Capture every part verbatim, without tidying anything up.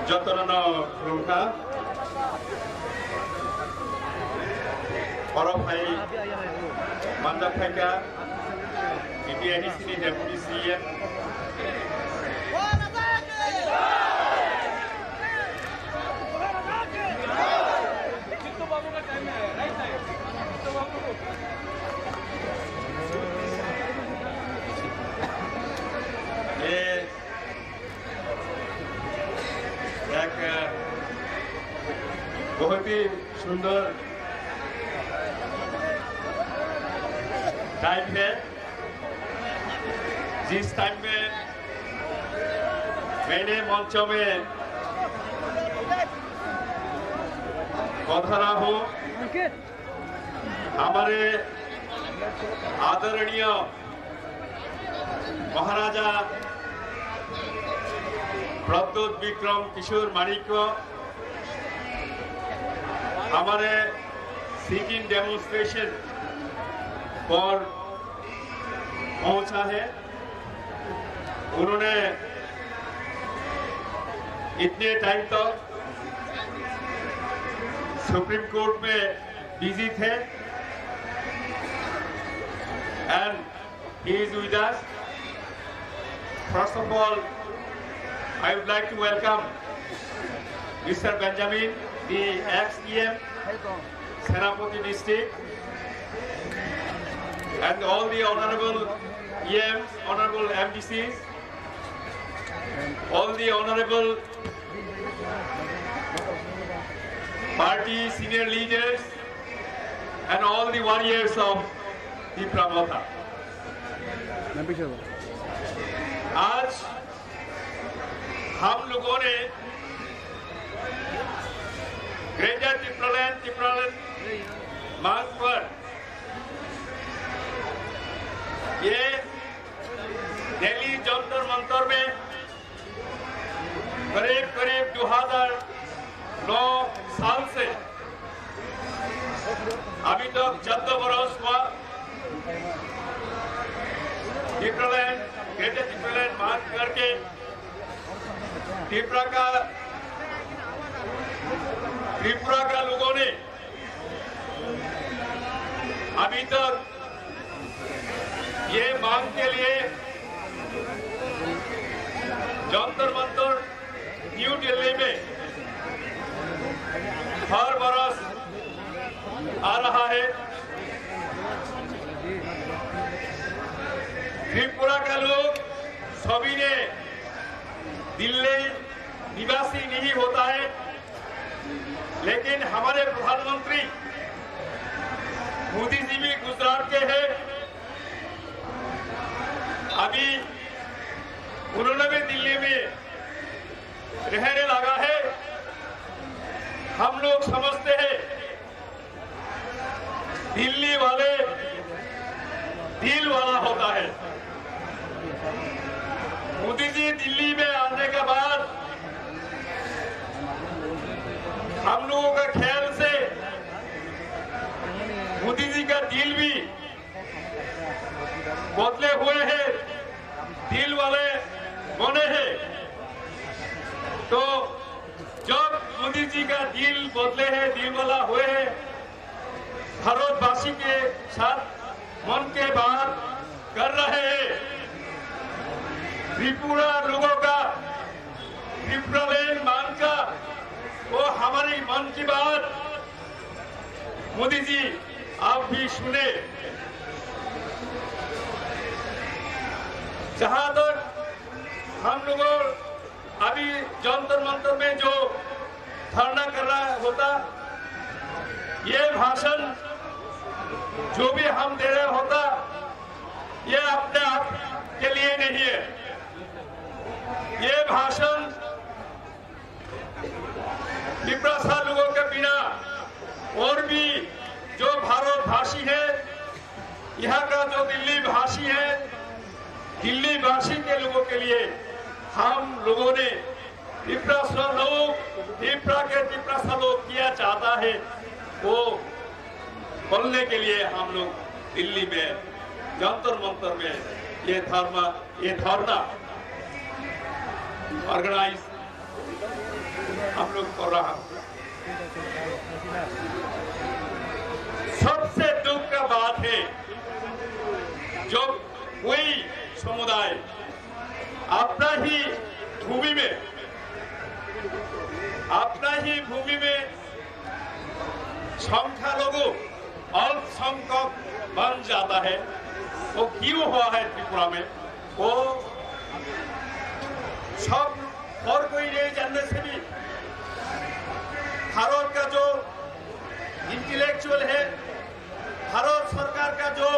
Jotono no khulumkha. Oro phai manjak phaikha B T I D C ni Deputy C E M. ये एक बहुत ही सुंदर टाइम है, जिस टाइम में मैंने मंचों में पधारा हूँ, हमारे आदरणीय महाराजा प्रद्युत विक्रम किशोर माणिक्य हमारे सिट इन डेमोन्स्ट्रेशन पर पहुंचा है। उन्होंने इतने टाइम तक सुप्रीम कोर्ट में बिजी थे, and he is with us. First of all, I would like to welcome Mister Benjamin, the ex E M, Senapati District, and all the honorable E Ms, honorable M D Cs, all the honorable party senior leaders, and all the warriors of Tipra Motha. आज हम लोगों ने ग्रेटर टिप्रालैंड, टिप्रालैंड मार्ग पर ये दिल्ली जंतर मंतर में करीब करीब दो हज़ार नौ साल से अभी तक चौदह बरस हुआ। टिप्रालैंड, ग्रेटर टिप्रालैंड मार्च करके त्रिपुरा का, त्रिपुरा का लोगों ने अभी तक ये मांग के लिए जंतर मंतर न्यू दिल्ली में हर बरस आ रहा है। त्रिपुरा का लोग सभी ने दिल्ली निवासी नहीं होता है, लेकिन हमारे प्रधानमंत्री मोदी जी भी गुजरात के हैं। अभी उन्होंने भी दिल्ली में रहने लगा है। हम लोग समझते हैं दिल्ली वाले दिल वाला होता है। मोदी जी दिल्ली में आने के बाद हम लोगों का ख्याल से मोदी जी का दिल भी बदले हुए हैं, दिल वाले बने हैं। तो जब मोदी जी का दिल बदले हैं, दिल वाला हुए हैं, भारतवासी के साथ मन के बात कर रहे हैं। त्रिपुरा लोगों का, त्रिपुरालैंड मांग का, वो हमारी मन की बात मोदी जी, आप भी सुने। जहां तक हम लोगों अभी जंतर मंतर में जो धरना कर रहा होता, ये भाषण जो भी हम दे रहे होता, ये अपने आप के लिए नहीं है। ये भाषण तिप्रासा लोगों के बिना और भी जो भारतवासी है, यहाँ का जो दिल्ली भाषी है, दिल्ली वासी के लोगों के लिए हम लोगों ने तिपरासा लोग, तिपरा के तिपरासा लोग क्या चाहता है, वो बोलने के लिए हम लोग दिल्ली में जंतर मंतर में ये धर्म, ये धरना ऑर्गेनाइज हम लोग कर रहा है। सबसे दुख का बात है, जो कोई समुदाय अपना ही भूमि में, अपना ही भूमि में संख्यालघु, अल्पसंख्यक बन जाता है। वो क्यों हुआ है त्रिपुरा में? वो सब और कोई नहीं जानने से भी भारत का जो इंटेलेक्चुअल है, भारत सरकार का जो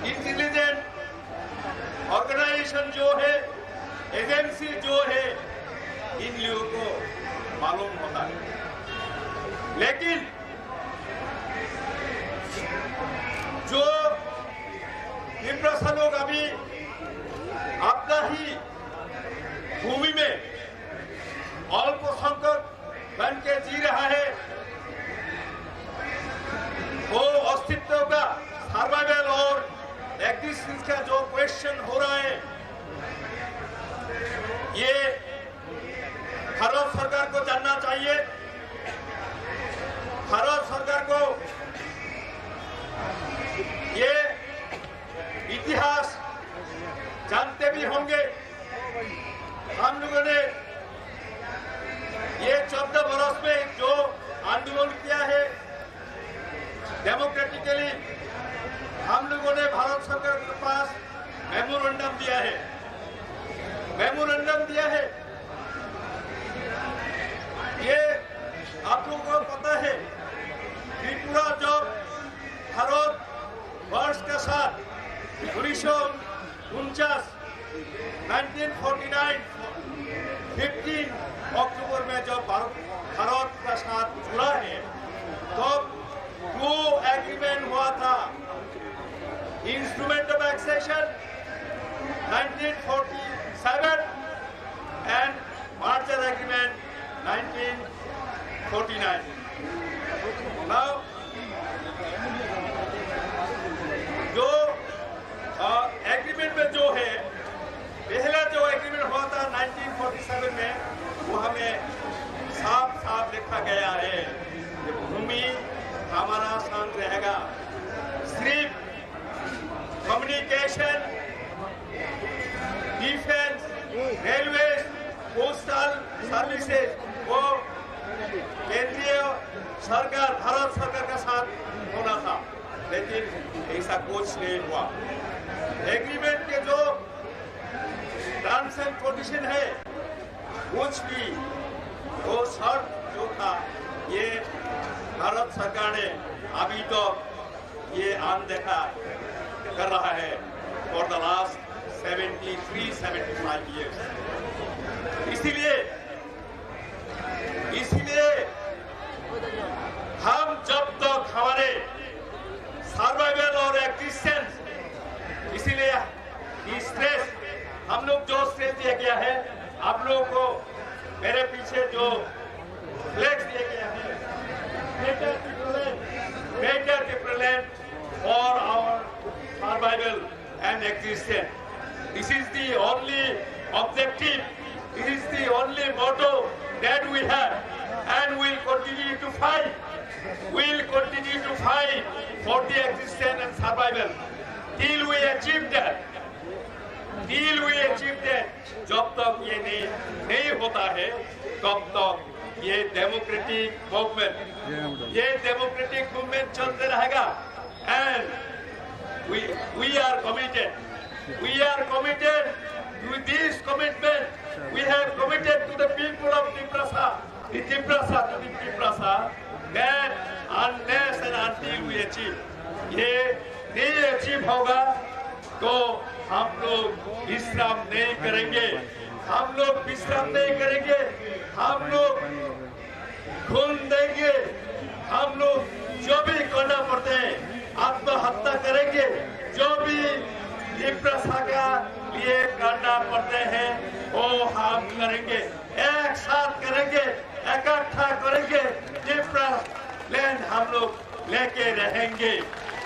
इंटेलिजेंट ऑर्गेनाइजेशन जो है, एजेंसी जो है, इन लोगों को मालूम होता है। लेकिन जो तिपरासा लोग अभी अपना ही भूमि में अल्पसंख्यक बन के जी रहा है, वो अस्तित्व का, सर्वाइवल और एग्जिस्टेंस का जो क्वेश्चन हो रहा है, ये भारत सरकार को जानना चाहिए। भारत सरकार को ये इतिहास जानते भी होंगे। हम लोगों ने ये चौदह बरस में जो आंदोलन किया है डेमोक्रेटिकली, हम लोगों ने भारत सरकार के पास मेमोरेंडम दिया है, मेमोरेंडम दिया है। ये आप लोगों को पता है, त्रिपुरा जब भारत वर्ष के साथ उन्नीस सौ उनचास, नाइनटीन फोर्टी नाइन, फिफ्टीन अक्टूबर में जब भारत, भारत का साथ जुड़ा है, तब दो एग्रीमेंट हुआ था, instrument of accession nineteen forty seven and merger agreement nineteen forty nine। Now, जो एग्रीमेंट में जो है, पहला जो एग्रीमेंट हुआ था नाइनटीन फोर्टी सेवन में, वो हमें साफ साफ लिखा गया है कि भूमि हमारा संग रहेगा, सिर्फ communication, defence, railway, postal services, वो केंद्रीय सरकार, भारत सरकार का साथ होना था, लेकिन ऐसा कुछ नहीं हुआ। एग्रीमेंट के जो टर्म्स एंड कंडीशन है, कुछ भी वो शर्त जो था, ये भारत सरकार ने अभी तो ये अनदेखा कर रहा है for the last seventy three seventy five years। इसीलिए, इसीलिए हम जब तक हमारे सर्वाइवल और एग्जिस्टेंस, इसीलिए स्ट्रेस, हम लोग जो स्ट्रेस दिया गया है, आप लोगों को मेरे पीछे जो फ्लेक्स दिया गया है, Greater Tipraland, Greater Tipraland for our survival and existence. This is the only objective, this is the only motto that we have, and we'll continue to fight. We'll continue to fight for the existence and survival till we achieve that. Till we achieve that, जब तक ये नहीं, नहीं होता है, तब तक ये डेमोक्रेटिक मूवमेंट, ये डेमोक्रेटिक मूवमेंट चलते रहेगा। And we, we are committed, we are committed with this commitment, we have committed to the people of Tiprasa, the Tiprasa to the Tiprasa, that unless and until we achieve, ये नहीं अचीव होगा तो हम लोग विश्राम नहीं करेंगे, हम लोग विश्राम नहीं करेंगे, हम लोग खून देंगे, हम लोग जो भी करना पड़ते हैं, आत्महत्या करेंगे, जो भी तिपरासा का ये करना पड़ते हैं, वो हम करेंगे, एक साथ करेंगे, इकट्ठा करेंगे। टिप्रा लैंड हम लोग लेके रहेंगे,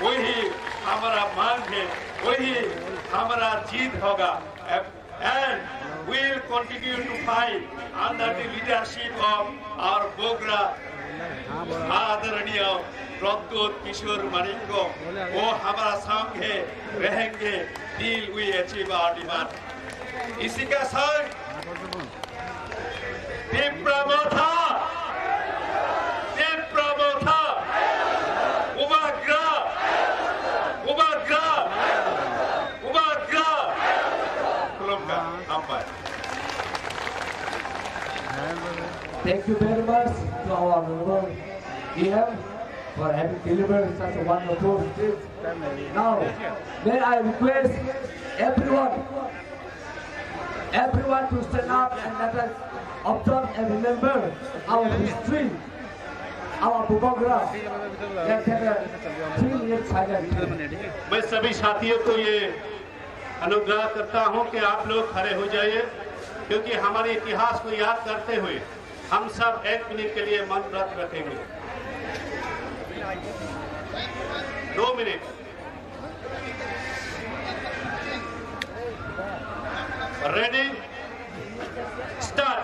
वही हमारा मांग है, वही हमारा जीत होगा। And we'll continue to fight under the leadership of our Bogra आदरणीय प्रद्युत किशोर मानिक को। वो हमारा संग है, रहेंगे till we achieve our demand। इसी का संग टिप्रा मोर्चा, टिप्रा मोर्चा, बुबाग्रा, बुबाग्रा, बुबाग्रा। खुलुमबाय, हामबाय। Thank you very much to our honorable E M for having delivered such a wonderful speech. Now, may I request everyone, everyone to stand up and let us observe and remember our history, our Bubagra. Let's take a three minute silence. मैं सभी साथियों को ये अनुग्रह करता हूं कि आप लोग खड़े हो जाइए, क्योंकि हमारे इतिहास को याद करते हुए हम सब एक मिनट के लिए मौन व्रत रखेंगे। दो minute. Ready? Start.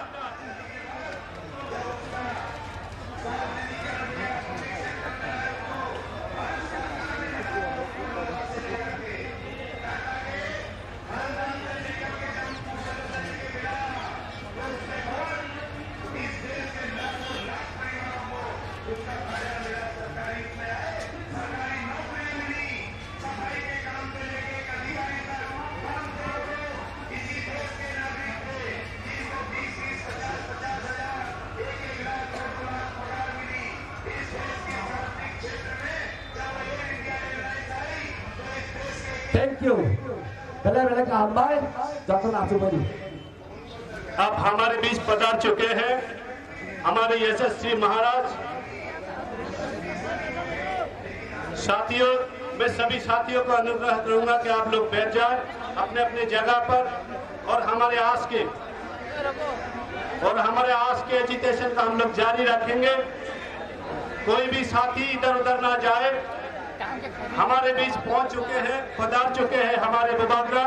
Thank you. Belai belai kaham bai, joto nachu bari. अब हमारे बीच पधार चुके हैं हमारे यशस्वी महाराज। साथियों, मैं सभी साथियों को अनुग्रह करूंगा कि आप लोग बैठ जाएं अपने अपने जगह पर, और हमारे आज के और हमारे आज के एजिटेशन का हम लोग जारी रखेंगे। कोई भी साथी इधर उधर ना जाए। हमारे बीच पहुंच चुके हैं, पधार चुके हैं हमारे बुबाग्रा।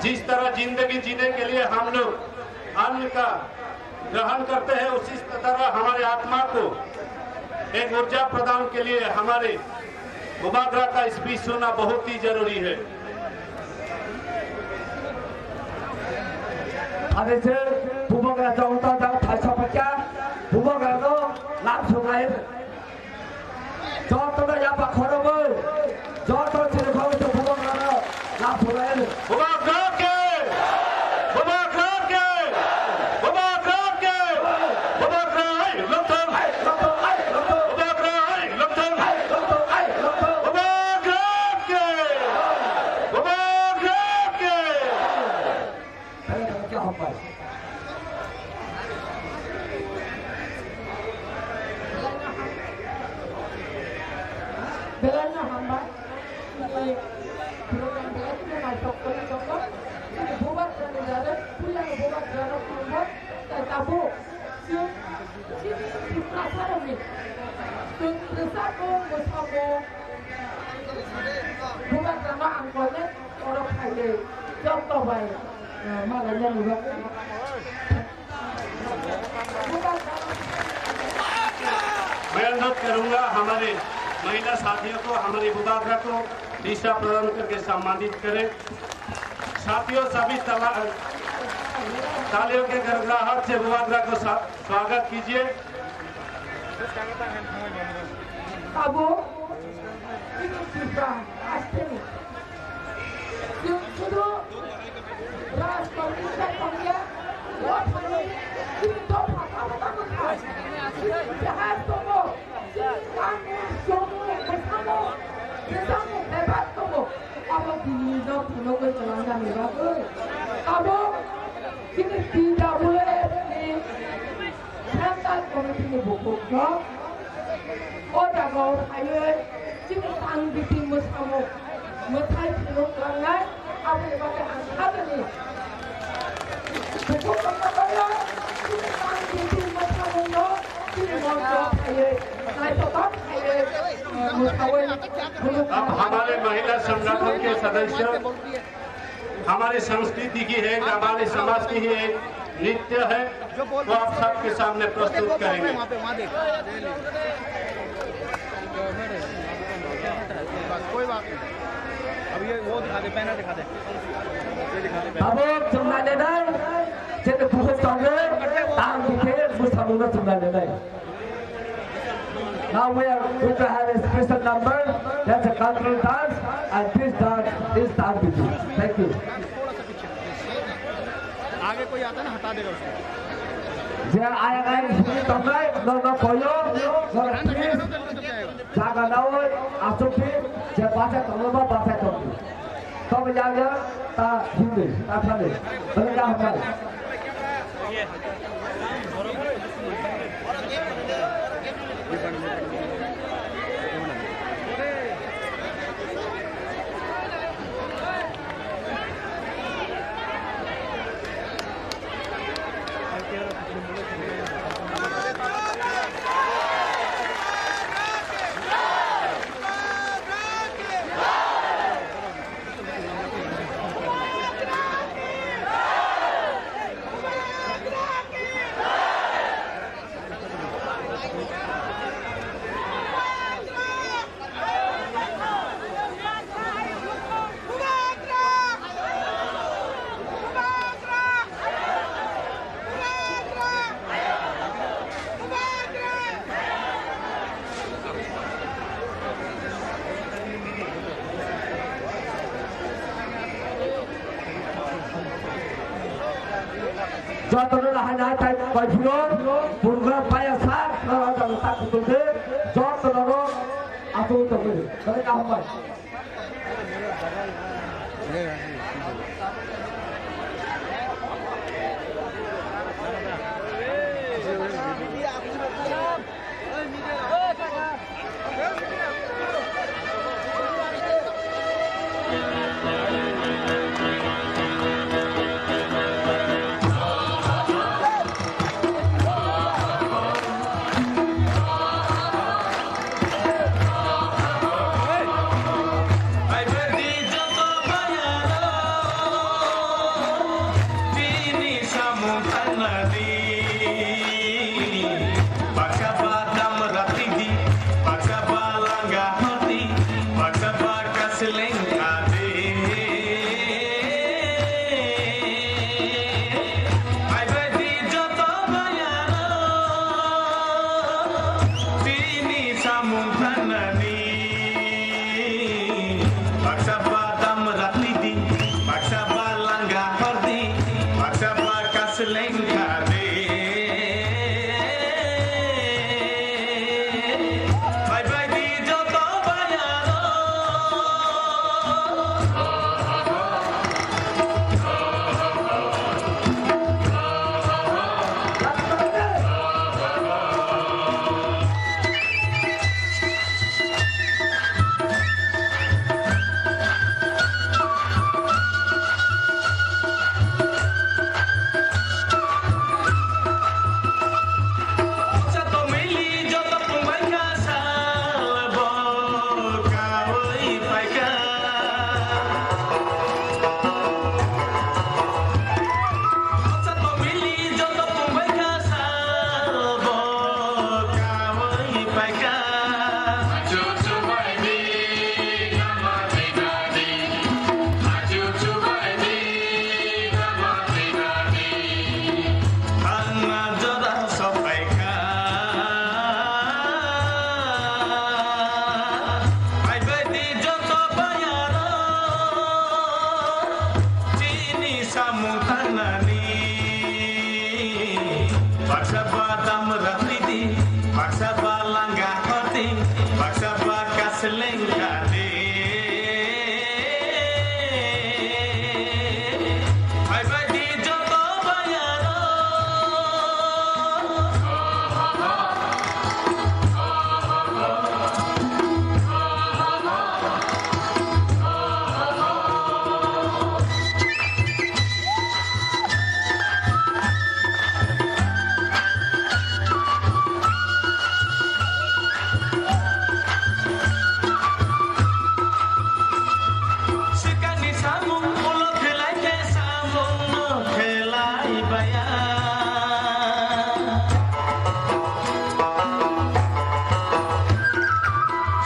जिस तरह जिंदगी जीने के लिए हम लोग अन्न का ग्रहण करते हैं, उसी तरह हमारे आत्मा को एक ऊर्जा प्रदान के लिए हमारे बुबाग्रा का स्पीच सुनना बहुत ही जरूरी है। Ade se bubagra jong ta jang thaisa pakya, bubagra no lam sungai. Joto no yapa khoroboi, joto chini khoroboi bubagra no lam sungai. Bubagra ke! Bubagra ke! Bubagra ke! Bubagra hai, lungthang! Bubagra hai, lungthang! Bubagra ke! Bubagra ke! Belai no hambai. Program belai kheno naithok khe tongo. Chini bubagrani jare, puilano bubagrano khulumbo. Tai tabuk chwng chini Tiprasarokni chwng rwchapmung, mwsamung, bubagrano ang koinai oro phaiwi joto bai, eh, malainani bagwi. मैं अनुरोध करूंगा हमारे महिला साथियों को, हमारे बुबाग्रा को दीक्षा प्रदान करके सम्मानित करें। साथियों, सभी तला-, तालियों के गड़गड़ाहट से बुबाग्रा को सा-, स्वागत कीजिए। Abo, ini Tripura, asli. Chwng sudu rajkormi sai tongya, o thani chini dopha tamo tamo kha. Chini jahaj tongo, chini kanmung, chomung, mwsamung, rwchapmung bebak tongo. Abo tini no phunugwi kwlangnani bagwi. Abo chini T W F ni Central Committee ni bukhuk no o jaga o phaiwi chini tang biting mwsamung mwthai phunuk langnai अब हमारे महिला संगठन के सदस्य, हमारी संस्कृति की है, हमारे समाज की ही एक नृत्य है, वो आप सबके सामने प्रस्तुत करेंगे। वहाँ पे, वहाँ देख। बस, कोई बात नहीं। अब ये वो दिखा दे, banner दिखा दे। ये दिखा दे, banner। Tabuk chwng nainai, chini bukhuk tongo, tang bikhe bwskango chwng nainai. Now we are going to have a special number, that's a cultural dance, and this dance is tang bikhe. Thank you. आगे कोई आता ना, हटा देगा उसको। Je ayang ayang sini tongnai, no no koyo, no please. Jaga nawi, asukdi, je bachai tongno ba bachai tongdi. Tobe yaga ta hindi, ta thani. Bale ka hambai. Jotono lahai nai tai koi phuru, purga paya sa, noro jang tak kutung de, jotono ro, asung tong de, kami kaham bai. Seleng kade. Hai bai di joto bayaro, tini samung tanani. Baksa ba dam ratni di, baksa ba langga hordi, baksa ba kasleng kade. Bye bye di joto bayaro. Samung tangnani, baksa ba dam ratni di, baksa ba langga hordi, baksa ba kasleng kade. Hai bai di joto bayaro.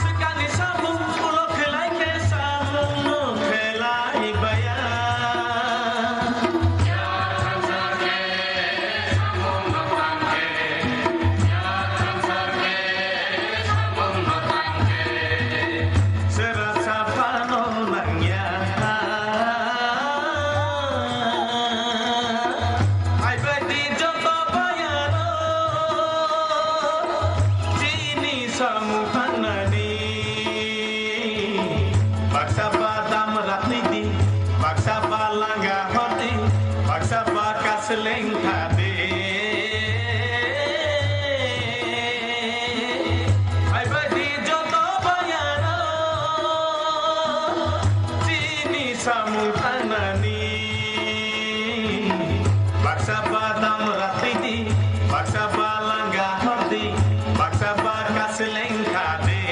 Swkangni samung ulo khlai khe samung no khlai baya. Sera sapano nangya. Hai bai di joto bayaro, chini samung thangnani. Baksa ba dam ratni di, baksa ba langa hoti, baksa ba kasleng thade. Hai bai di joto bayaro, chini samung thangnani. Baksa ba dam ratni di, baksa ba langa hoti, baksa ba kasleng thade.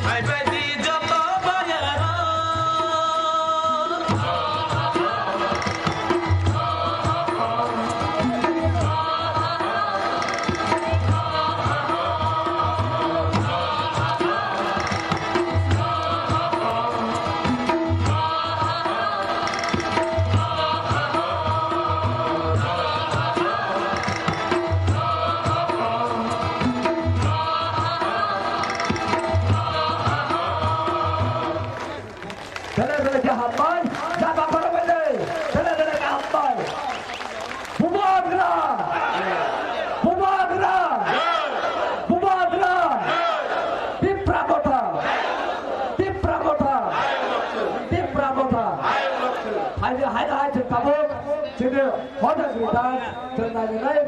Hai bai di joto bayaro. Tele tele khe hambai, jaba khoro bai de. Tele tele khe hambai. Bubagra! Bubagra! Bubagra! Tipra Motha! Tipra Motha! Tipra Motha! Hai, hai, hai, chwng tabuk, chwngno hoda gwi dance, chwng nainai.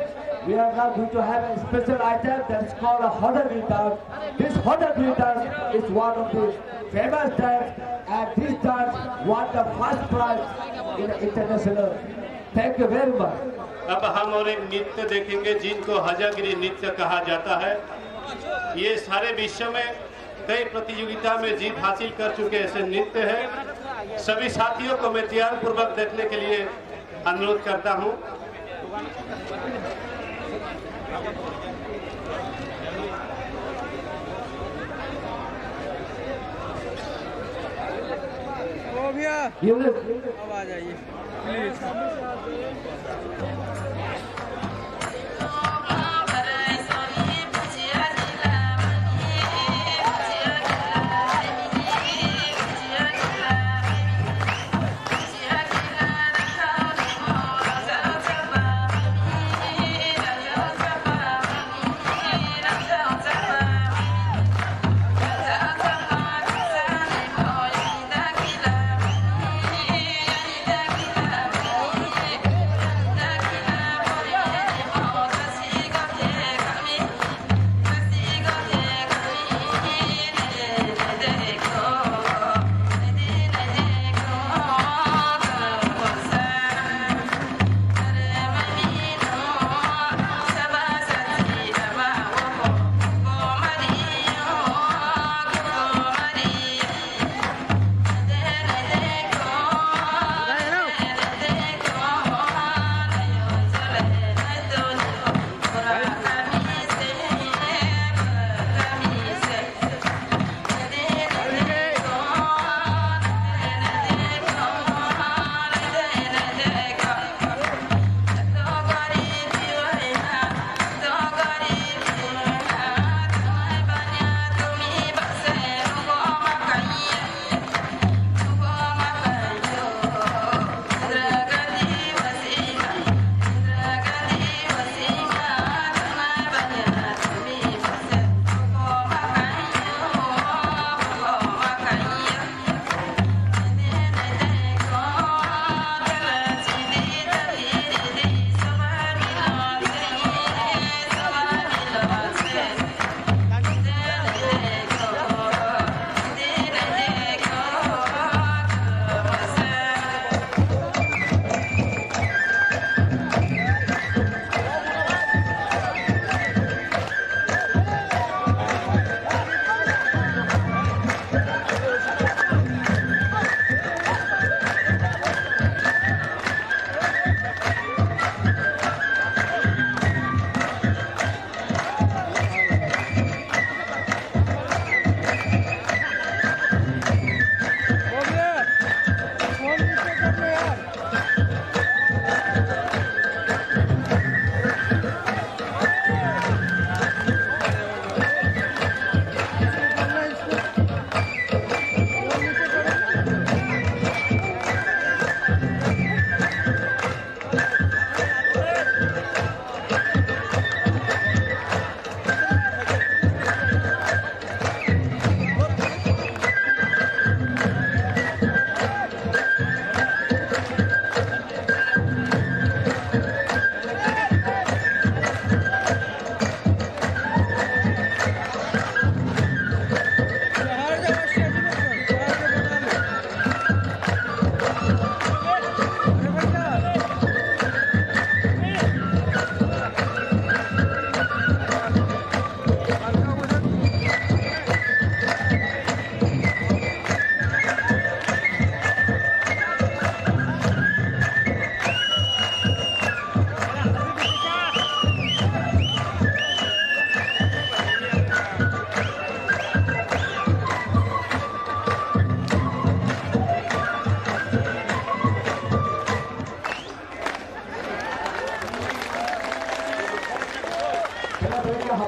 We are now going to have a special item that is called a hoda gwi dance. This hoda gwi dance is one of the famous dance, and this dance won the first prize in the international. Thank you very much. अब हम और एक नृत्य देखेंगे जिनको हजागिरी नृत्य कहा जाता है। ये सारे विश्व में कई प्रतियोगिता में जीत हासिल कर चुके ऐसे नृत्य हैं। सभी साथियों को मैं ध्यानपूर्वक देखने के लिए अनुरोध करता हूँ। ओ भैया, Unit. अब आ जाइए please.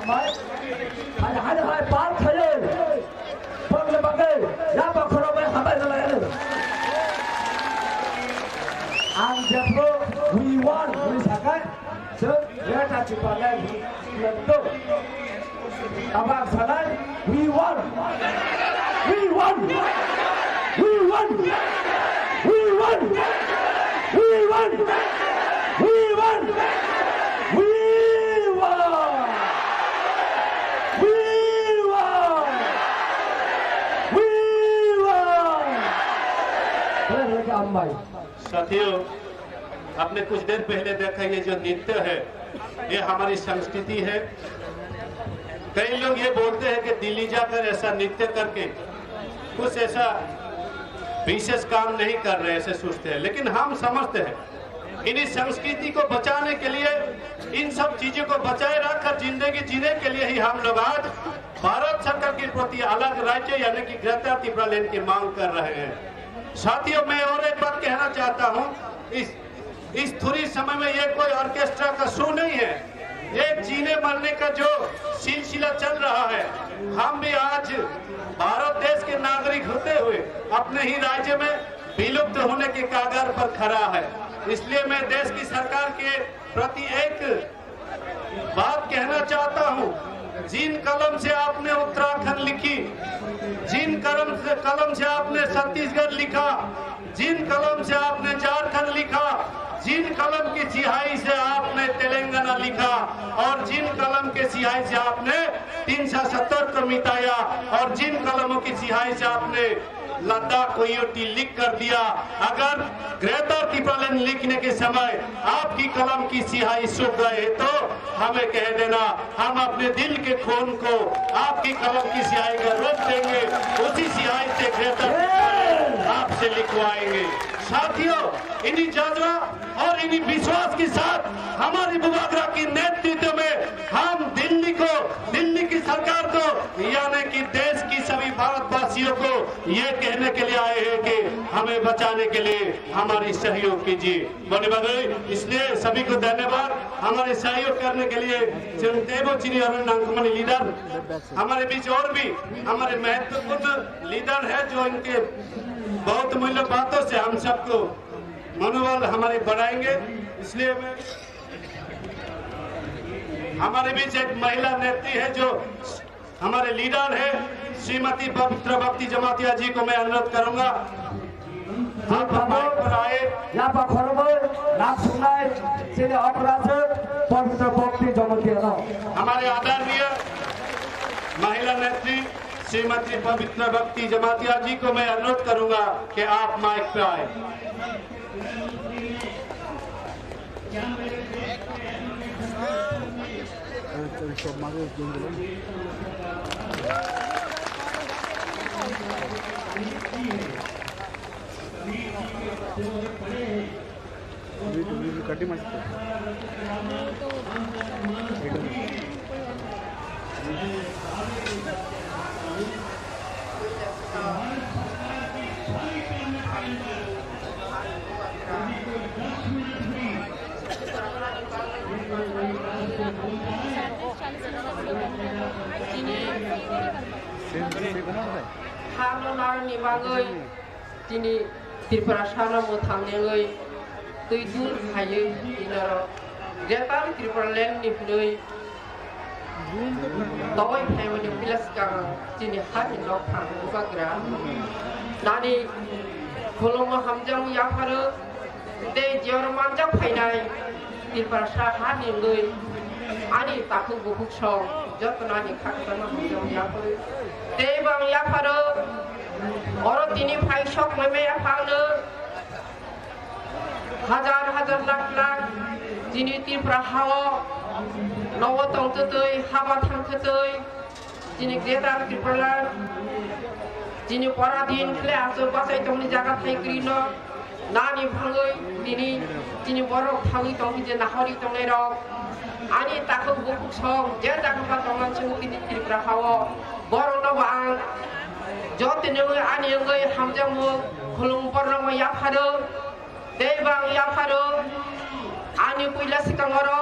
Hai, hai, hai, hai, par khayo. Bokni bagwi, ya ba khoro bai habai rwlai ano. Ang jephru we want, we sakai, so, ya ta chipa lai, we want. Abang sanai, we want. We want. We want. We want. We want. We want. We want. We want. We want. Kalian mereka ambai. साथियों, आपने कुछ देर पहले देखा, ये जो नृत्य है, ये हमारी संस्कृति है। कई लोग ये बोलते हैं कि दिल्ली जाकर ऐसा नृत्य करके कुछ ऐसा विशेष काम नहीं कर रहे, ऐसे सोचते हैं, लेकिन हम समझते हैं, इन्हीं संस्कृति को बचाने के लिए, इन सब चीजों को बचाए रखकर जिंदगी जीने के लिए ही हम लोग आज भारत सरकार के प्रति अलग राज्य यानी कि ग्रेटर तिब्रालैंड की मांग कर रहे हैं। साथियों, मैं और एक बात कहना चाहता हूं, इस, इस थोड़ी समय में ये कोई ऑर्केस्ट्रा का शो नहीं है, ये जीने मरने का जो सिलसिला चल रहा है। हम भी आज भारत देश के नागरिक होते हुए अपने ही राज्य में विलुप्त होने के कगार पर खड़ा है। इसलिए मैं देश की सरकार के प्रति एक बात कहना चाहता हूँ, जिन कलम से आपने उत्तराखंड लिखी, जिन कलम से, कलम से आपने छत्तीसगढ़ लिखा, जिन कलम से आपने झारखंड लिखा, जिन कलम की सिहाई से आपने तेलंगाना लिखा और जिन कलम के सिहाई से आपने तीन सौ सत्तर को मिटाया और जिन कलमों की सिहाई से आपने लद्दाख को यूटी लिख कर दिया। अगर ग्रेटर तिब्रालैंड लिखने के समय आपकी कलम की सिहाई सूख गए तो हमें कह देना, हम अपने दिल के खून को आपकी कलम की सिहाई का रोक देंगे, उसी सिहाई से ग्रेटर तिब्रालैंड आपसे लिखवाएंगे। साथियों, इन्हीं जज्बा और इन्हीं विश्वास के साथ हमारी बुबागरा के नेतृत्व में हम दिल्ली को, दिल्ली की सरकार को, यानी कि देश की सभी भारतवासियों को ये कहने के लिए आए हैं कि हमें बचाने के लिए हमारी सहयोग कीजिए। Boni bagwi, इसलिए सभी को धन्यवाद हमारे सहयोग करने के लिए। Chwng teibo chini oro nangkukmani leader, हमारे बीच और भी हमारे महत्वपूर्ण लीडर है जो इनके बहुत मूल्य बातों से हम सबको मनोबल हमारे बढ़ाएंगे। इसलिए मैं, हमारे बीच एक महिला नेत्री है जो हमारे लीडर है, श्रीमती पवित्र भक्ति जमातिया जी को मैं अनुरोध करूंगा, आप माइक पर आए। Yapha khoroknwi nang sungnai chini operaswk Pabitra Bhakti Jamatia no. हमारे आदरणीय महिला नेत्री श्रीमती पवित्र भक्ति जमातिया जी को मैं अनुरोध करूंगा कि आप माइक पे आए। Hano narwkni bagwi chini Tripura sana mwthang nengwi twi dul khaiwi tini oro Greater Tripura Land ni hwnwi tongwi phaimani puila swkang chini hani nok thang bubagra nani khulumno hamjakmung yapharo tei jiyoro manjak phainai Tiprasa hani wngwi ani takhuk bukhuk song jotono ani khakchangma hamjakmung yapharo tei bang yapharo oro tini phai sok meme yaphangno. Hajar hajar lakh lakh chini Tripura hao nogo tongtwtwi, haba thangtwtwi, chini Greater Tripura, chini poradin khle aswk bachai tongni jaga thai kwrwino nani bhangwi tini chini borok thangwi tongwi je nahorwi tongnairok ani takhuk bukhuk song je jaga ba tongna chini Tripura hao borokno bo ang jotoni wngwi ani wngwi hamjakmung khulum borokno yapharo. Tei bang yapharo ani puila swkang oro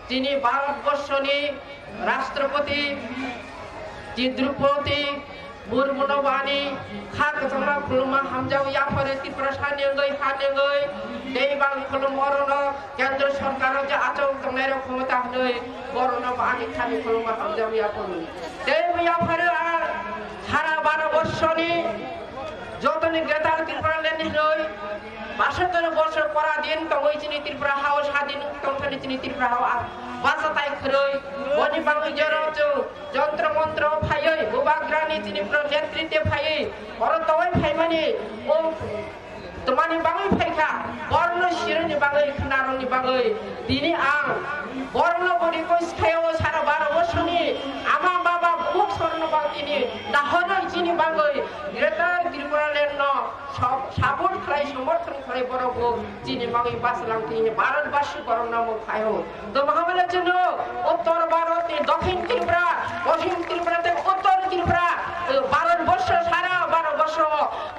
chini Bharat borshoni Rashtrapati Ji Droupadi Murmuno bo ani kha kwchangma khulumma hamjao, yapharo Tiprasa ni wngwi, ha ni wngwi, tei bang khulum orono Kendra Sorkaro je achuk tongnai rok khomota hwnwi, borokno bo ani khani khulumma hamjao yapharo. Tei bo yapharo ang sara baro borsoni jotoni Greater Tipraland hwnwi, basattoro borsor pora din tongwi chini Tripura hao sadin tongthani chini Tripura hao a-, bachatai khwrwi, boni bangwi jora chwng jontro montro phaiwi, bubagrani chini pro netritwe phaiwi, oro tongwi phaimani, o twmani bangwi phaikha, borno sironi bangwi, khwnaroni bangwi, tini ang borno bo request khaio, sara baro borsoni ama baba buk sorno bang tini dahorwi chini bangwi Greater Tripura Land no sab-, support khlai, somorthon khlai borok bo chini bangwi bachwlang tini Bharat basi borok no mung khaio. Tamo hamle chwngno Uttor Bharat ni Dokhin Tripura, Poschim Tripura tei Uttor Tripura, eh, Bharat borsho sara Bharat borsho,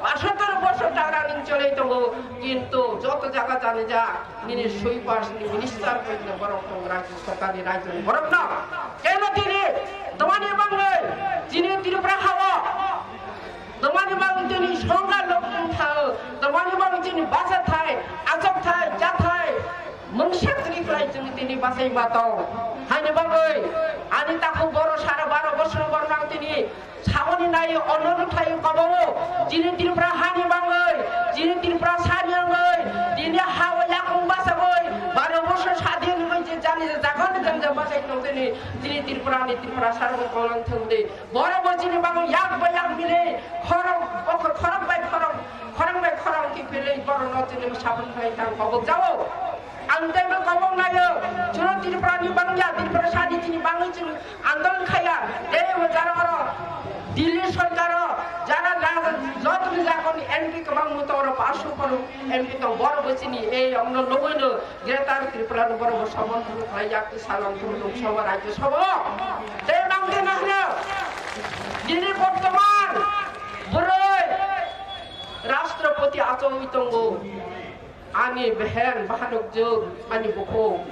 basattoro borsho tagra ning chole tongo, kintu joto jaga jani ja nini sui pas ni minister bai borok tong rajyo sorkar ni rajyo ni borok no. Keno tini twmani bangwi chini Tripura hao twmani bangwi tini songkar lok thao, twmani bangwi chini bacha thai, achok thai, cha thai, mungsa tini khlai chwng tini bachai ba tong. Haini bagwi ani takhuk boro sara baro bosor bornang tini saboni nai onono khlai kobo. Chini Tripura hani bagwi, chini Tripura sani bagwi, tini hao yakung bachagwi, baro bosor sadin wngwi je jani je jaga ni jang jang bachai tong tini, chini Tripura ni Tripura sarbo kolang thangdi. Boro bo chini bagwi yak ba yak mili khorok, khorok bai khorok, khorang bai khorang ki pili boro no chini sabon khlai tang kobo jao. Ang tei bo kobong nayo, chwng Tripura ni bangya, Tripura sadi chini bangwi chwng andolon khaya. Tei bo jara oro Delhi sorkar o jara la-, jotoni jagoni M P kwbang muto oro pasu kono M P tong, boro bo chini ei ongno nugwi no Greater Tripura no boro bo somon thung khlai yak ti salon thung thung sobo rajyo sobo. Tei bang de nahno dini bortoman bwrwi Rashtrapati achogwi tongo. Ani behen bahanok jwk, ani bukhuk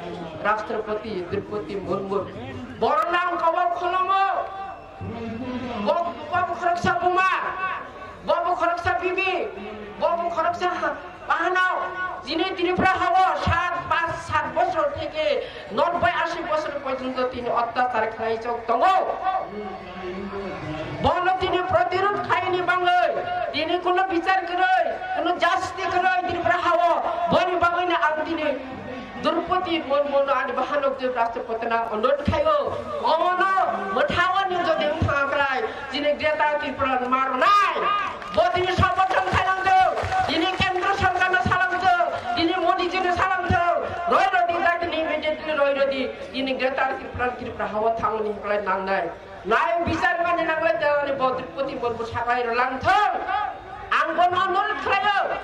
Rashtrapati Droupadi Murmu. Borok nang kobok kholomo. Bo, bo khoroksa buma, bo khoroksa bibi, bo khoroksa ha-, bahanok. Chini Tripura hao sat, pas, sat bosor theke nobboi ashi bosor porjonto tini ottachar khlai chok tongo. Bono tini protirod khaini bangwi, tini kuno bichar kwrwi, kuno justice kwrwi Tripura hao, boni bagwino ang tini Droupadi Murmuno ani bahanok je Rashtrapati na onurodh khaio. Omono mwthangwani jodi wngthang khlai, tini Greater Tripura maronai. Bo tini somorthon khailangdo, tini Kendra Sorkarno salangdo, tini Modijino salangdo. Roi rodi, jatini immediately roi rodi, tini Greater Tripura, Tripura hao thangmani khlai nangnai. Nai bichar mani nanglai jani bo Droupadi Murmu saklai rwlang thung. Ang bono onurodh khlaio.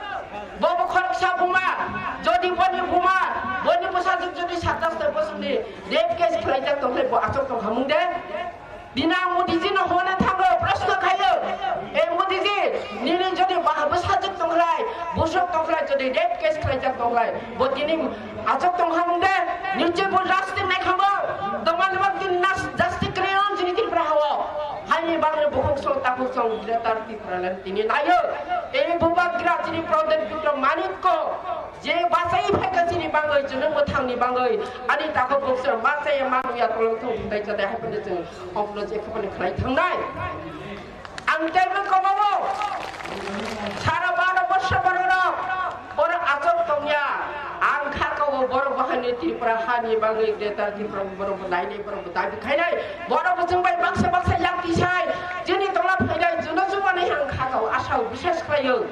Bo bo khoroksa buma, jodi boni buma, boni bwsajwk jodi satas ta bosongni rape case khlaijak tongkhe bo achok tongkha mung de. Bini ang Modijino hona thango, proshno khaio. E Modiji, nini jodi ba-, bwsajwk tongkhlai, bwsajwk tongkhlai jodi rape case khlaijak tongkhlai, bo tini achok tongkha mung de, nini je bo justice naikha bo, tongmani bo tini nas-, justice kwrwi on chini Tripura hao. Haini bagwi bukhuk song takhuk song Greater Tipraland tini naio. Ei bubagra chini Pradyut Bikram Manikko je bachai phaikha chini bagwi, chini mwthangni bagwi, ani takhuk buksa bachai manu ya tolong thung thai chate hai phano chwng omno je khapani khlai thangnai. Ang teibo kobogo sara baro borsor bororok oro achok tongya. Ang kha kobo borok bahani Tripura hani bagwi Greater Tripura borok bo nainai, borok bo dabi khainai. Borok bo chwng bai baksa baksa yak tisai chini tola phainai, juno jumanai ang kha ko asao biswas khlaio.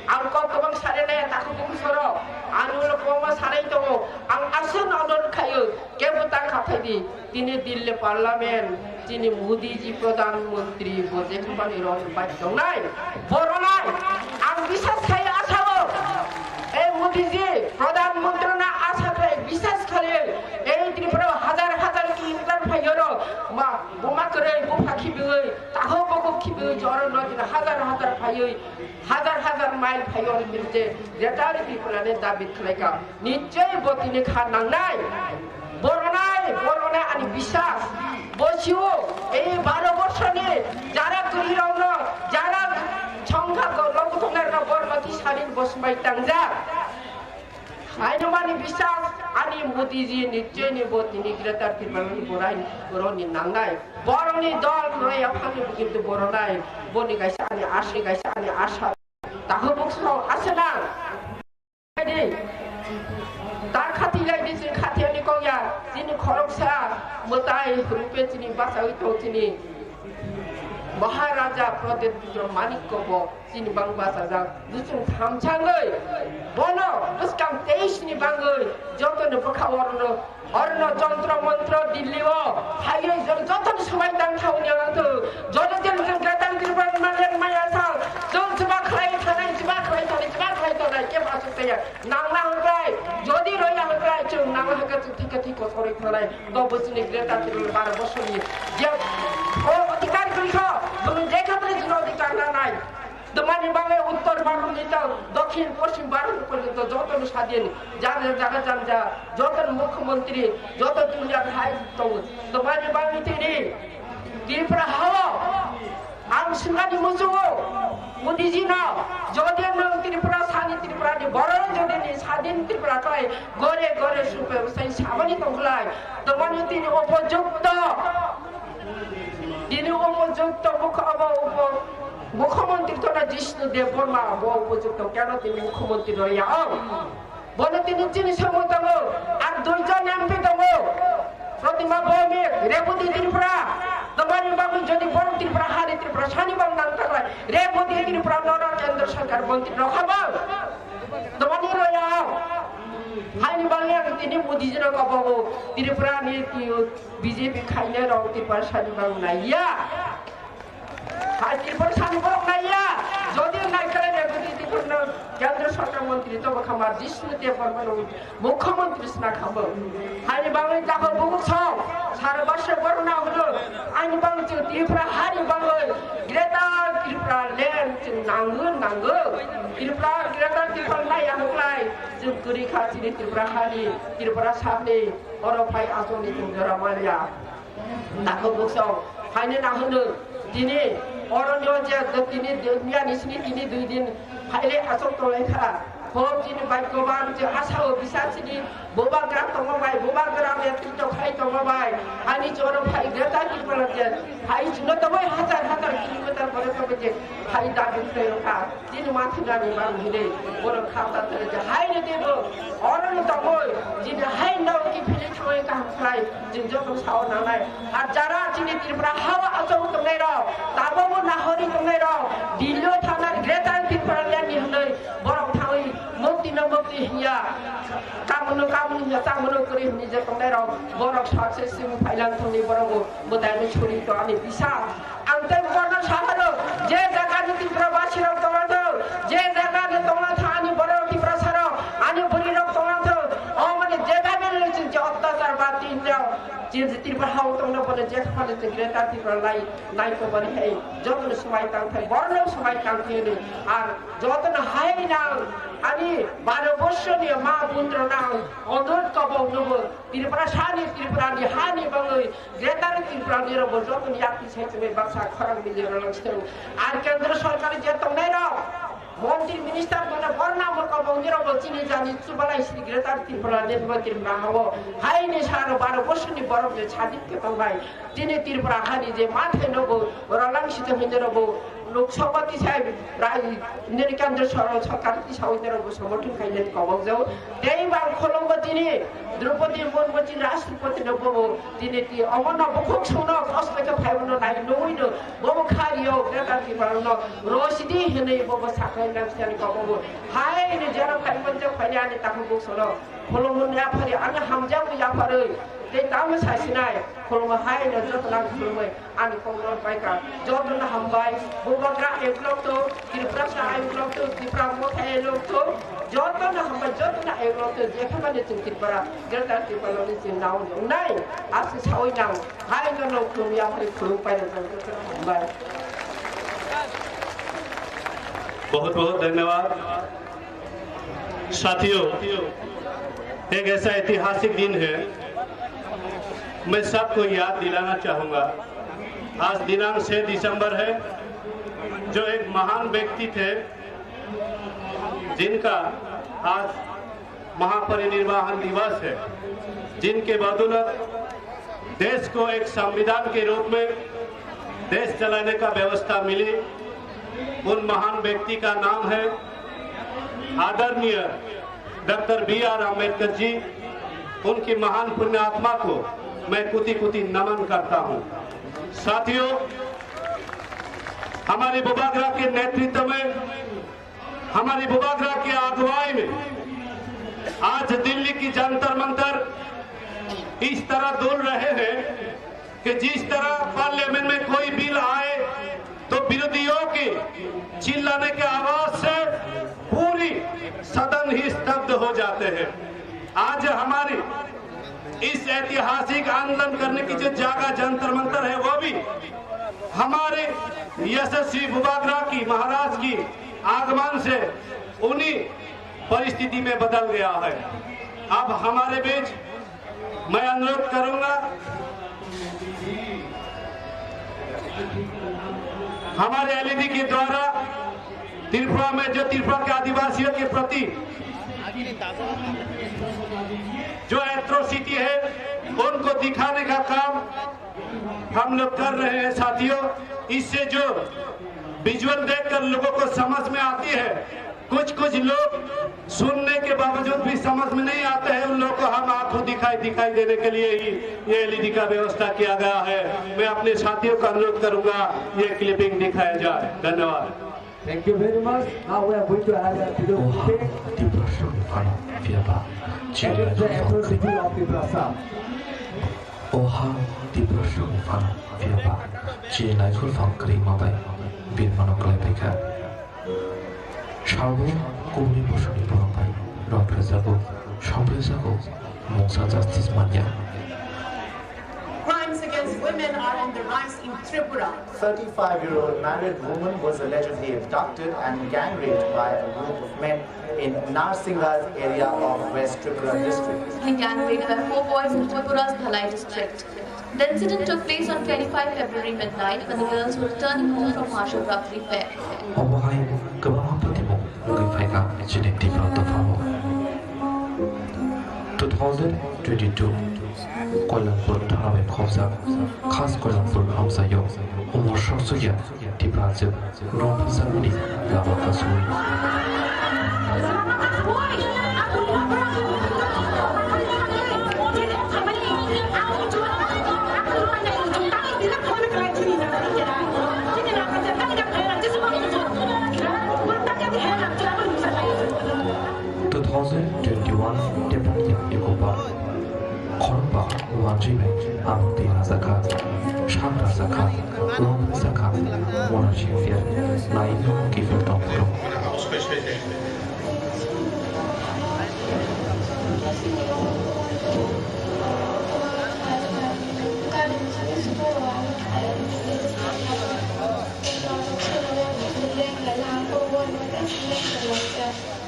Ang kok kwbang sanai nai takhuk bukhusorok, ang ulo kwbangma sanai tongo. Ang aswk no onurodh khaio, kebo ta khaphai di. Tini Delhi Parliament, chini Modi ji Pradhan Mantri bo je company rok bai tongnai, boronai ang biswas khai asao. Ei Modi ji Pradhan Mantri na asa khai biswas khai, ei Tripura hajar hajar kilometer phai oro ma buma kwrwi bupha khibiwi takhuk bukhuk khibiwi joro no tini hajar hajar phaiwi hajar hajar mile phaiwi oro tini je Greater Tripura ni dabi khlaika. Nichoi bo tini kha nangnai. Boronai, boronai ani biswas. Bosio, ei baro borsoni jara kwrwirokno, jara songkha logo tongnai rok borno tisani bosmai tangjak. Haino mani biswas ani Modiji ni chini bo tini Greater Tipraland ni borai boroni nangnai. Boroni dol roi aphani bukintu boronai. Boni kaisa ani asri kaisa ani asa. Tahu bukso asana. Di. Tar khati lai di sing khati ani kongya. Sini khoroksa mutai rupe sini basa ito sini. Maharaja Pradyut Manik Kobo. Chini bang bachajak, nuchung thamsangwi bono bwskang teis ni bangwi jotoni bwkha orno, orno jontro montro Delhi o phaiwi jotoni swmai tang thauni ang tu jono jen jen gatang tirban manlen maya sa jol chuba khlai thanai, chuba khlai thanai, chuba khlai thanai, ke masuk taya nangna hangkai, jodi roya hangkai, chung nangna hangkai, chung thika thik kosoroi thanai, go bosini Greater Tipraland bara bosoni je o adhikar kri kho, bulu je khatri jino adhikar nanai. Tamani bagwi uttor Bharat ni tang dokhin poschim Bharat porjonto joto no sadin jaga jaga janja joto no mukhyamantri joto duniya hai tongo. Tamani bagwi tini Tripura hao ang swngani muchungo Modi ji no jodi no Tripura sani Tripura ni borok jodi ni sadin Tripura kai gore gore supe usai sabani tongkhlai tamani tini upojukto Tini upojukto mukho-, obo upo-, mukhyamantri tona Jishnu Debbarma, bo upojukto keno tini mukhyamantri rw ya ong. Bono tini chini somo tongo, ar duijon M P tongo. Protima Bhowmik, Rebhuti Tripura, tomani bagwi jodi borok Tripura hani Tripura sani bang nang taklai, Rebhuti Tripura norok kendra sarkar mantri rw kha bang. Tomani rw ya ong. Haini bagwi ang tini Modi jino kobogo, Tripura ni twi B J P khainai rok Tiprasa ni bang naiya. Hai Tiprasa ni borok naiya. Jodi nai khe Rebhuti Tripura no Kendra Sorkar Montri to bwkha ma Jishnu Debbarma no Mukhyamantri sna khambo. Haini bagwi jaga buguk song sara basra borok na hwno ani bang chwng Tripura hani bagwi Greater Tripura land chwng nangwi nangwi. Tripura Greater Tripura naiya hwklai chwng kwrwi kha chini Tripura hani Tripura sakni oro phai aswkni chwng jora manya. Takhuk buksong phainwi nahwno tini oro nw je tini duniya ni sini tini dui din phaile aswk tonglaikha. Hok chini bhagyoban je asao bisa chini bubagra tongma bai, bubagra netrito khai tongma bai. Ani choro phai Greater Tipraland je phai chwngno tongwi hajar hajar kilometer pore tongwi je phai dabi tongwi rwkha. Chini mathwinani bang hinwi borok kha ta tare je hai ni tebo oro ni tongwi chini hai no ki philwi thangwi kaham khlai chwng joto sao nangnai. Ar jara chini Tripura hao achuk tongnai rok, tabukbo nahori tongnai rok, Delhi o thangnai Greater Tipraland ni hinwi borok thangwi mukti no mukti hinya, kamono kamono hinya, chamono kwrwi hinwi je tongnai rok, borok success simi phailang thangwi borok bo mwtai no suri to ani bisa. Ang tei borno sahalo je jaga ni Tripura basi rok tongna thang, je jaga ni tongna thang ani borok Tiprasa rok, ani bwrwi rok tongna thang, o mane je jaga ni chwng je ottachar ba tin rok, je Tripura hao tongna bono je khapale chwng Greater Tripura lai, lai to bani hai, joto no swmai tang thai, borno swmai tang thai ni, ar joto no hai nang, ani baro borsho ni ma bundro nang, onurot kobong nubo, Tripura sani, Tripura ni hani bangwi, Greater Tripura ni rok bo joto ni yakti sai chumui baksa khorang bili rwlang sitong. Ar kendra sorkar je tongnai rok, montri minister tongna borna mo kobong ni rok bo chini jani chubalai sini Greater Tripura ni bo Tripura hao. Hai ni sar baro borsoni borok je chadi ke tongbai. Chini Tripura hani je mathai no bo rwlang sitong hinwi rok bo Lok Sabha tisai rai nini kendra sor-, sorkar tisawi nini rok bo somorthon khainani kobong jao. Tei bang khulumgo tini Draupadi Murmu chini Rashtrapati no bobo tini ti omono bukhuk songno kosto khe phaibono nai nugwi no bobo khario Greater Tipraland no rosidi hinwi bobo sakhai nang siani kobobo. Hai ni jero phaibo je phai ani takhuk buksono khulumuni aphari ani hamjakgo yapharwi tei tamo sasinai khulumo hai no joto nang khulumwi. Ani kokno paikha. Jotono hambai. Bubagra eglok to, Tiprasa eglok to, Tipra Motha eglok to, jotono hambai, jotono eglok to, jekhamani chwng Tripura, Greater Tripura ni chwng nauni wngnai, aswk sawi nang, hai no no khulum ya, hai khulum pai no jotono hambai. बहुत बहुत धन्यवाद। साथियों, एक ऐसा ऐतिहासिक दिन है मैं सबको याद दिलाना चाहूंगा, आज दिनांक छह दिसंबर है, जो एक महान व्यक्ति थे, जिनका आज महापरिनिर्वाण दिवस है, जिनके बदौलत देश को एक संविधान के रूप में देश चलाने का व्यवस्था मिली। उन महान व्यक्ति का नाम है आदरणीय डॉक्टर बी आर अम्बेडकर जी। उनकी महान पुण्य आत्मा को मैं कोटि कोटि नमन करता हूँ। साथियों, हमारे बुबागरा के नेतृत्व में, हमारी बुबागरा की अगुवाई में आज दिल्ली की जंतर मंतर इस तरह डोल रहे हैं कि जिस तरह पार्लियामेंट में कोई बिल आए तो विरोधियों की चिल्लाने के आवाज से पूरी सदन ही स्तब्ध हो जाते हैं। आज हमारी इस ऐतिहासिक आंदोलन करने की जो जगह जंतर मंतर है, वो भी हमारे यशस्वी बुबागरा की महाराज की आगमन से उन्हीं परिस्थिति में बदल गया है। अब हमारे बीच मैं अनुरोध करूंगा, हमारे एलईडी के द्वारा त्रिपुरा में जो त्रिपुरा के आदिवासियों के प्रति जो एट्रोसिटी है, उनको दिखाने का काम हम लोग कर रहे हैं साथियों। इससे जो विजुअल देखकर लोगों को समझ में आती है, कुछ कुछ लोग सुनने के बावजूद भी समझ में नहीं आते हैं, उन लोगों को हम आंखों दिखाई दिखाई देने के लिए ही ये एलईडी का व्यवस्था किया गया है। मैं अपने साथियों का अनुरोध करूंगा, ये क्लिपिंग दिखाया जाए। धन्यवाद। Thank you very much. Now we are going to have a video. Oha, clip. Tiprasani phano phiyaba, against the atrocity of Tiprasa. Oha, Tiprasani phano phiyaba, je naikhol phang kwrwi mabai birmano kwlai paikha. Sabo kubuni bosoni borok bai rok rwjago, song rwjago, mungsa justice manya. Crimes against women are on the rise in Tripura. Thirty-five-year-old married woman was allegedly abducted and gang raped by a group of men in Narsinghar area of West Tripura district. He gang raped by four boys in Tripura's Dhalai district. The incident took place on twenty-five February midnight when the girls were returning home from Mahashivratri fair. Obo hai kwbangma patimung wngwi phaikha chini Tipra dophao. Two thousand twenty-two, Koilampur thana bai khopjak, khas Koilampur amchaio umor soksuya Tiprajwk rong phasakmani lama kasui. Two thousand twenty-one Tepan Yakni Gopal, Khorokba Wanjwi bai ang twi rajakha, sak rajakha, lom rajakha, mona singphiya, naino kiphil tongphuru.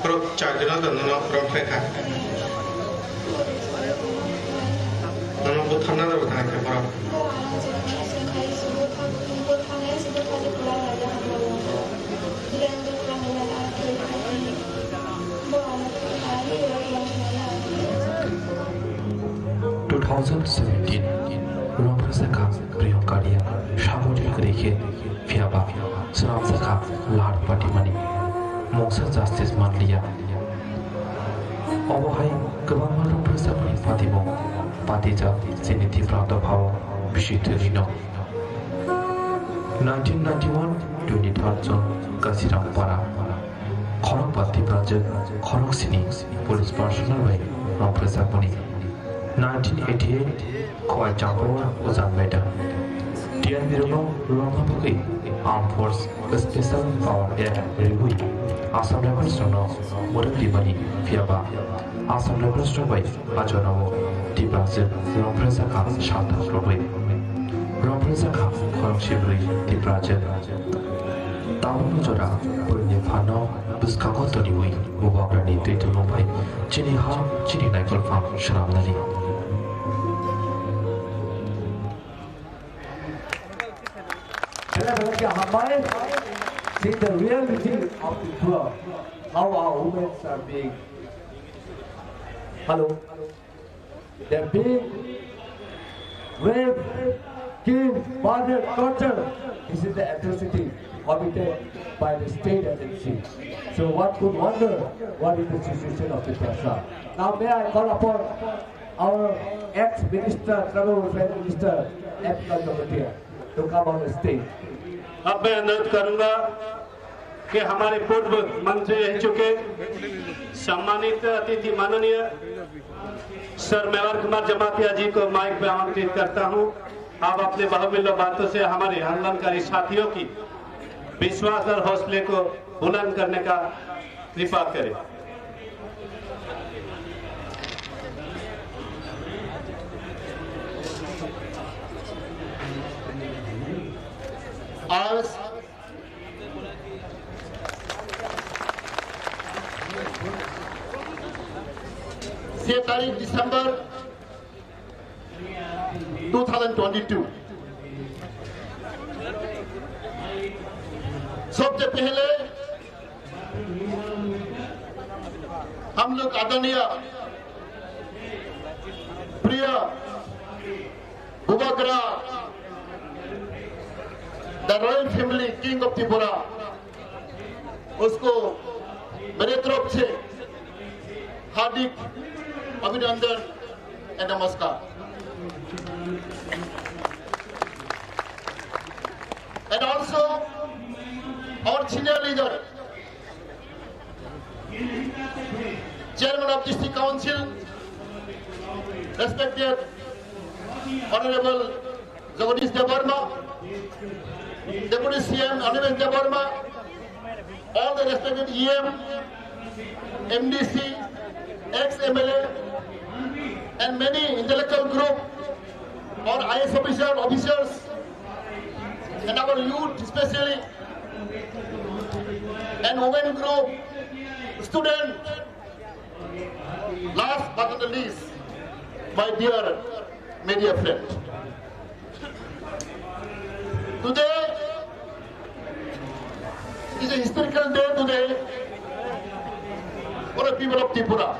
Borok charjon no nono borok khlai kha. Nono butharna da butharna khe borok. Two thousand seventeen, Rongphasakha Priyanka Riya saboni kwrwi khe phiyaba swnamjakha lad patimani mungsa justice manliya. Obo hai kwbangma rwngphasakni patimung patijak chini Tipra dophao bisi thwirwino. Nineteen ninety-one, twenty-third June, Kasiram Para, Khorokba Tiprajwk khoroksini police personnel bai rwngphasakmani. Nineteen eighty-eight, Khowai Changpawa Ujan Madam. T N Birmo rwngna bagwi Armed Force Special Power Act riwi Assam Rifles rokno mwrwk rimani phiyaba Assam Rifles rok bai ajonao Tiprajwk rwngphasakha saltham rwgwi. Rwngphasakha khorok sibrwi Tiprajwk. Tabukno jora buini phano bwskango toniwi bubagrani twi thumung bai chini ha chini naikolphang swnamnani. Hamae, see the reality of the poor, how our women are being, hello, they're being raped, killed, murdered, tortured. This is the atrocity committed by the state agency. So one could wonder what is the situation of the Tiprasa. Now may I call upon our ex-minister, Tribal Welfare Minister, M K Jamatia, to come on the stage. अब मैं अनुरोध करूंगा कि हमारे पूर्व मंत्री रह चुके सम्मानित अतिथि माननीय सर मेवार कुमार जमातिया जी को माइक पे आमंत्रित करता हूं। आप अपने बहुमूल्य बातों से हमारे आंदोलनकारी साथियों की विश्वास और हौसले को बुलंद करने का कृपा करें। आज से तारीख दिसंबर दो हज़ार बाईस। सबसे पहले हम लोग आदरणीय प्रिय बुबाग्रा, the royal family, King of Tripura, उसको मेरे तरफ से हार्दिक अभिनंदन एंड नमस्कार। And also our senior leader, Chairman of District Council, respected Honorable Jagadish Debbarma, Deputy C M Animesh Debbarma, all the respected E M, M D C, ex-M L A, and many intellectual group, our I A S officer, officers, and our youth especially, and women group, student, last but not the least, my dear media friend. Today is a historical day today for the people of Tripura.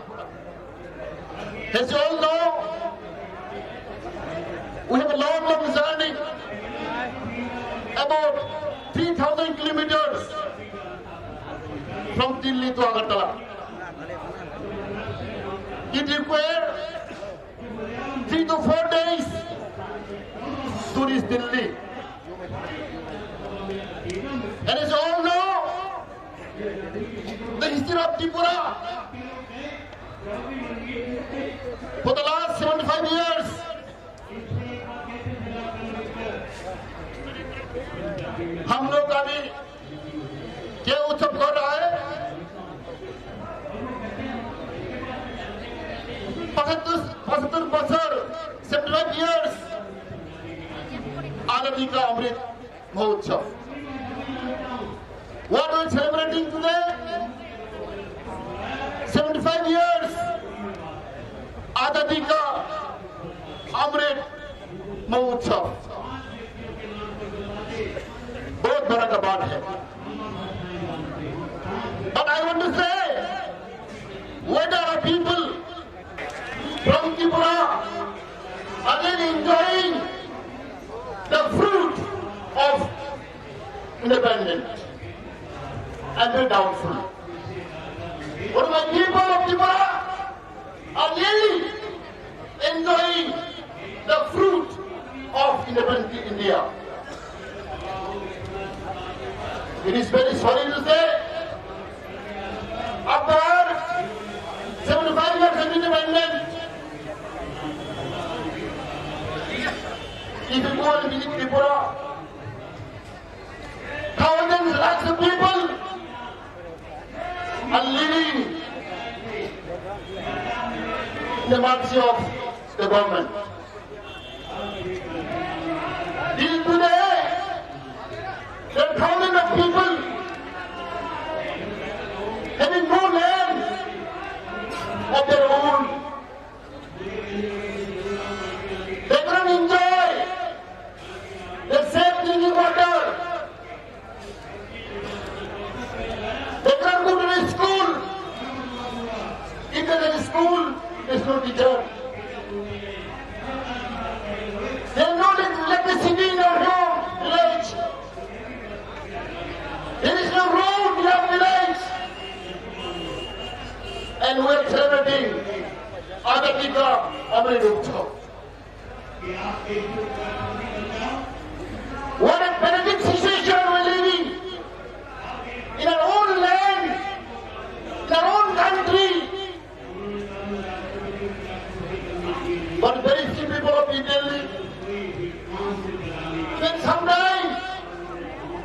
As you all know, we have a long, long journey, about three thousand kilometers from Delhi to Agartala. It requires three to four days to reach Delhi. And as you all know, the history of Tripura for the last seventy-five years, हम लोग अभी क्या उत्सव कर रहा है? पचहत्तर, पचहत्तर बछर, seventy-five years, आजादी का अमृत Mahotsav. What we are celebrating today? Seventy-five years आजादी का अमृत महोत्सव। बहुत बड़ा का बात है। But I want to say, whether our people from Tripura are they enjoying the fruit of independence? I'm very doubtful. What my people of Tripura are really enjoying the fruit of independent India. It is very sorry to say, after seventy-five years of independence, if you go and visit Tripura, thousands, lakhs of people are living in the mercy of the government. Till today, there are thousands of people having no land of their own. They couldn't enjoy the safe drinking water. There is no teacher. There is no electricity in our home, village. There is no road in our village. And we are celebrating Azadi Ka Amrit Utsav. What a pathetic situation we're living in our own land, in our own country. But very few people of Delhi, even sometimes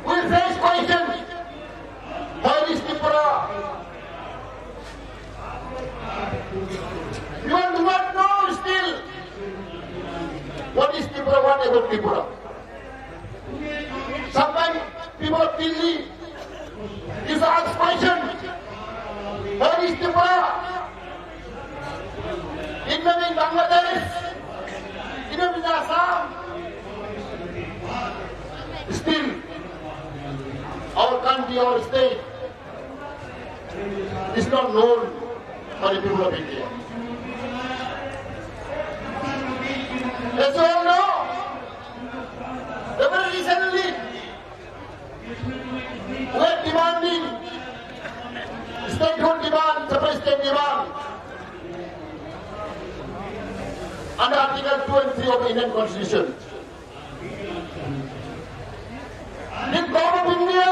we face question, where is Tripura? People do not know still what is Tripura, what about Tripura. Sometimes people of Delhi used to ask question, where is Tripura? It may be in Bangladesh, it may be in Assam. Still, our country, our state is not known by the people of India. As you all know, very recently, we are demanding statehood demand, separate state demand under Article two and three of the Indian Constitution. The government of India,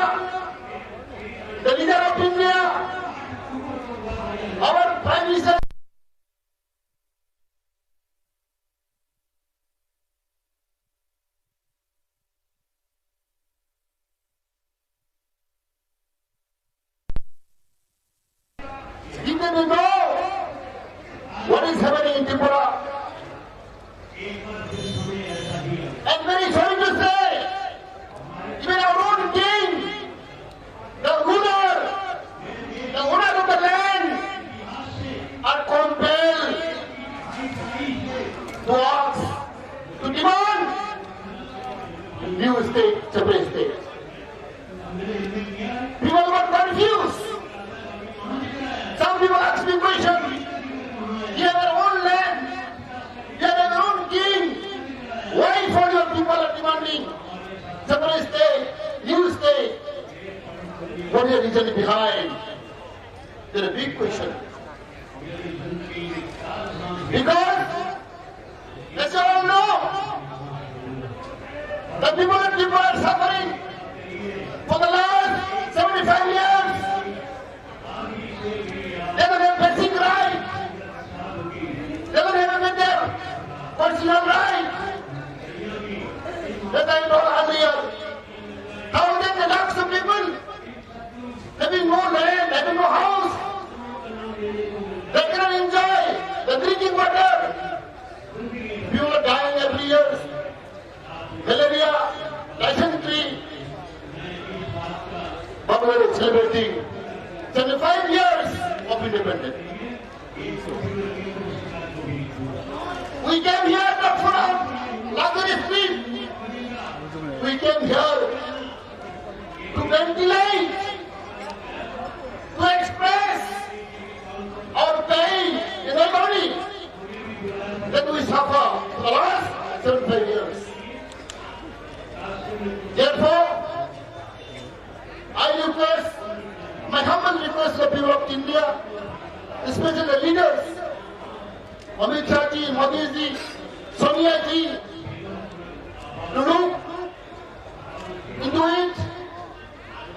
the leader of India, our Prime Minister, if they know what is happening in Tripura, and very sorry to say, even our own king, the ruler, the owner of the land, are compelled to ask, to demand new state, separate state. People were confused. Some people ask me question, you have your own land, you have your own king. Why for your people are demanding separate state, new state? What is the reason behind? There is a big question. Because, as you all know, the people of Tripura are suffering for the last seventy-five years. They don't have basic right. They don't have a better constitutional right. As I told earlier, thousands and lakhs of people having no land, having no house. They cannot enjoy the drinking water. People are dying every year. Malaria, dysentery. But we are celebrating seventy-five years of independence. We came here not for our luxury sleep. We came here to ventilate, to express our pain and agony that we suffer for the last seventy-five years. Therefore, I request, my humble request to the people of India, especially the leaders, Amit Shah ji, Modi ji, Sonia ji, to look into it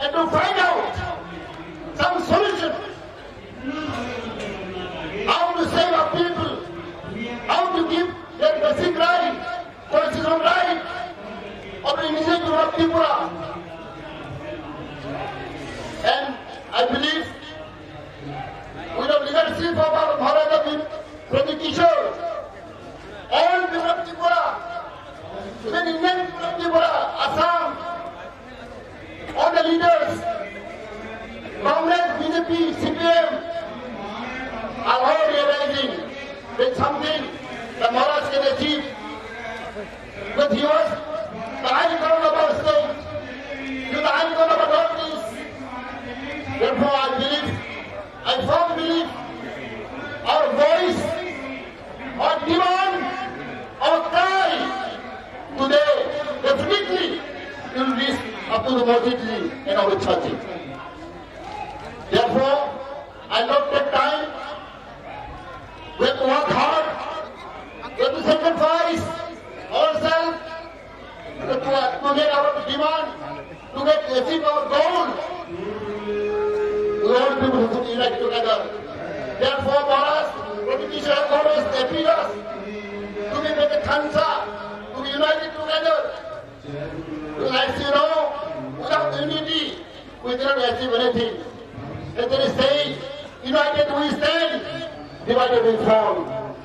and to find out some solution. How to save our people, how to give their basic right, constitutional right of the indigenous people of Tripura. And I believe, with the leadership of our Maharaja Bir Pradyot Kishore, all people of Tripura, even Indian people of Tripura, Assam, all the leaders, Work hard, we have to sacrifice ourselves to, to, to get our demand, to get, achieve our goal. We all people should unite together. Therefore, for us, British have always appealed us to be make a Thansa, to be united together. As you know, without unity, we cannot achieve anything. As they say, united we stand, divided we fall.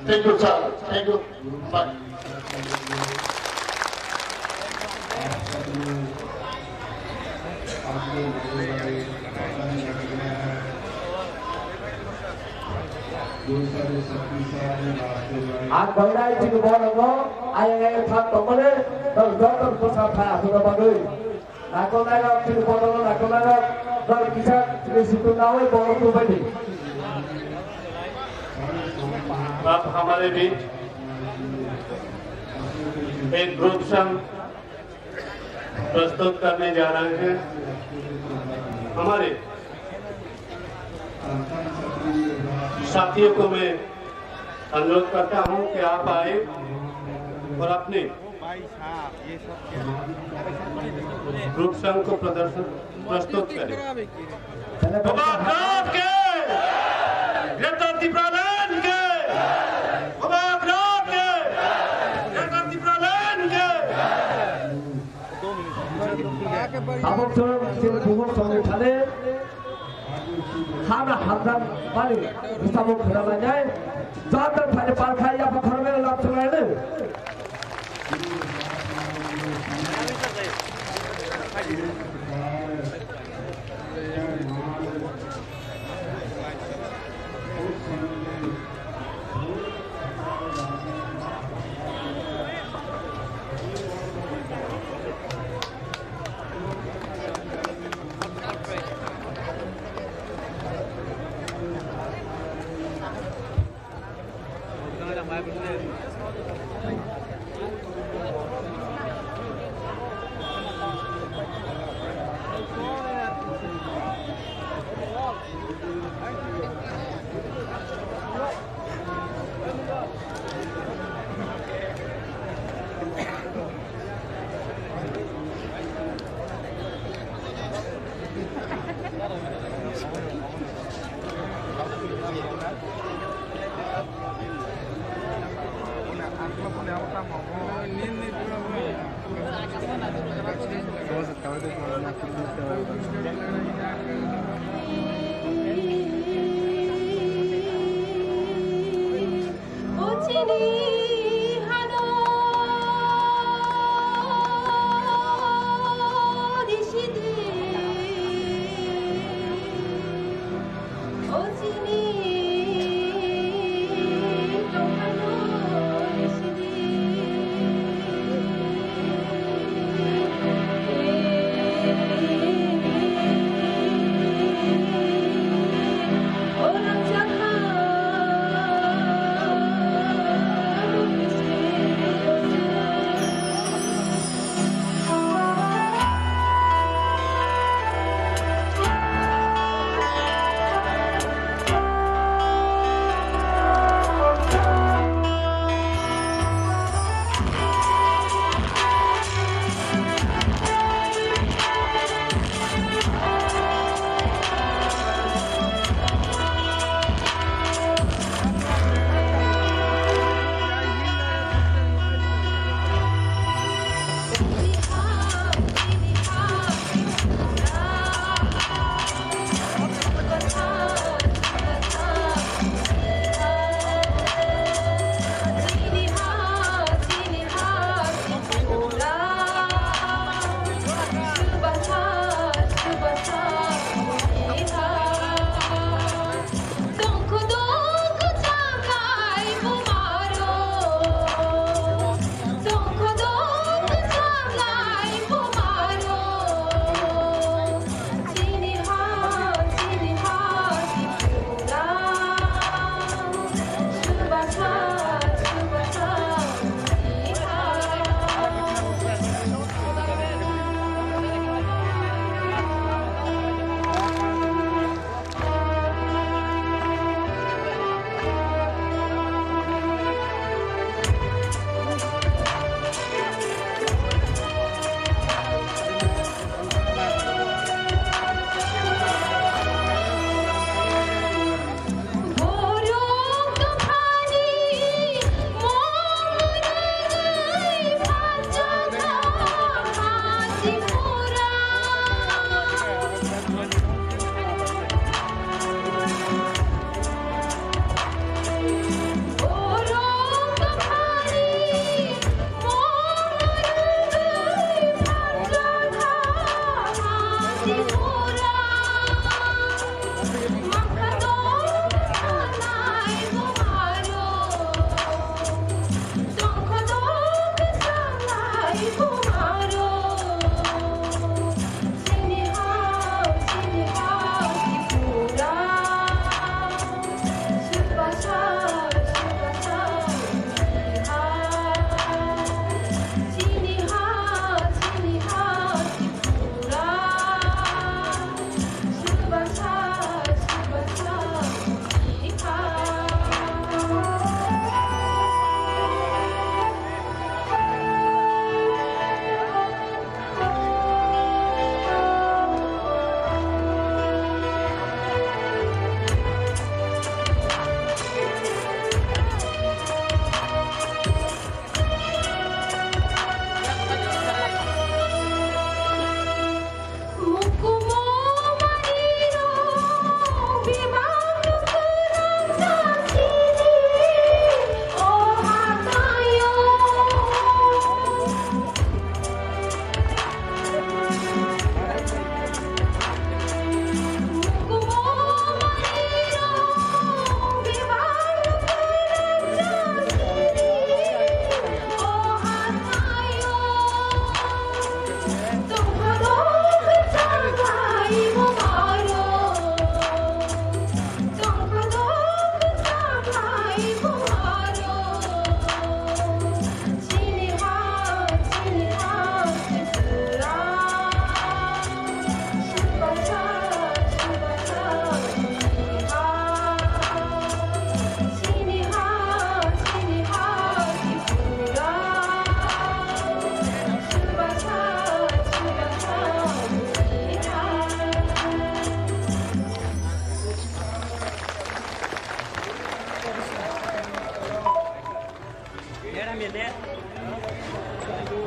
Thank you, sir. Thank you. Bye. Ang bai nai chini borokno ayang ayang thang tongmani, norok joto bwsa phai aswkna bagwi. Naikolnairok, chini borokno naikolnairok, norok kisa chini situng nawi borok tubadi. Ab hamare bich ek group song प्रस्तुत करने जा रहे हैं। हमारे साथियों को मैं अनुरोध करता हूं कि आप आए और अपने ग्रुप सॉन्ग को प्रदर्शन, प्रस्तुत करें। Baba Graf ke! Greater Tipraland ke! Baba Graf ke! Greater Tipraland ke! Tabuk chwng chini buhur songni thani hana hamjak mani bwsamo khwna lainai, joto thani palkhai yapha khoroknwi lab chwng lainai.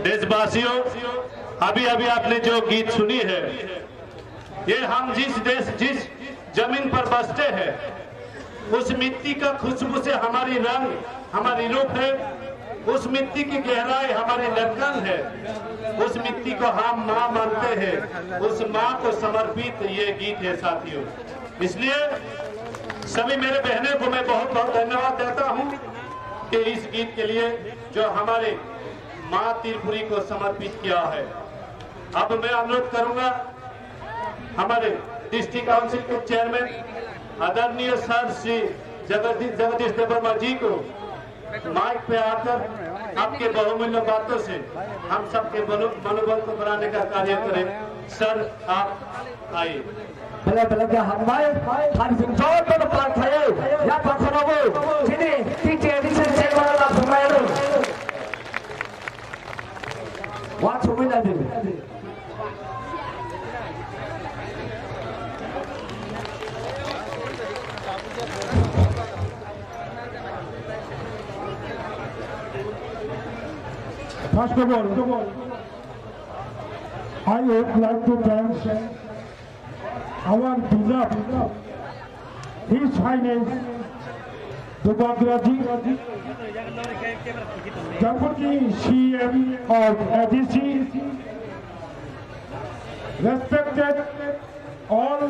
देशवासियों, अभी अभी आपने जो गीत सुनी है, ये हम जिस देश, जिस जमीन पर बसते हैं, उस मिट्टी का खुशबू से हमारी रंग, हमारी रूप है, उस मिट्टी की गहराई हमारी धड़कन है, उस मिट्टी को हम माँ मानते हैं, उस माँ को समर्पित ये गीत है साथियों। इसलिए सभी मेरे बहनों को मैं बहुत बहुत धन्यवाद देता हूँ कि इस गीत के लिए जो हमारे माँ त्रिपुरी को समर्पित किया है। अब मैं अनुरोध करूंगा हमारे डिस्ट्रिक्ट काउंसिल के चेयरमैन आदरणीय सर श्री जगदीश, जगदीश देवर्मा जी को माइक पे आकर आपके बहुमूल्य बातों से हम सबके मनो-, मनोबल को बढ़ाने का कार्य करें। सर, आप आइए। Belai belai khe hambai, phan sing jor tono par khayo, ya pakhoro bo, chini T T A D C chairman la phunai ro. Wa chumui na di. First of all, I would like to thank our beloved His Highness Bubagraji, Deputy C M of A D C, respected all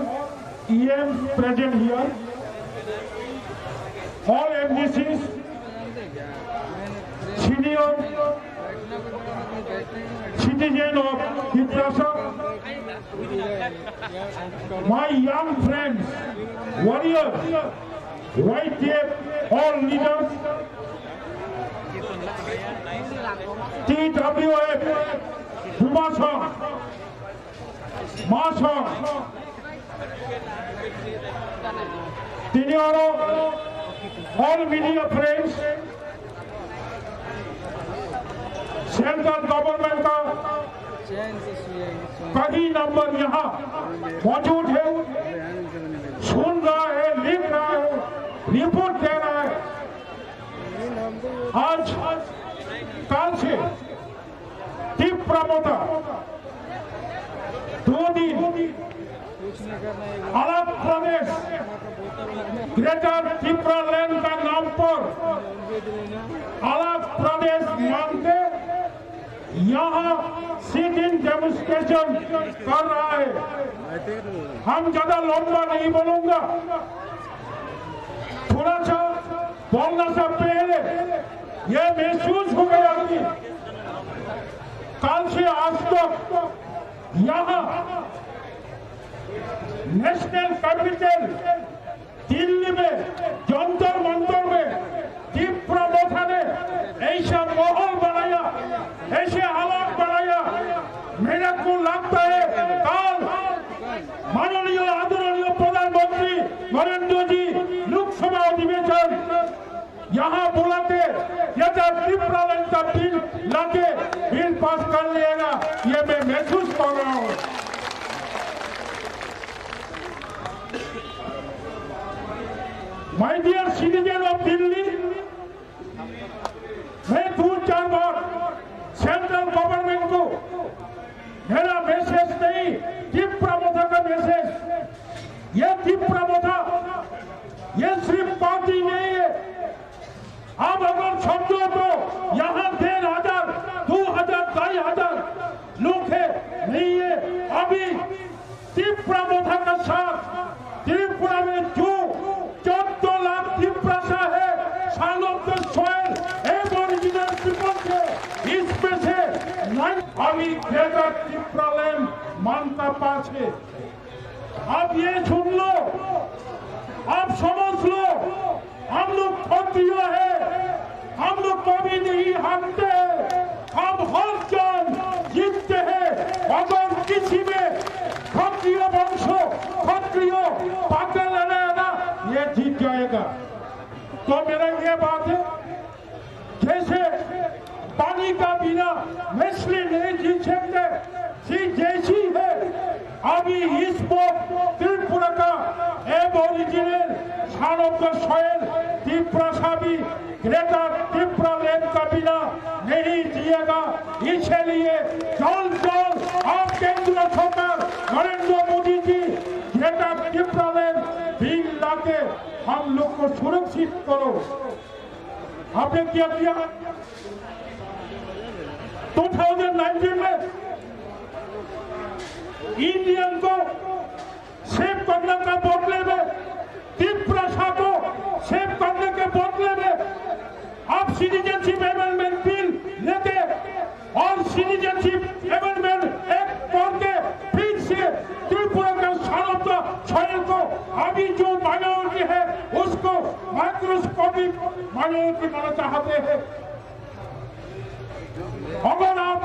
E Ms present here, all M D Cs, senior citizen of Tiprasa, my young friends, warriors, Y T F, all leaders, T W F, Bumasong, Masong, tini oro all media friends, central government ka कई नंबर यहाँ मौजूद है, सुन रहा है, लिख रहा है, रिपोर्ट दे रहा है। आज कल से तीव्र मोर्चा दो दिन अलग प्रदेश ग्रेटर तिप्रालैंड का नाम पर अलग प्रदेश मांगते यहाँ सिट इन डेमोन्स्ट्रेशन कर रहा है। हम ज्यादा लंबा नहीं बोलूंगा, थोड़ा सा बोलना से पहले ये महसूस हो गया कि कल से आज तक यहाँ नेशनल कैपिटल दिल्ली में जंतर मंतर में तीव्र मोर्चा ने ऐसा माहौल बनाया, ऐसे हालात बनाया। मेरे को लगता है कल माननीय आदरणीय प्रधानमंत्री नरेंद्र जी लोकसभा अधिवेशन यहाँ बुलाते, ये तो तिप्रालैंड का बिल लाके बिल पास कर लेगा, ये मैं महसूस कर रहा हूँ। My dear citizen of Delhi, मैं दो चार बार सेंट्रल गवर्नमेंट को मेरा मैसेज नहीं, तीव्र मोर्चा का मैसेज। ये तीव्र मोर्चा, ये सिर्फ पार्टी नहीं है। आप अगर समझो तो यहाँ डेढ़ हजार, दो हजार, ढाई हजार लोग हैं, नहीं है। अभी तीव्र मोर्चा का साथ त्रिपुरा में जो चौदह लाख तिप्रासा है, son of the soil, aboriginal people के, इसमें से नाइन अभी ग्रेटर तिप्रालैंड मांगता पास है। आप ये सुन लो, आप समझ लो, हम लोग क्षत्रिय है, हम लोग कभी नहीं हारते, हम हर जंग जीतते हैं। अगर किसी में क्षत्रिय वंश, क्षत्रिय पागल है ना, ये जीत जाएगा। तो मेरा ये बात है, जैसे पानी का बिना मछली नहीं जी सकते, ठीक जैसी है अभी इस वक्त त्रिपुरा का aboriginal, son of the soil, Tiprasa भी ग्रेटर तिप्रा लैंड का बिना नहीं जिएगा। इसलिए जल्द जल्द आप केंद्र सरकार नरेंद्र मोदी जी ग्रेटर तिप्रा लैंड बिल लाके हम लोग को सुरक्षित करो। आपने क्या किया? टू थाउजेंड नाइनटीन में इंडियन को सेव करने का बदले में, तिप्रासा को सेव करने के बदले में आप सिटीजनशिप अमेंडमेंट बिल लेके और सिटीजनशिप अमेंडमेंट एक्ट करके फिर से त्रिपुरा का सार्वभौमता क्षेत्र को अभी जो माइनॉरिटी है उसको माइक्रोस्कोपिक माइनॉरिटी बनाना चाहते हैं। अगर आप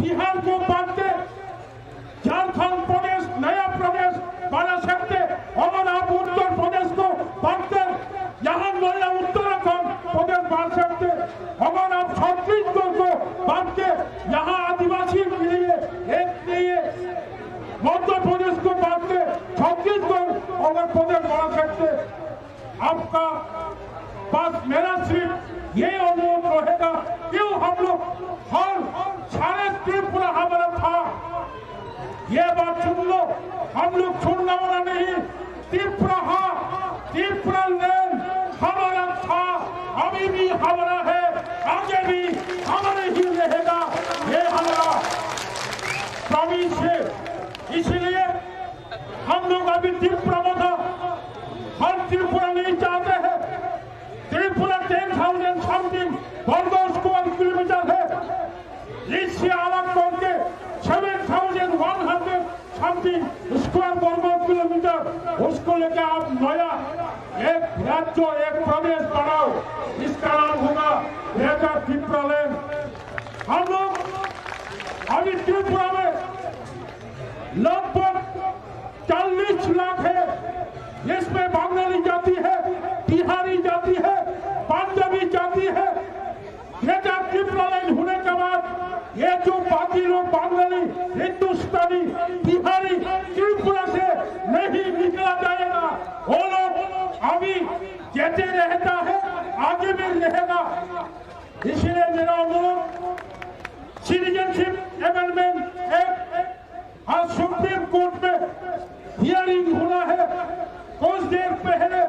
बिहार को बांट के झारखंड प्रदेश नया प्रदेश बना सकते, अगर आप उत्तर प्रदेश को बांटकर यहाँ नया उत्तराखंड प्रदेश बना सकते, अगर आप छत्तीसगढ़ को बांट के यहाँ आदिवासी के लिए एक लिए मध्य प्रदेश को बांट के छत्तीसगढ़ अगर प्रदेश बना सकते, आपका पास मेरा सिर्फ ये अनुरोध रहेगा, क्यों हम लोग हर सारे त्रिपुरा हमारा था, ये बात सुन लो, हम लोग छोड़ने वाला नहीं। तिप्रा, तिप्रा लैंड हमारा था, अभी भी हमारा है, आगे भी हमारे ही रहेगा, ये हमारा प्रॉमिस है। इसीलिए हम लोग अभी तिप्रा मोथा, हम त्रिपुरा नहीं चाहते हैं। त्रिपुरा टेन थाउजेंड समथिंग वर्ग स्क्वायर किलोमीटर है, इससे अलग करके seven thousand one hundred something square वर्ग किलोमीटर, उसको लेके आप नया एक राज्य, एक प्रदेश बनाओ, इसका नाम होगा ग्रेटर तिप्रा लैंड। हम लोग अभी त्रिपुरा में लगभग चालीस लाख है, इसमें बंगाली जाति है, बिहारी जाति है, पंजाबी जाति है। ग्रेटर तिप्रा लैंड होने के बाद ये जो बाकी लोग बंगाली, हिंदुस्तानी, बिहारी, त्रिपुरा से नहीं निकला जाएगा। वो लोग अभी जैसे रहता है, आगे भी रहेगा। इसलिए मेरा अनुरोध, सिटीजनशिप अमेंडमेंट एक्ट आज सुप्रीम कोर्ट में हियरिंग होना है। कुछ देर पहले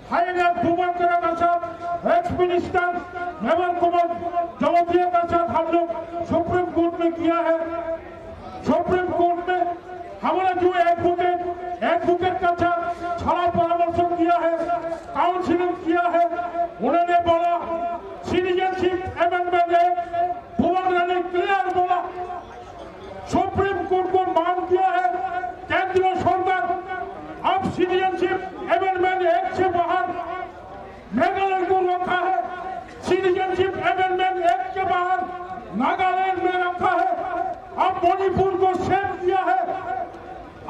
हाईलाइट बुबाकरा का साथ, एक्स मिनिस्टर मेवाल कुमार जमातिया का साथ हम लोग सुप्रीम कोर्ट में किया है। सुप्रीम कोर्ट में हमारा जो एडवोकेट, एडवोकेट का साथ सलाह परामर्श किया है, काउंसलिंग किया है, उन्होंने बोला सिटीजनशिप अमेंडमेंट एक्ट भुवन रानी क्लियर बोला। सुप्रीम कोर्ट को मांग किया है केंद्र सरकार, अब सिटीजनशिप अमेंडमेंट एक्ट से बाहर मेघालय को रखा है, सिटीजनशिप अमेंडमेंट एक्ट के बाहर नागालैंड में रखा है, अब मणिपुर को सेव किया है,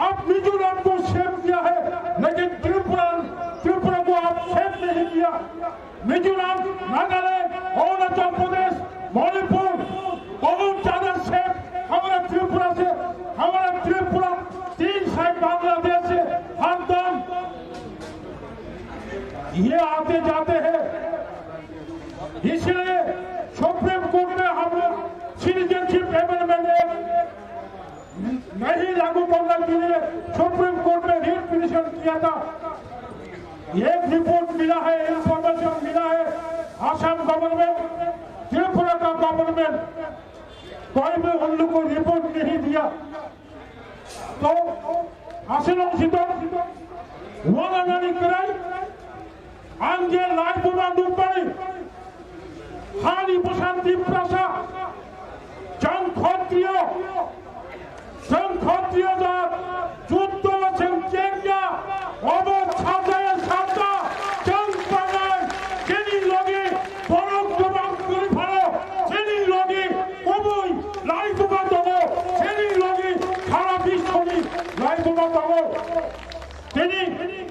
अब मिजोरम को सेव किया है, लेकिन त्रिपुरा, त्रिपुरा को आप सेव नहीं किया। मिजोरम, नागालैंड, अरुणाचल प्रदेश, मणिपुर, बहुत ज्यादा सेव हमारा त्रिपुरा से, हमारा त्रिपुरा तीन साइड बांग्लादेश से हरदम ये आते जाते हैं। इसलिए सुप्रीम कोर्ट में हम लोग सिटीजनशिप अमेंडमेंट एक्ट नहीं लागू करने के लिए सुप्रीम कोर्ट में रिट पिटिशन किया था। एक रिपोर्ट मिला है, इंफॉर्मेशन मिला है, आसाम गवर्नमेंट, त्रिपुरा का गवर्नमेंट, कोई भी उन लोग को रिपोर्ट नहीं दिया। तो आसिलों सितों वाला नानी कराई, आंगे लाई बुबा दुबई, हानी बुसान तिप्रासा, जंग खत्रियो, जंग खत्रियो जात, जुद्ध जंग केंगा, अबो साजाया साजा, जंग पानाई, जेनी लगे, बरफ गोबां करि फालो, जेनी लगे, अबोई, लाई बुबा दबो, जेनी लगे, सारा बिस्वनि, लाई बुबा दबो। तेरी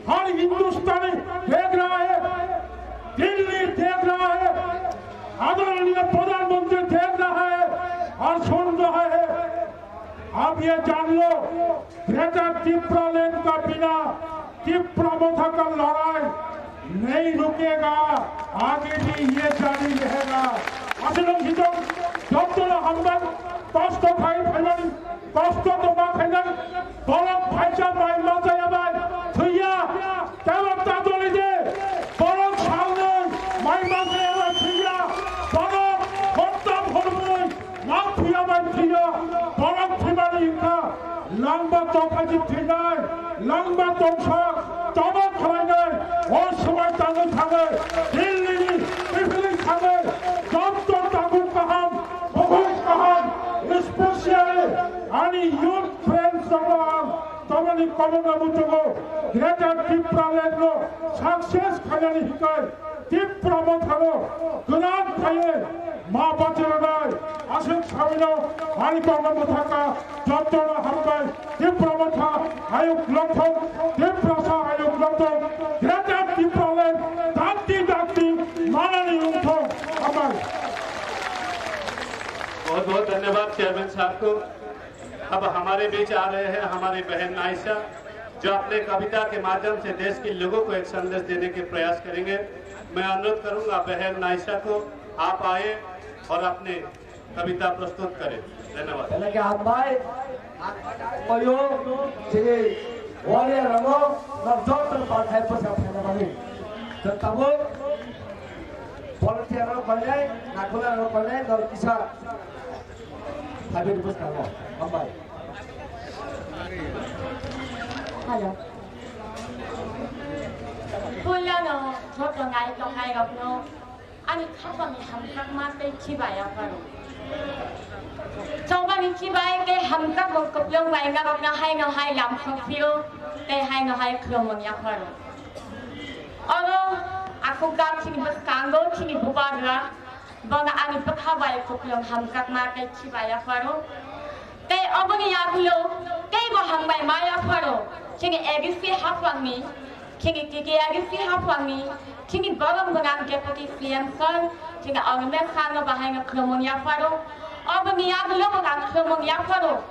हर हिंदुस्तानी देख रहा है, दिल्ली देख रहा है, आदरणीय प्रधानमंत्री देख रहा है और सुन रहा है। आप ये जान लो, ग्रेटर तिप्रा लैंड का बिना तिप्रा मोथा का लड़ाई नहीं रुकेगा, आगे भी ये जारी रहेगा। Aswk wng sijak, jotono hambai, kosto khai phainai, kosto tongma khainai, borok phaisa mai ma chaya bai thwiya, tebo ta doli de, borok salnwi mai ma chaya bai thwiya, borok hopta phormwi ma thwiya bai thwiya, borok thwimani wngkha. Langma tongkha ji thwinai, langma tongsa, tobo khwlainai, o swmai tangwi thangwi, Delhi ni, Delhi ni thangwi, joto tabuk kaham, bukhuk kaham, especially ani youth friends rok ang, tomoni komono muchungo, Greater Tipraland no success khainani hikai, Tipra Mothano gwnang khaiwi ma bachirwnai aswk sawino ani kokno mwthangkha. Jotono hambai. Tipra Motha ayuk longthok, Tiprasa ayuk longthok, Greater Tipraland dakti dakti manani wngthok. Hambai. बहुत बहुत धन्यवाद चेयरमैन साहब को। अब हमारे बीच आ रहे हैं हमारी बहन नाइशा, जो अपने कविता के माध्यम से देश के लोगों को एक संदेश देने के प्रयास करेंगे। मैं अनुरोध करूंगा बहन नाइशा को, आप आए और अपने कविता प्रस्तुत करें। धन्यवाद। Belai khe hambai, koyo, chini warrior rano, nok joto palthai bwsa phaina bagwi. Chwng tabuk volunteer rok painai, nakula rok painai, nok kisa. Habit bwskango, hambai. Hello. Puilano joto nai tongnai rokno ani khapangni hamjakma tei khiba yapharo. Chobani khibai tei hamjakmung kwplwng bai narokno haino hai lamsong phiro tei haino hai khulumung yapharo. Oro aswk jak chini bwskango chini bubagra. Bono ani bwkha bai kwplwng hamjakma tei khiba yapharo. Tei oboni yagulo teibo hambai ma yapharo. Chini A D C hapangni, chini T T A D C hapangni, chini borok gwnang Deputy C M sir, chini Orme sano bahaino khulumung yapharo. Oboni yagulo bo ang khulumung yapharo.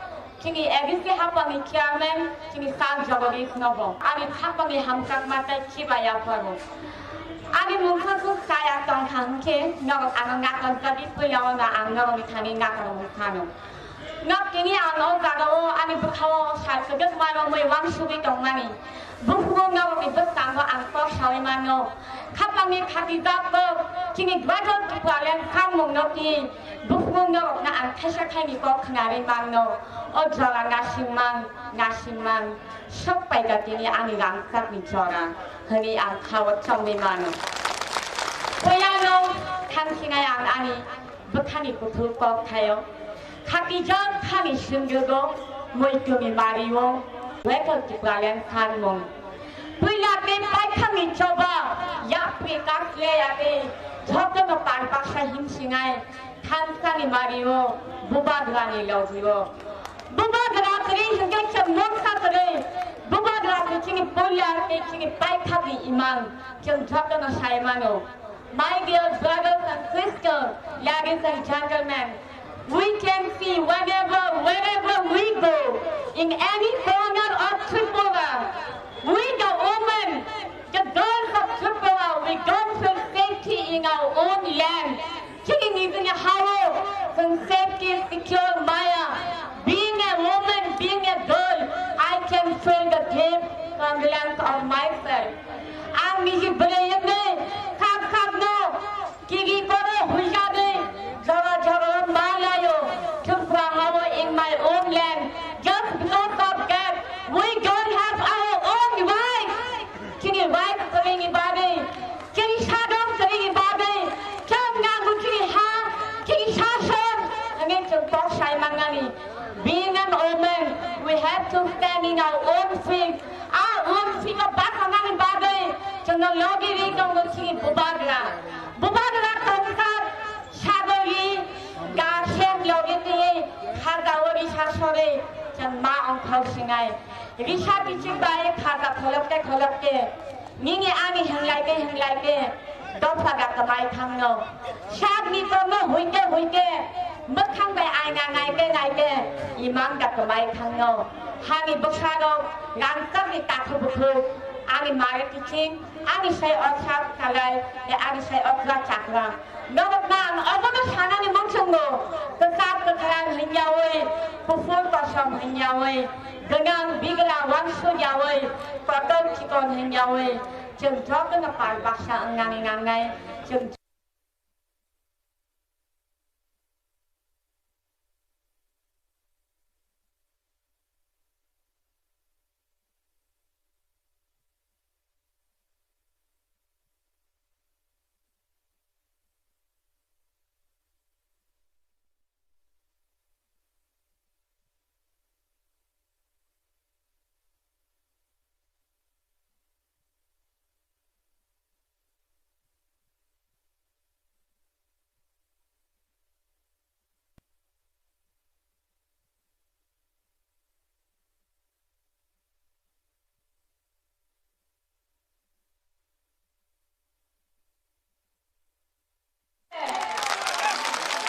Chini A D C hapangni chairman, chini sir Jagadish nobo. Ani khapangni hamjakma tei khiba yapharo. Ani mungsa kuk saya tongkha hwnkhe, norok ano nakarjagwi puila ono ang norokni thani nakarmung phano. Nok tini ang o jagao ani bwkhao sal kwbangma romwi uansugwi tongmani. Buphuru norokni bwskango ang kok saui mano. Khapangni khatijak kok, chini Greater Tipraland samung nokni buphuru norokno ang thaisa thaini kok khnarwi mano. O jora nasimang, nasimang, sok paikha tini ani rangchakni jora, hwnwi ang khao chongwi mano. Puilano thangsinai ang ani bwkhani kuthuk kok thaio. Khatijak thani sundrugo, muitumi mario, Greater Tipraland sanmung. Puila tei paithakni choba, yapri kasle yatwi, jotono par baksa himsinai, thansani mario, bubagrani logio. Bubagra kwrwi hwnkhe chwng mungsa kwrwi, bubagra khe chini puila tei chini paithakni imang, chwng jotono sai mano. My dear brothers and sisters, ladies and gentlemen, we can see whenever, wherever we go, in any corner of Tripura, we the women, the girls of Tripura, we don't feel safety in our own land. Chini nijini hao, chwng safety, secure maya. Being a woman, being a girl, I can feel the deep confidence of myself. Ang niji bwrwi wngwi khap khapno kiri koro huijagwi jora jora ma laio. Tripura hao in my own land. Just because of that, we don't have our own rights. Chini rights kwrwini bagwi, chini sadon kwrwini bagwi, chwng nango chini ha, chini sason, hwnwi chwng kok sai mannani. Being an woman, we have to stand in our own feet. Aa, own sika bathangani bagwi chwngno logi ri tongo chini bubagra. Bubagra tongkha sagori, gasem logi twi khajao risa sori chwng ma ongkhor sinai. Risa bichik bai khaja kholopte kholopte nini ani hwnglai tei hwnglai tei dopha ga kwmai thangno. Sakni tongno huite huite, mwkhang bai aina naite naite, imang da kwmai thangno. Hani bwsarok rangchakni takhuk bukhuk, Ani mari kiching, ani sai otsak kalai, ani sai otsak chakla. Norok na ang obono sanani muchungo, kwchak kwkhrang hinyawi, kuphur kosom hinyawi, gwnang bigra wansuk yawi, kotor chikon hinyawi, chwng jotono pal baksa wngnani nangnai, chwng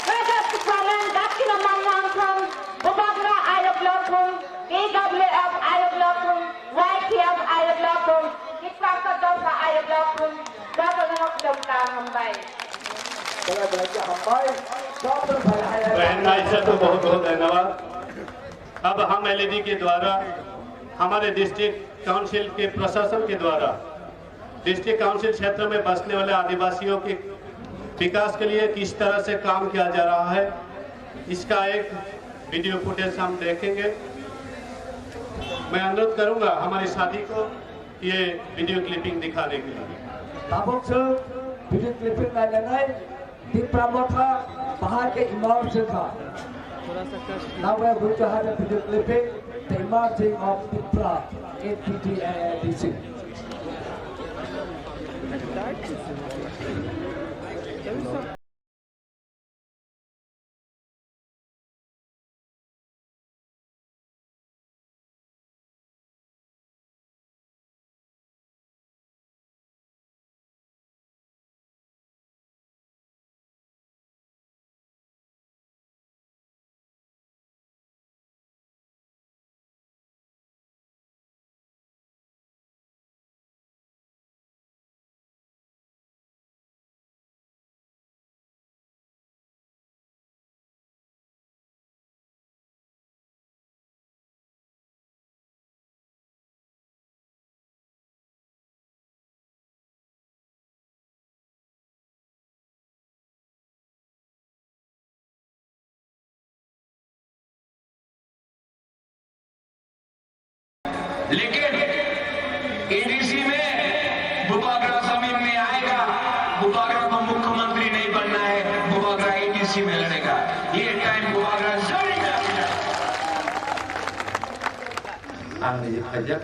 Freshers Department, Dakshina Manwangthong, Bubagra Ayok Lothong, K W F Ayok Lothong, Y T F Ayok Lothong, Kikwangka Dosa Ayok Lothong, jotono khulumkha hambai. Belai belai khe hambai. Jotono belai hai hai. Pehna icha to bahut bahut dhanyawad. अब हम एलईडी के द्वारा हमारे district council के प्रशासन के द्वारा district council क्षेत्र में बसने वाले आदिवासियों के विकास के लिए किस तरह से काम किया जा रहा है, इसका एक वीडियो फुटेज हम देखेंगे। मैं अनुरोध करूंगा हमारे साथी को ये वीडियो क्लिपिंग दिखाने के लिए। Tabuk chwng video clipping nainanai Tipra Motha bahai khe emerge wngkha. Now we are going to have a video clipping, the emerging of Tipra in T T A A D C. लेकिन एडीसी में बुबागरा जमीन में आएगा। बुबागरा को मुख्यमंत्री नहीं बनना है, बुबागरा एडीसी में लड़ेगा। ये टाइम बुबागरा जमीन में आएगा। आंनि जे फाइजाक,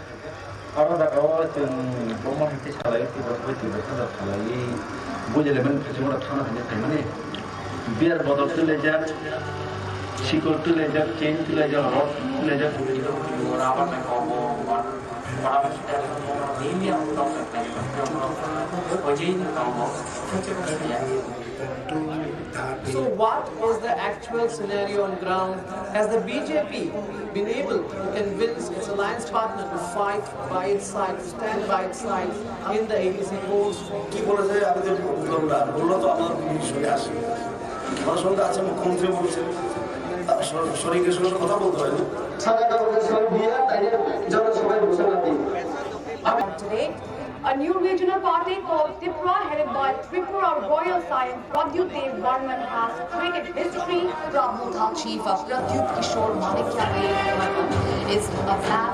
aro da o chwng boma hai khe salai, tei bok bai twi bok salai, bujele mani khe chwng oro thana hwnwi phaimani. Beer bodol twi laijak, sikol twi laijak, chain twi laijak, rod twi laijak. So what is the actual scenario on ground? Has the B J P been able to convince its alliance partner to fight by its side, to stand by its side in the A D C polls? কি বলে যে আমি তো বুঝলাম না, বললো তো আপনারা দুই সঙ্গে আসেন, ওনার সঙ্গে আছে মুখ্যমন্ত্রী বলছেন, তার স-, শরিকের সঙ্গে কথা বলতে হয় না। সাদা কাগজে সই দিয়ে তাই জনসভায় ঘোষণা দিই। Today, a new regional party called Tipra, headed by Tripura Royal Scion Pradyut Dev Barman, has created history. Prabodha, chief of Pradyut Kishore Manikya Dev Barman, is a fab.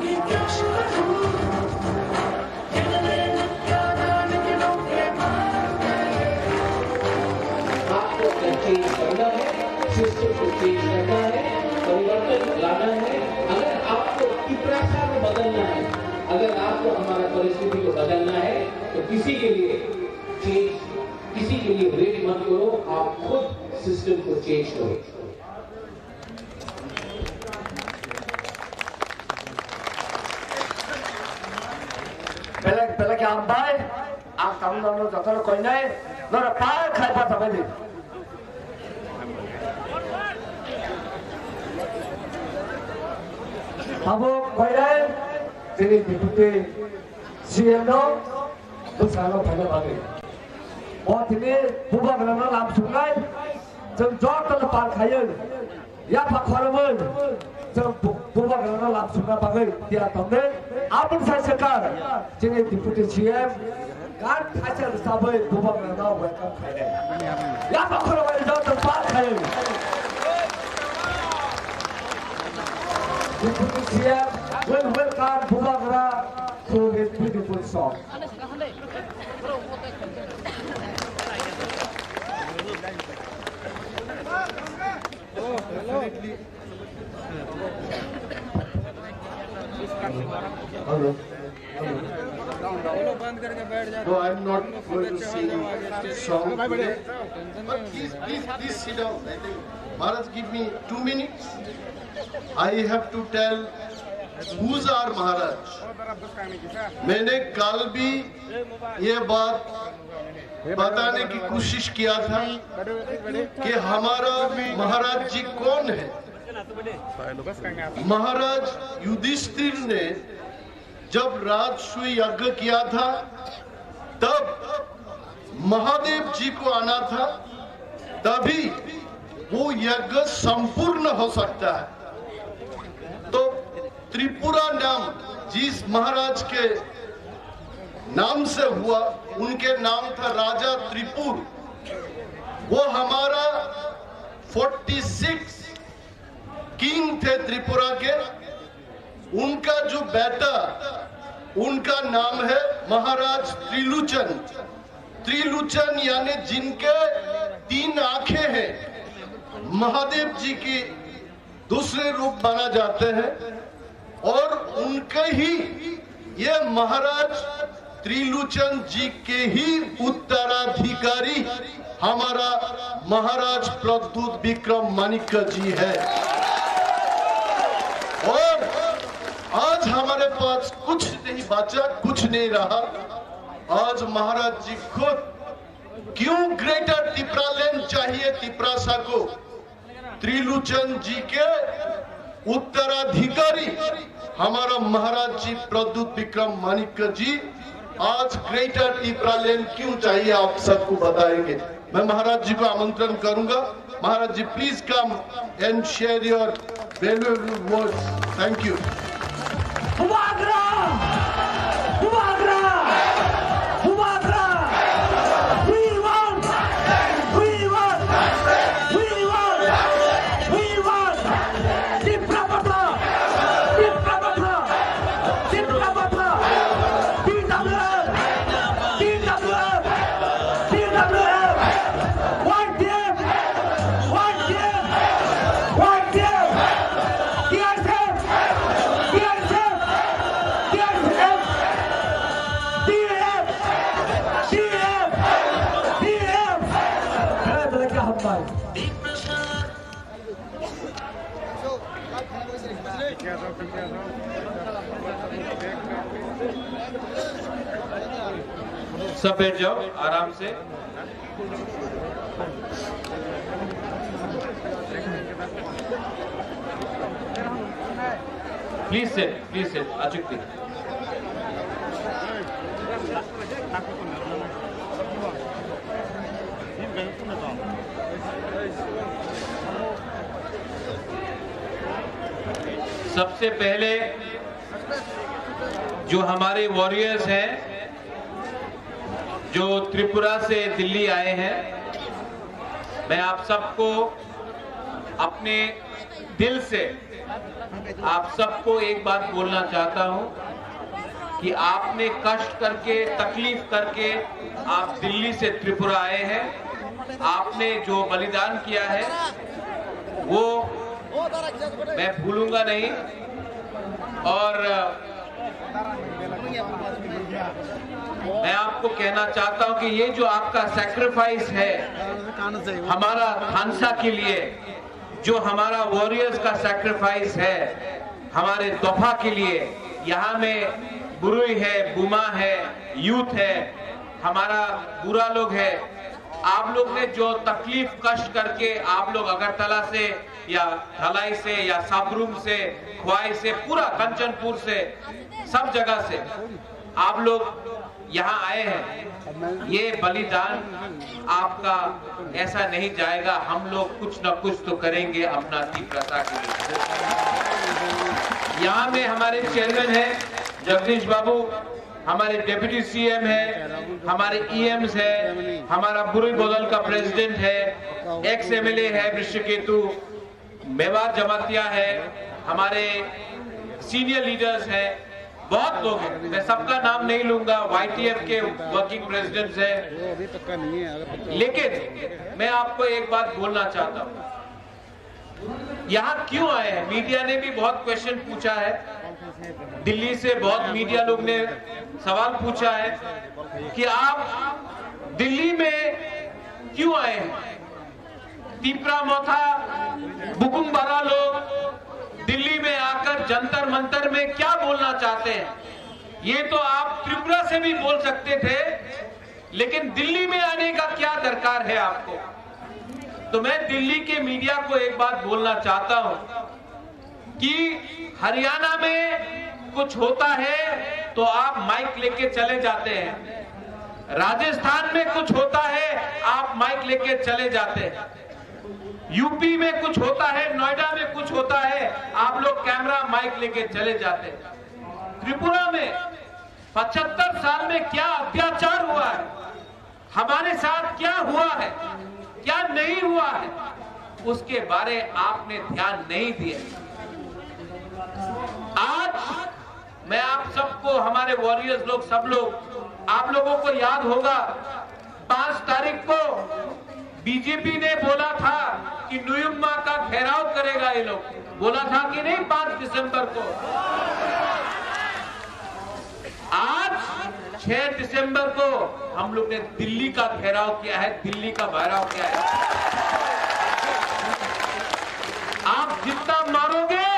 आपको चेंज करना है, सिस्टम को चेंज करना है, परिवर्तन लाना है। अगर आपको तिपरासा को बदलना है, अगर आपको हमारा परिस्थिति को बदलना है, तो किसी के लिए चेंज, किसी के लिए वेट मत करो, आप खुद सिस्टम को चेंज करो। Belek belek hambai, ang tabuk nono jotono koinai, nono pal khai pathakbai di. Tabuk koinai, chini deputy C M no bwskango phaina bagwi. O tini bubagrano lam sungnai, chwng jotono pal khaiwi, yapha khoromwi, chwng bu-, bubagrano lam sungna bagwi tiyar tongdi. Aboni sai swkang chini Deputy C M gan thaisa rwchabwi bubagrano welcome khainai. Yapha khoromwi jotono pal khaiwi. Deputy C M will welcome bubagra through his beautiful song. Hello. Hello. No, I'm not going to sing song today. But please, please, please sit down. I think Maharaj, give me two minutes. I have to tell who's our Maharaj. मैंने कल भी ये बात बताने की कोशिश किया था कि हमारा महाराज जी कौन है। महाराज युधिष्ठिर ने जब राजसूय यज्ञ किया था, तब महादेव जी को आना था, तभी वो यज्ञ संपूर्ण हो सकता है। तो त्रिपुरा नाम जिस महाराज के नाम से हुआ, उनके नाम था राजा त्रिपुर। वो हमारा फोर्टी सिक्स किंग थे त्रिपुरा के। उनका जो बेटा, उनका नाम है महाराज त्रिलोचन। त्रिलोचन यानी जिनके तीन आंखें हैं, महादेव जी की दूसरे रूप माना जाते हैं। और उनके ही ये महाराज त्रिलोचन जी के ही उत्तराधिकारी हमारा महाराज प्रद्युत विक्रम माणिक्य जी है। और आज हमारे पास कुछ नहीं बचा, कुछ नहीं रहा। आज महाराज जी खुद क्यों ग्रेटर टिपरालैंड चाहिए तिपरासा को, त्रिलोचन जी के उत्तराधिकारी हमारा महाराज जी प्रद्युत विक्रम माणिक्य जी आज ग्रेटर टिपरालैंड क्यों चाहिए, आप सबको बताएंगे। मैं महाराज जी को आमंत्रण करूंगा, महाराज जी, please come and share your valuable words. Thank you. Bubagra! Bubagra! Bubagra! We want! We want! We want! We want! Tipra Motha! Tipra Motha! Tipra Motha! T W F! T W F! T W F! Y T F! Y T F! Y T F! T R S F! T R S F! T R S F! T F! T F! T F! Khara bela kya hota hai? सब बैठ जाओ आराम से। Please sit, please sit, achuk thi. सबसे पहले जो हमारे वॉरियर्स हैं, जो त्रिपुरा से दिल्ली आए हैं, मैं आप सबको अपने दिल से आप सबको एक बात बोलना चाहता हूं कि आपने कष्ट करके, तकलीफ करके आप दिल्ली से त्रिपुरा आए हैं। आपने जो बलिदान किया है, वो मैं भूलूंगा नहीं। और मैं आपको कहना चाहता हूं कि ये जो आपका सैक्रिफाइस है हमारा थानसा के लिए, जो हमारा वॉरियर्स का सैक्रिफाइस है हमारे दोफा के लिए, यहाँ में बुरुई है, बुमा है, यूथ है, हमारा बुरा लोग है, आप लोग ने जो तकलीफ कष्ट करके आप लोग अगरतला से या धलाई से या साब्रुम से, ख्वाई से, पूरा कंचनपुर से, सब जगह से आप लोग यहाँ आए हैं, ये बलिदान आपका ऐसा नहीं जाएगा। हम लोग कुछ ना कुछ तो करेंगे अपना तिपरासा के लिए। यहाँ में हमारे चेयरमैन हैं जगदीश बाबू, हमारे डेप्यूटी सीएम है, हमारे ईएम्स है, हमारा बुरुई बदल का प्रेसिडेंट है, एक्स एमएलए है वृषकेतु, मेवाड़ जमातिया है, हमारे सीनियर लीडर्स हैं, बहुत लोग हैं। मैं सबका नाम नहीं लूंगा, वाईटीएफ के वर्किंग प्रेसिडेंट्स हैं। लेकिन मैं आपको एक बात बोलना चाहता हूँ, यहाँ क्यों आए हैं? मीडिया ने भी बहुत क्वेश्चन पूछा है, दिल्ली से बहुत मीडिया लोग ने सवाल पूछा है कि आप दिल्ली में क्यों आए हैं? तिपरा मोथा, बुकुम बारा लोग दिल्ली में आकर जंतर मंतर में क्या बोलना चाहते हैं? ये तो आप त्रिपुरा से भी बोल सकते थे, लेकिन दिल्ली में आने का क्या दरकार है आपको? तो मैं दिल्ली के मीडिया को एक बात बोलना चाहता हूं कि हरियाणा में कुछ होता है तो आप माइक लेके चले जाते हैं, राजस्थान में कुछ होता है आप माइक लेके चले जाते हैं, यूपी में कुछ होता है, नोएडा में कुछ होता है, आप लोग कैमरा माइक लेके चले जाते हैं। त्रिपुरा में पचहत्तर साल में क्या अत्याचार हुआ है, हमारे साथ क्या हुआ है, क्या नहीं हुआ है, उसके बारे आपने ध्यान नहीं दिया। आज मैं आप सबको, हमारे वॉरियर्स लोग, सब लोग, आप लोगों को याद होगा, पाँच तारीख को बीजेपी ने बोला था कि नुयुम्मा का घेराव करेगा ये लोग, बोला था कि नहीं? पाँच दिसंबर को। आज छह दिसंबर को हम लोग ने दिल्ली का घेराव किया है, दिल्ली का घेराव किया है। आप जितना मारोगे,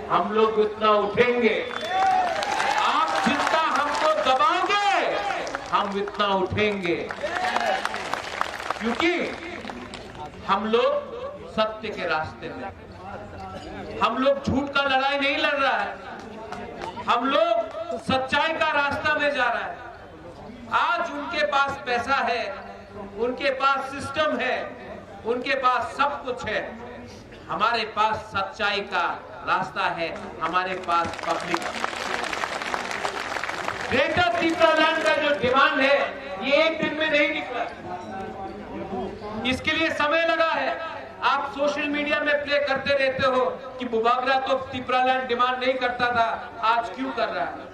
हम लोग उतना उठेंगे। आप जितना हमको दबाओगे, हम उतना उठेंगे, क्योंकि हम लोग सत्य के रास्ते में, हम लोग झूठ का लड़ाई नहीं लड़ रहा है, हम लोग सच्चाई का रास्ता में जा रहा है। आज उनके पास पैसा है, उनके पास सिस्टम है, उनके पास सब कुछ है। हमारे पास सच्चाई का रास्ता है, हमारे पास पब्लिक। ग्रेटर तिपरालैंड का जो डिमांड है, ये एक दिन में नहीं निकला। इसके लिए समय लगा है। आप सोशल मीडिया में प्ले करते रहते हो कि बुबागरा तो तिपरालैंड डिमांड नहीं करता था, आज क्यों कर रहा है?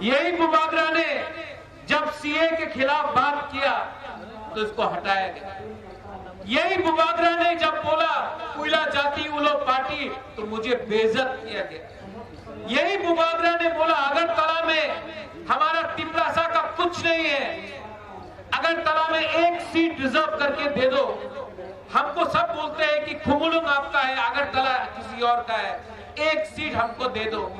यही बुबागरा ने जब सीए के खिलाफ बात किया तो इसको हटाया गया। यही बुबागरा ने जब बोला उइला जाति उलो पार्टी, तो मुझे बेइज्जत किया गया। यही बुबागरा ने बोला अगरतला में हमारा तिपरासा का कुछ नहीं है, अगरतला में एक सीट रिजर्व करके दे दो। हमको सब बोलते हैं कि खुमुलुंग आपका है, अगरतला किसी और का है, एक सीट हमको दे दो।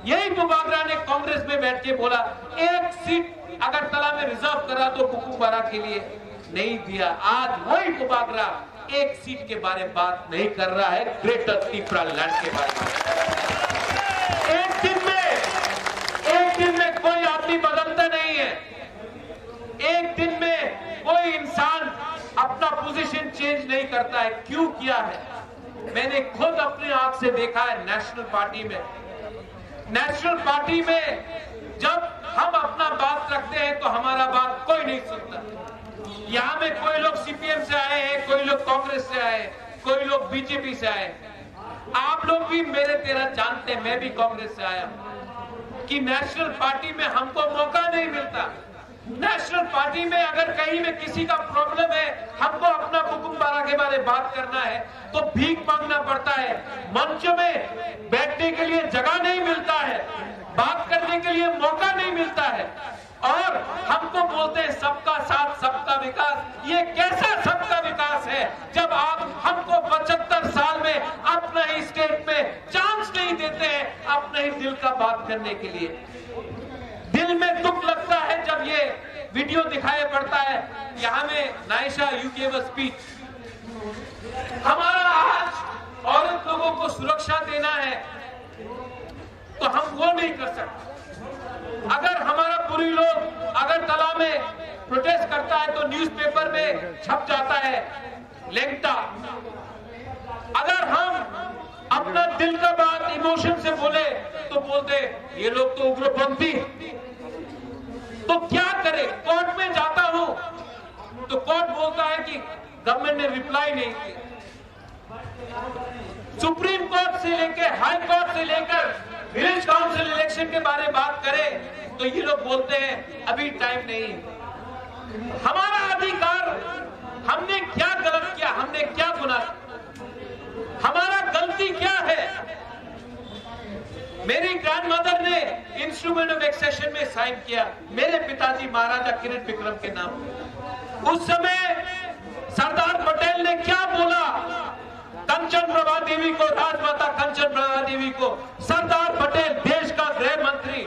यही बुबागरा ने कांग्रेस में बैठ के बोला, एक सीट अगरतला में रिजर्व करा दो बुकुमबारा के लिए, नहीं दिया। आज वही बुबागरा एक सीट के बारे में बात नहीं कर रहा है, ग्रेटर तिपरालैंड के बारे में। एक दिन में, एक दिन में कोई आदमी बदलता नहीं है। एक दिन में कोई इंसान अपना पोजीशन चेंज नहीं करता है। क्यों किया है? मैंने खुद अपनी आंख से देखा है नेशनल पार्टी में। नेशनल पार्टी में जब हम अपना बात रखते हैं तो हमारा बात कोई नहीं सुनता। यहाँ में कोई लोग सीपीएम से आए हैं, कोई लोग कांग्रेस से आए, कोई लोग बीजेपी से आए। आप लोग भी मेरे तरह जानते हैं, मैं भी कांग्रेस से आया हूँ, कि नेशनल पार्टी में हमको मौका नहीं मिलता। नेशनल पार्टी में अगर कहीं में किसी का प्रॉब्लम है, हमको अपना बुकुमबारा के बारे बात करना है, तो भीख मांगना पड़ता है। मंच में बैठने के लिए जगह नहीं मिलता है, बात करने के लिए मौका नहीं मिलता है। और हमको बोलते हैं सबका साथ, सबका विकास। ये कैसा सबका विकास है जब आप हमको पचहत्तर साल में अपना ही स्टेट में चांस नहीं देते हैं अपने ही दिल का बात करने के लिए? दिल में दुख लगता है जब ये वीडियो दिखाई पड़ता है। यहाँ में Naisha, you gave a speech। हमारा आज औरत लोगों को सुरक्षा देना है, तो हम वो नहीं कर सकते। अगर हमारा पुरी लोग अगरतला में प्रोटेस्ट करता है तो न्यूज़पेपर में छप जाता है लेंगटा। अगर हम अपना दिल का बात इमोशन से बोले तो बोलते, ये लोग तो उग्रपंथी। तो क्या करे? कोर्ट में जाता हूं तो कोर्ट बोलता है कि गवर्नमेंट ने रिप्लाई नहीं किया। सुप्रीम कोर्ट से लेके हाई कोर्ट से लेकर विलेज काउंसिल इलेक्शन के बारे में बात करें तो ये लोग बोलते हैं अभी टाइम नहीं है। हमारा अधिकार, हमने क्या गलत किया, हमने क्या गुनाह, हमारा गलती क्या है? मेरी ग्रैंडमदर ने इंस्ट्रूमेंट ऑफ एक्सेशन में साइन किया मेरे पिताजी महाराजा किरण विक्रम के नाम। उस समय सरदार पटेल ने क्या बोला? कंचन प्रभा देवी को, राजमाता कंचन प्रभा देवी को सरदार पटेल, देश का गृह मंत्री,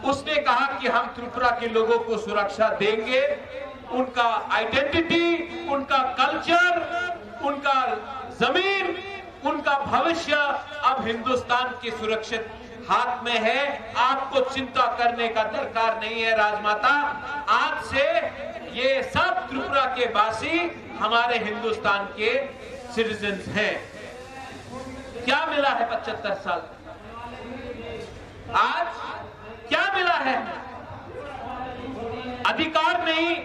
उसने कहा कि हम त्रिपुरा के लोगों को सुरक्षा देंगे, उनका आइडेंटिटी, उनका कल्चर, उनका जमीन, उनका भविष्य अब हिंदुस्तान के सुरक्षित हाथ में है। आपको चिंता करने का दरकार नहीं है राजमाता। आज से ये सब त्रिपुरा के वासी हमारे हिंदुस्तान के सिटीजन्स हैं। क्या मिला है पचहत्तर साल? आज क्या मिला है? अधिकार नहीं।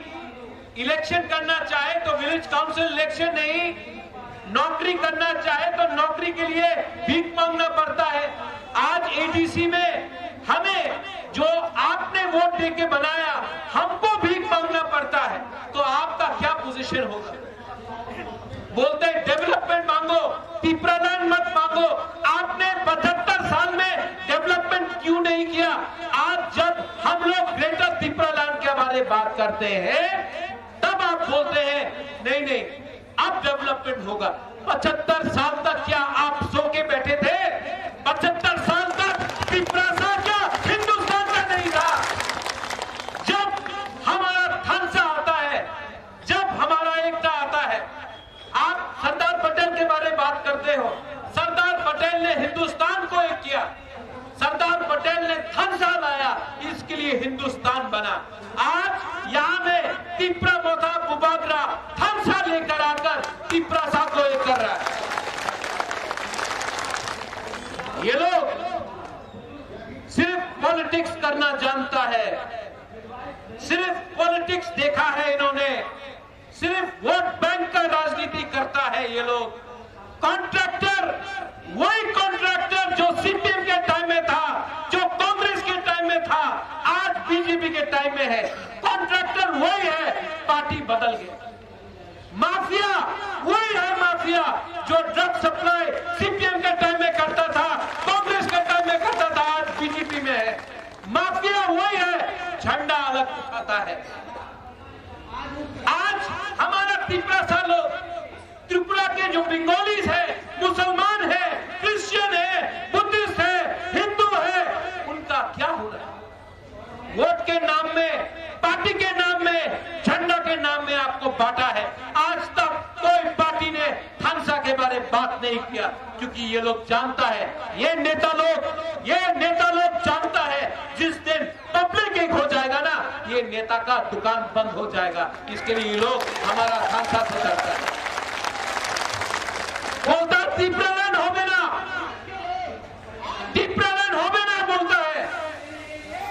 इलेक्शन करना चाहे तो विलेज काउंसिल इलेक्शन नहीं, नौकरी करना चाहे तो नौकरी के लिए भीख मांगना पड़ता है। आज एडीसी में हमें जो आपने वोट देके बनाया, हमको भीख मांगना पड़ता है। तो आपका क्या पोजीशन होगा? बोलते हैं डेवलपमेंट मांगो, तिप्रालैंड मत मांगो। आपने पचहत्तर साल में डेवलपमेंट क्यों नहीं किया? आज जब हम लोग ग्रेटर तिप्रालैंड के बारे में बात करते हैं, तब आप बोलते हैं नहीं नहीं, अब डेवलपमेंट होगा। पचहत्तर साल तक क्या आप सो के बैठे थे? पचहत्तर साल तक तिप्रासा क्या हिंदुस्तान का नहीं था? जब हमारा थानसा आता है, जब हमारा एकता आता है, आप सरदार पटेल के बारे में बात करते हो। सरदार पटेल ने हिंदुस्तान को एक किया, सरदार पटेल ने थानसा लाया, इसके लिए हिंदुस्तान बना। आज यहाँ में तिप्रा मोथा बुबाग्रा थानसा लेकर आकर तिप्रासा को एक कर रहा है। ये लोग सिर्फ पॉलिटिक्स करना जानता है, सिर्फ पॉलिटिक्स देखा है इन्होंने, सिर्फ वोट बैंक का राजनीति करता है ये लोग। कॉन्ट्रैक्टर, वही कॉन्ट्रैक्टर जो सीपीएम के टाइम में था, जो कांग्रेस के टाइम में था, आज बीजेपी के टाइम में है। कॉन्ट्रैक्टर वही है, पार्टी बदल गई। माफिया वही है, माफिया जो ड्रग सप्लाई सीपीएम के टाइम में करता था, कांग्रेस के टाइम में करता था, आज बीजेपी में है। माफिया वही है, झंडा अलग उठाता है। आज हमारा तिप्रासा लोग, त्रिपुरा के जो बंगालीज है, मुसलमान है, क्रिश्चियन है, बुद्धिस्ट है, हिंदू है, उनका क्या हो रहा है? वोट के नाम में, पार्टी के नाम में, झंडा के नाम में आपको बांटा है। आज तक कोई पार्टी ने थानसा के बारे में बात नहीं किया, क्योंकि ये लोग जानता है, ये नेता लोग, ये नेता लोग जानता है, जिस दिन पब्लिक एक हो जाएगा ना, ये नेता का दुकान बंद हो जाएगा। इसके लिए ये लोग हमारा थानसा से डरता है। बोलता है, "तिप्रालैंड होबे ना, तिप्रालैंड होबे ना," बोलता है।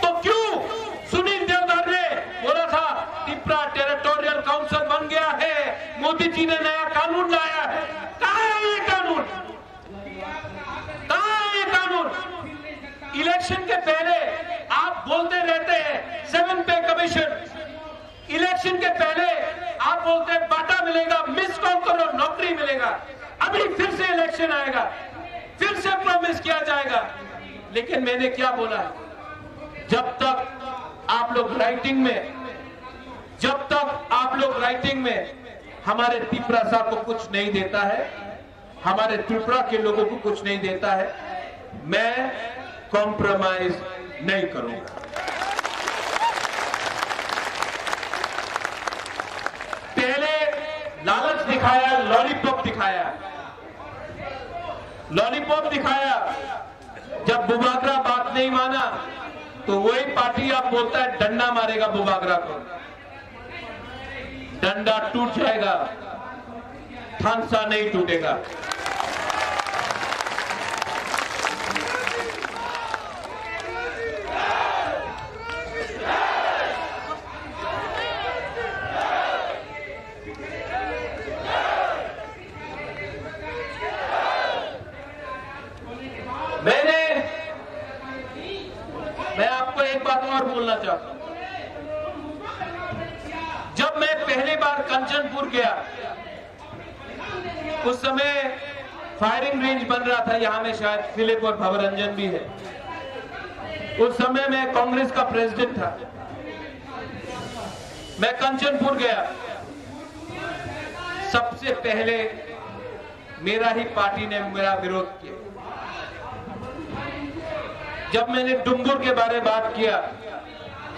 तो क्यों सुनील देवधर ने बोला था, "तिप्रा टेरिटोरियल काउंसिल बन गया है, मोदी जी ने नया कानून लाया है"? कहाँ है ये कानून? कहाँ है ये कानून? इलेक्शन के पहले आप बोलते रहते हैं सेवन पे कमीशन, इलेक्शन के पहले आप बोलते हैं बांटा मिलेगा, मिस कॉल करो, नौकरी मिलेगा। अभी फिर से इलेक्शन आएगा, फिर से प्रॉमिस किया जाएगा। लेकिन मैंने क्या बोला है, जब तक आप लोग राइटिंग में, जब तक आप लोग राइटिंग में हमारे तिप्रासा को कुछ नहीं देता है, हमारे त्रिपुरा के लोगों को कुछ नहीं देता है, मैं कॉम्प्रोमाइज नहीं करूंगा। पहले लालच दिखाया, लॉलीपॉप दिखाया, लॉलीपॉप दिखाया। जब बुबागरा बात नहीं माना, तो वही पार्टी आप बोलता है डंडा मारेगा बुबागरा को, डंडा टूट जाएगा, थानसा नहीं टूटेगा। मैंने, मैं आपको एक बात और बोलना चाहता हूं। जब मैं पहली बार कंचनपुर गया, उस समय फायरिंग रेंज बन रहा था, यहां में शायद फिलिप और भवरंजन भी है। उस समय मैं कांग्रेस का प्रेसिडेंट था। मैं कंचनपुर गया, सबसे पहले मेरा ही पार्टी ने मेरा विरोध किया। जब मैंने डुम्बुर के बारे में बात किया,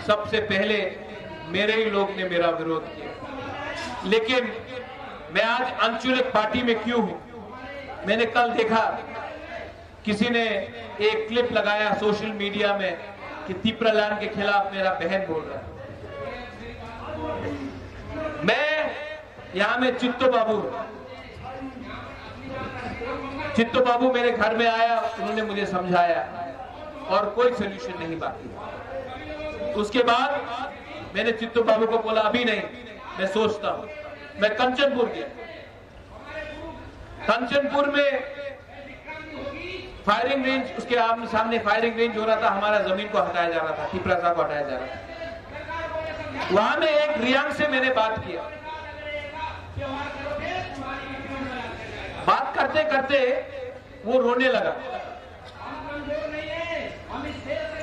सबसे पहले मेरे ही लोग ने मेरा विरोध किया। लेकिन मैं आज आंचलिक पार्टी में क्यों हूं? मैंने कल देखा, किसी ने एक क्लिप लगाया सोशल मीडिया में कि तिप्रालैंड के खिलाफ मेरा बहन बोल रहा है। मैं यहां में चित्तो बाबू, चित्तो बाबू मेरे घर में आया, उन्होंने मुझे समझाया और कोई सॉल्यूशन नहीं बाकी। उसके बाद मैंने चित्तो बाबू को बोला, "अभी नहीं, मैं सोचता हूं।" मैं कंचनपुर गया। कंचनपुर में फायरिंग रेंज, उसके आम-, सामने फायरिंग रेंज हो रहा था, हमारा जमीन को हटाया जा रहा था, तिपरासा को हटाया जा रहा था। वहां में एक रियांग से मैंने बात किया। बात करते करते वो रोने लगा।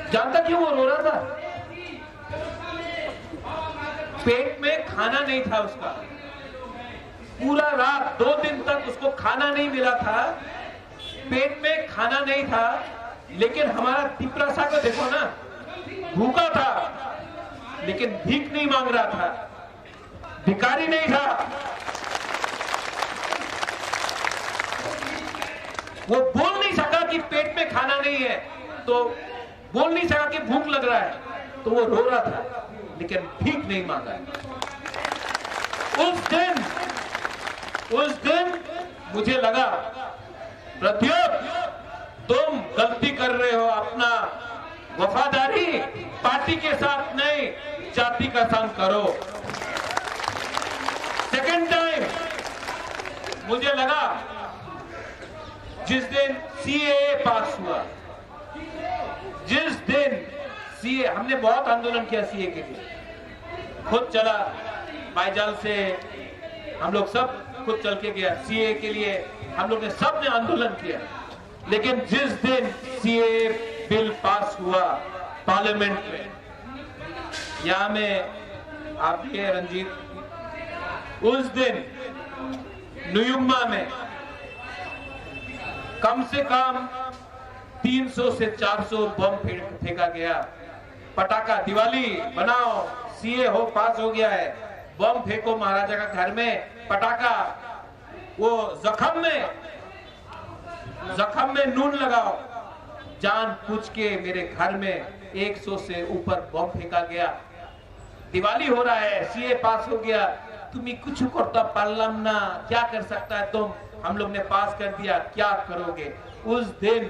जानता क्यों वो रो रहा था? पेट में खाना नहीं था उसका। पूरा रात, दो दिन तक उसको खाना नहीं मिला था, पेट में खाना नहीं था। लेकिन हमारा तिपरासा को देखो ना, भूखा था, लेकिन भीख नहीं मांग रहा था, भिखारी नहीं था। वो बोल नहीं सका कि पेट में खाना नहीं है, तो बोल नहीं सका कि भूख लग रहा है, तो वो रो रहा था, लेकिन भीख नहीं मांगा। उस दिन, उस दिन मुझे लगा, प्रद्योत, तुम गलती कर रहे हो, अपना वफादारी पार्टी के साथ नहीं, जाति का संग करो। सेकंड टाइम मुझे लगा, जिस दिन सीएए पास हुआ, जिस दिन सीए, हमने बहुत आंदोलन किया सीए के लिए, खुद चला, बाईजाल से हम लोग सब खुद चल के गया सीए के लिए, हम लोग ने, सब ने आंदोलन किया। लेकिन जिस दिन सीए बिल पास हुआ पार्लियामेंट में, यहाँ में आप भी हैं रंजीत, उस दिन नुयुम्मा में कम से कम तीन सौ से चार सौ बम फेंक, फेंका गया। पटाखा, दिवाली बनाओ, सीए हो, पास हो गया है, बम फेंको महाराजा का घर में, पटाखा, वो जख्म में, जख्म में नून लगाओ। जान पूछ के मेरे घर में एक सौ से ऊपर बम फेंका गया। दिवाली हो रहा है, सीए पास हो गया, তুমি কিছু করতে পারলাম না, क्या कर सकता है तुम, हम लोग ने पास कर दिया, क्या करोगे? उस दिन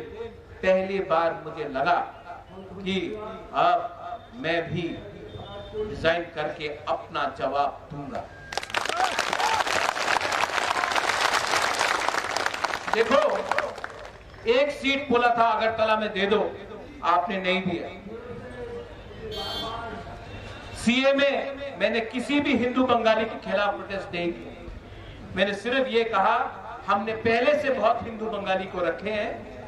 पहली बार मुझे लगा कि अब मैं भी रिजाइन करके अपना जवाब दूंगा। देखो, एक सीट बोला था अगरतला में दे दो, आपने नहीं दिया। सीए में मैंने किसी भी हिंदू बंगाली के खिलाफ प्रोटेस्ट नहीं किया। मैंने सिर्फ ये कहा, हमने पहले से बहुत हिंदू बंगाली को रखे हैं।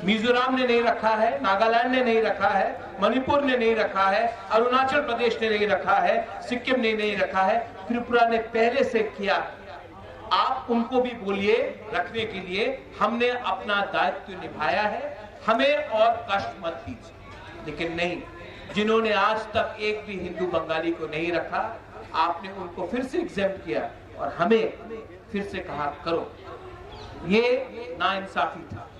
मिजोरम ने नहीं रखा है, नागालैंड ने नहीं रखा है, मणिपुर ने नहीं रखा है, अरुणाचल प्रदेश ने नहीं रखा है, सिक्किम ने नहीं रखा है, त्रिपुरा ने पहले से किया है। आप उनको भी बोलिए रखने के लिए, हमने अपना दायित्व निभाया है, हमें और कष्ट मत दीजिए। लेकिन नहीं, जिन्होंने आज तक एक भी हिंदू बंगाली को नहीं रखा, आपने उनको फिर से एग्जेम्प्ट किया और हमें फिर से कहा करो। ये नाइंसाफी था।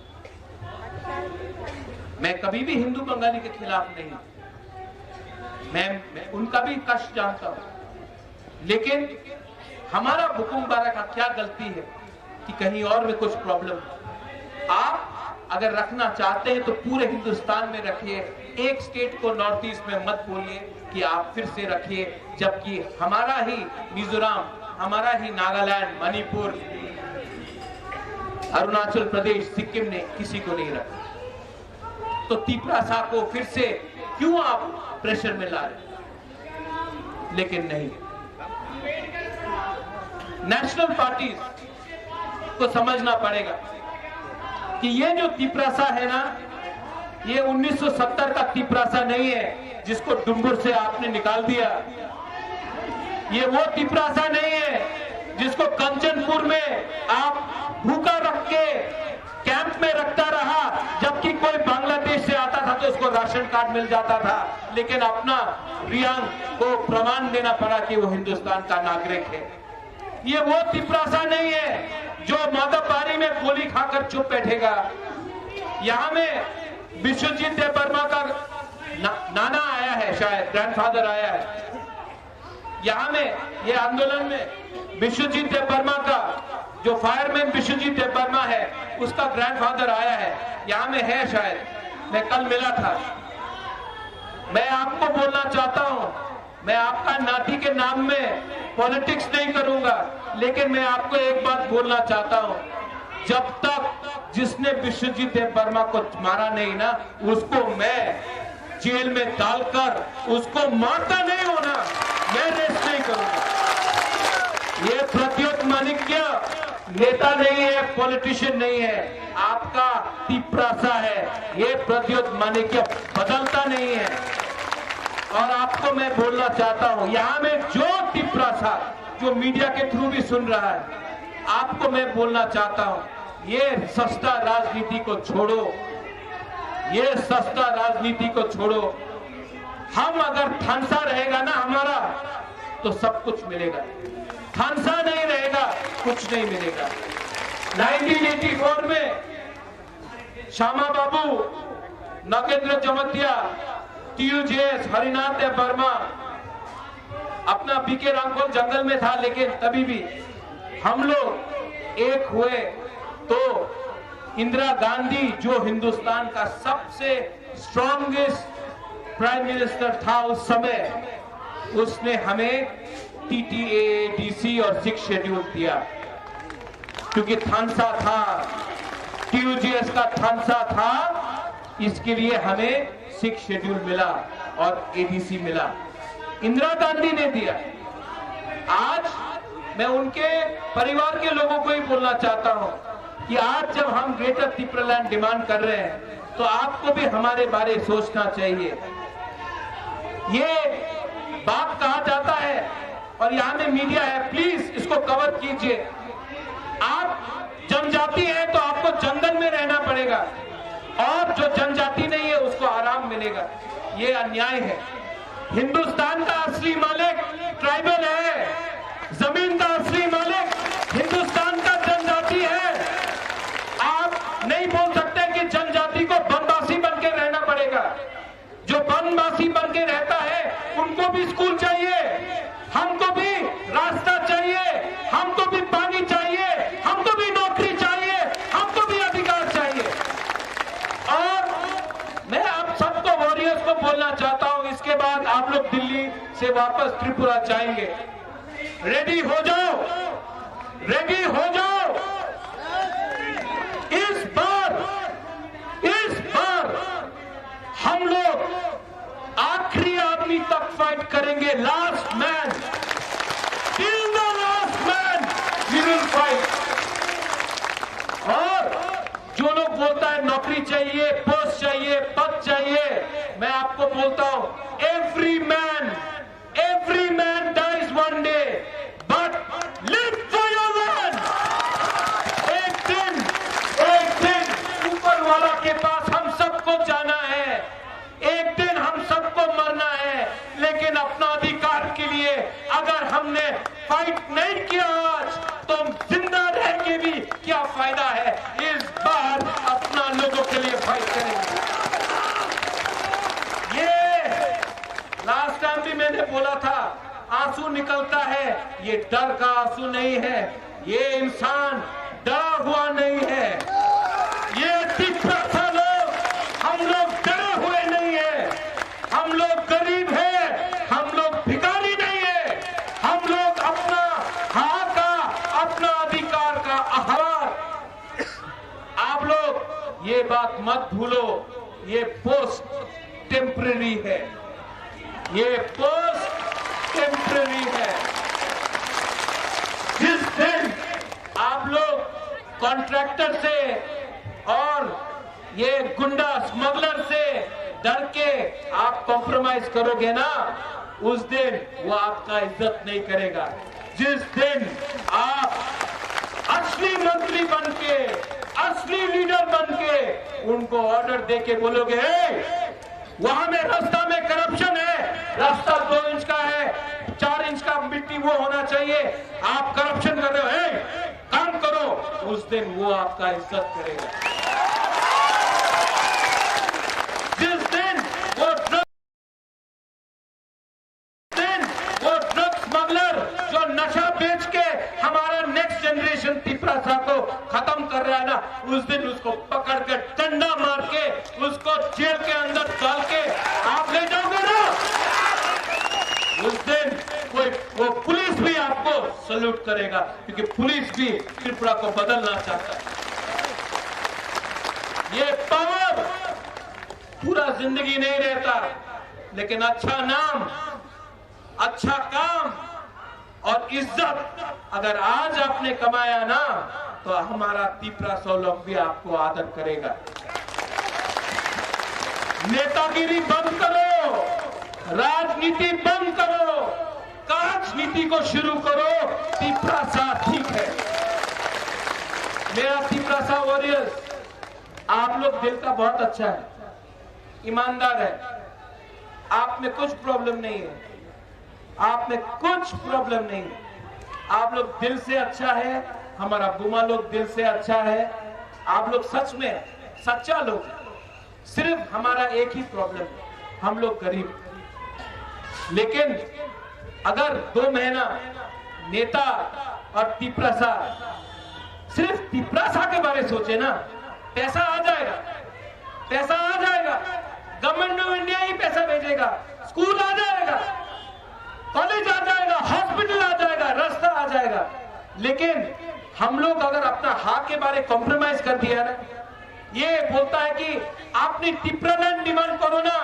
मैं कभी भी हिंदू बंगाली के खिलाफ नहीं, मैं, मैं उनका भी कष्ट जानता हूँ, लेकिन हमारा बुकुमबारा का क्या गलती है कि कहीं और में कुछ प्रॉब्लम? आप अगर रखना चाहते हैं तो पूरे हिंदुस्तान में रखिए, एक स्टेट को नॉर्थ ईस्ट में मत बोलिए कि आप फिर से रखिए, जबकि हमारा ही मिजोरम, हमारा ही नागालैंड, मणिपुर, अरुणाचल प्रदेश, सिक्किम ने किसी को नहीं रखा। तो तिपरासा को फिर से क्यों आप प्रेशर में ला रहे हैं? लेकिन नहीं, नेशनल पार्टीज को समझना पड़ेगा कि ये जो तिपरासा है ना, ये उन्नीस सौ सत्तर का तिपरासा नहीं है जिसको डुम्बुर से आपने निकाल दिया। ये वो तिपरासा नहीं है जिसको कंचनपुर में आप भूखा रख के कैंप में रखता रहा, जबकि कोई बांग्लादेश से आता था तो उसको राशन कार्ड मिल जाता था, लेकिन अपना रियांग को प्रमाण देना पड़ा कि वो हिंदुस्तान का नागरिक है। ये वो तिपरासा नहीं है जो मातापारी में गोली खाकर चुप बैठेगा। यहाँ में विश्वजीत देववर्मा का ना, नाना आया है, शायद ग्रैंडफादर आया है। यहाँ में, ये आंदोलन में विश्वजीत देववर्मा का, जो फायरमैन विश्वजीत देववर्मा है, उसका ग्रैंडफादर आया है, यहाँ में है शायद, मैं कल मिला था। मैं आपको बोलना चाहता हूँ, मैं आपका नाती के नाम में पॉलिटिक्स नहीं करूंगा, लेकिन मैं आपको एक बात बोलना चाहता हूँ, जब तक जिसने विश्वजीत देववर्मा को मारा नहीं ना, उसको मैं जेल में डालकर उसको मारता नहीं हूं ना, मैं रेस्ट नहीं करूंगा। ये प्रद्योत माणिक्य नेता नहीं है, पॉलिटिशियन नहीं है, आपका तिपरासा है। ये प्रद्योत माणिक्य बदलता नहीं है। और आपको मैं बोलना चाहता हूं, यहां में जो तिपरासा, जो मीडिया के थ्रू भी सुन रहा है, आपको मैं बोलना चाहता हूं, ये सस्ता राजनीति को छोड़ो, ये सस्ता राजनीति को छोड़ो। हम अगर थानसा रहेगा ना हमारा, तो सब कुछ मिलेगा। थानसा नहीं रहेगा, कुछ नहीं मिलेगा। नाइनटीन एटी फ़ोर में श्यामा बाबू, नगेंद्र जमतिया, टीयूजेएस, हरिनाथ देव वर्मा, अपना बीके रामखोल जंगल में था, लेकिन तभी भी हम लोग एक हुए तो इंदिरा गांधी, जो हिंदुस्तान का सबसे स्ट्रॉन्गेस्ट प्राइम मिनिस्टर था उस समय, उसने हमें टीटीए, डीसी और सिक्स शेड्यूल दिया, क्योंकि थानसा था, टीयूजेएस का थानसा था, इसके लिए हमें सिक्स शेड्यूल मिला और एडीसी मिला, इंदिरा गांधी ने दिया। आज मैं उनके परिवार के लोगों को ही बोलना चाहता हूं कि आज जब हम ग्रेटर तिपरालैंड डिमांड कर रहे हैं, तो आपको भी हमारे बारे सोचना चाहिए। ये बात कहा जाता है और यहाँ में मीडिया है, प्लीज इसको कवर कीजिए। आप जनजाति है तो आपको जंगल में रहना पड़ेगा, और जो जनजाति नहीं है उसको आराम मिलेगा। ये अन्याय है। हिंदुस्तान का असली मालिक ट्राइबल है, जमीन का असली मालिक हिंदुस्तान का जनजाति है। आप नहीं बोल सकते कि जनजाति को वनवासी बन के रहना पड़ेगा। जो वनवासी बन के रहता है, उनको भी स्कूल चाहिए, हमको भी रास्ता चाहिए, हमको भी पानी चाहिए, हमको भी नौकरी चाहिए, हमको भी अधिकार चाहिए। और मैं आप सबको, वॉरियर्स को बोलना चाहता हूं, इसके बाद आप लोग दिल्ली से वापस त्रिपुरा जाएंगे। रेडी हो जाओ, रेडी हो जाओ। इस बार, इस बार हम लोग आखिरी आदमी तक फाइट करेंगे। Last man, till the last man we will fight. और जो लोग बोलता है नौकरी चाहिए, पोस्ट चाहिए, पद चाहिए, मैं आपको बोलता हूं, every man, every man dies one day, but live for your land। एक दिन, एक दिन ऊपर वाला के पास हम सबको जाना है, एक दिन हम सबको मरना है, लेकिन अपना अधिकार के लिए अगर हमने फाइट नहीं किया आज, तो हम जिंदा रह के भी क्या फायदा है? इस बार अपना लोगों के लिए फाइट करेंगे। ये लास्ट टाइम बोला था, आंसू निकलता है, ये डर का आंसू नहीं है, ये इंसान डरा हुआ नहीं है। ये तिप्रा लोग, हम लोग डरे हुए नहीं है। हम लोग गरीब हैं, हम लोग भिखारी नहीं है। हम लोग अपना हक का, अपना अधिकार का आहार। आप लोग ये बात मत भूलो, ये पोस्ट टेम्परेरी है, ये पोस्ट टेम्परेरी है। जिस दिन आप लोग कॉन्ट्रैक्टर से और ये गुंडा स्मगलर से डर के आप कॉम्प्रोमाइज करोगे ना, उस दिन वो आपका इज्जत नहीं करेगा। जिस दिन आप असली मंत्री बन के, असली लीडर बन के उनको ऑर्डर दे के बोलोगे, "ए, वहां में रास्ता में करप्शन है, रास्ता दो इंच का है, चार इंच का मिट्टी वो होना चाहिए, आप करप्शन कर रहे हो, ए, काम करो," उस दिन वो आपका इज्जत करेगा। जिस दिन वो ड्रग दिन वो ड्रग स्मगलर जो नशा बेच के हमारा नेक्स्ट जनरेशन तिपरासा को खत्म कर रहा है ना, उस दिन उसको पकड़ के डंडा मार के उसको जेल के अंदर डाल के आप ले जाओगे ना, उस दिन कोई वो पुलिस भी आपको सल्यूट करेगा, क्योंकि पुलिस भी त्रिपुरा को बदलना चाहता है। ये पावर पूरा जिंदगी नहीं रहता, लेकिन अच्छा नाम, अच्छा काम और इज्जत अगर आज आपने कमाया ना, तो हमारा तिपरासा लोग भी आपको आदर करेगा। नेतागिरी बंद करो, राजनीति बंद करो, राजनीति को शुरू करो। तिपरासा ठीक है। मेरा तिपरासा वॉरियर्स, आप लोग दिल का बहुत अच्छा है, ईमानदार है, आप में कुछ प्रॉब्लम नहीं है, आप में कुछ प्रॉब्लम नहीं है। आप लोग दिल से अच्छा है, हमारा बुमा लोग दिल से अच्छा है, आप लोग सच में सच्चा लोग। सिर्फ हमारा एक ही प्रॉब्लम है, हम लोग गरीब। लेकिन अगर दो महीना नेता और तिपरासा, सिर्फ तिपरासा के बारे सोचे ना, पैसा आ जाएगा, पैसा आ जाएगा, गवर्नमेंट ऑफ इंडिया ही पैसा भेजेगा, स्कूल आ जाएगा, कॉलेज आ जाएगा, हॉस्पिटल आ जाएगा, रास्ता आ जाएगा। लेकिन हम लोग अगर अपना हक के बारे कॉम्प्रोमाइज कर दिया ना, ये बोलता है कि আপনি টিপ্রাল্যান্ড ডিমান্ড করো না,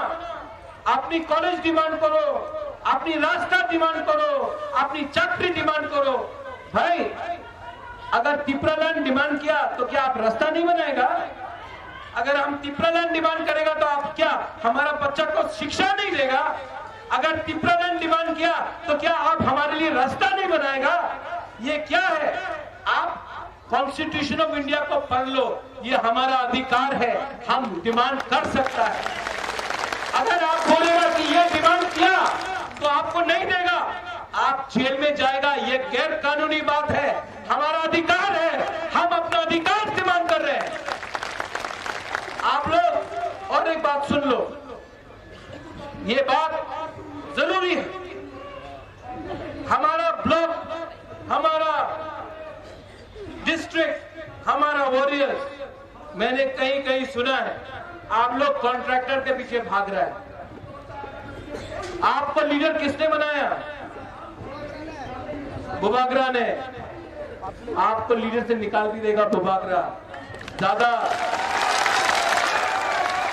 আপনি কলেজ ডিমান্ড করো, আপনি রাস্তা ডিমান্ড করো, আপনি চাকরি ডিমান্ড করো। भाई, अगर टिप्रालैंड डिमांड किया तो क्या आप रास्ता नहीं बनाएगा? अगर हम टिप्रालैंड डिमांड करेगा तो आप क्या हमारा बच्चा को शिक्षा नहीं देगा? अगर टिप्रालैंड डिमांड किया तो क्या आप हमारे लिए रास्ता नहीं बनाएगा? ये क्या है? आप कॉन्स्टिट्यूशन ऑफ इंडिया को पढ़ लो, ये हमारा अधिकार है, हम डिमांड कर सकता है। अगर आप बोलेगा कि ये डिमांड किया तो आपको नहीं देगा, आप जेल में जाएगा, ये गैर कानूनी बात है। हमारा अधिकार है, हम अपना अधिकार डिमांड कर रहे हैं। आप लोग और एक बात सुन लो, ये बात जरूरी है। हमारा ब्लॉक, हमारा डिस्ट्रिक्ट, हमारा वॉरियर्स, मैंने कहीं कहीं सुना है आप लोग कॉन्ट्रैक्टर के पीछे भाग रहे हैं। आपको लीडर किसने बनाया? बुबागरा ने। आपको लीडर से निकाल भी देगा बुबागरा। ज्यादा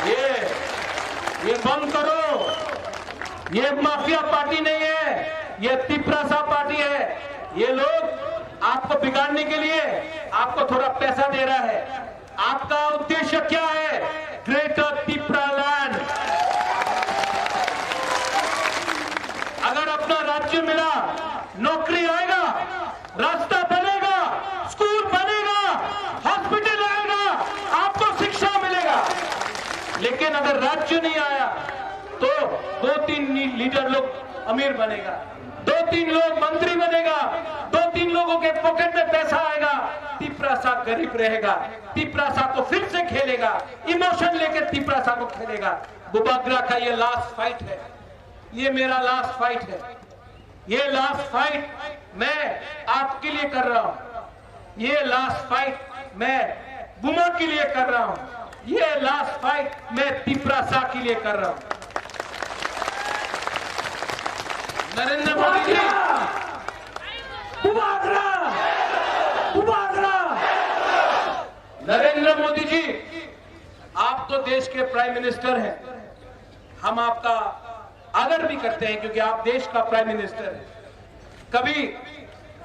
ये, ये बंद करो। ये माफिया पार्टी नहीं है, ये तिपरासा पार्टी है। ये लोग आपको बिगाड़ने के लिए आपको थोड़ा पैसा दे रहा है। आपका उद्देश्य क्या है? ग्रेटर तिपरालैंड। अगर अपना राज्य मिला, नौकरी आएगा, रास्ता बनेगा, स्कूल बनेगा, हॉस्पिटल आएगा, आपको शिक्षा मिलेगा। लेकिन अगर राज्य नहीं आया तो दो तीन नी-, लीडर लोग अमीर बनेगा, दो तीन लोग मंत्री बनेगा, दो तीन लोगों के पॉकेट में पैसा आएगा, तिपरासा गरीब रहेगा। तिपरासा को फिर से खेलेगा, इमोशन लेके तिपरासा को खेलेगा। बुबागरा का ये लास्ट फाइट है। ये मेरा लास्ट फाइट है। ये लास्ट फाइट मैं आपके लिए कर रहा हूं। ये लास्ट फाइट मैं बुमा के लिए कर रहा हूं। ये लास्ट फाइट मैं तिपरासा के लिए कर रहा हूं। नरेंद्र मोदी जी, बुबागरा, बुबागरा। नरेंद्र मोदी जी, आप तो देश के प्राइम मिनिस्टर हैं, हम आपका आदर भी करते हैं क्योंकि आप देश का प्राइम मिनिस्टर हैं। कभी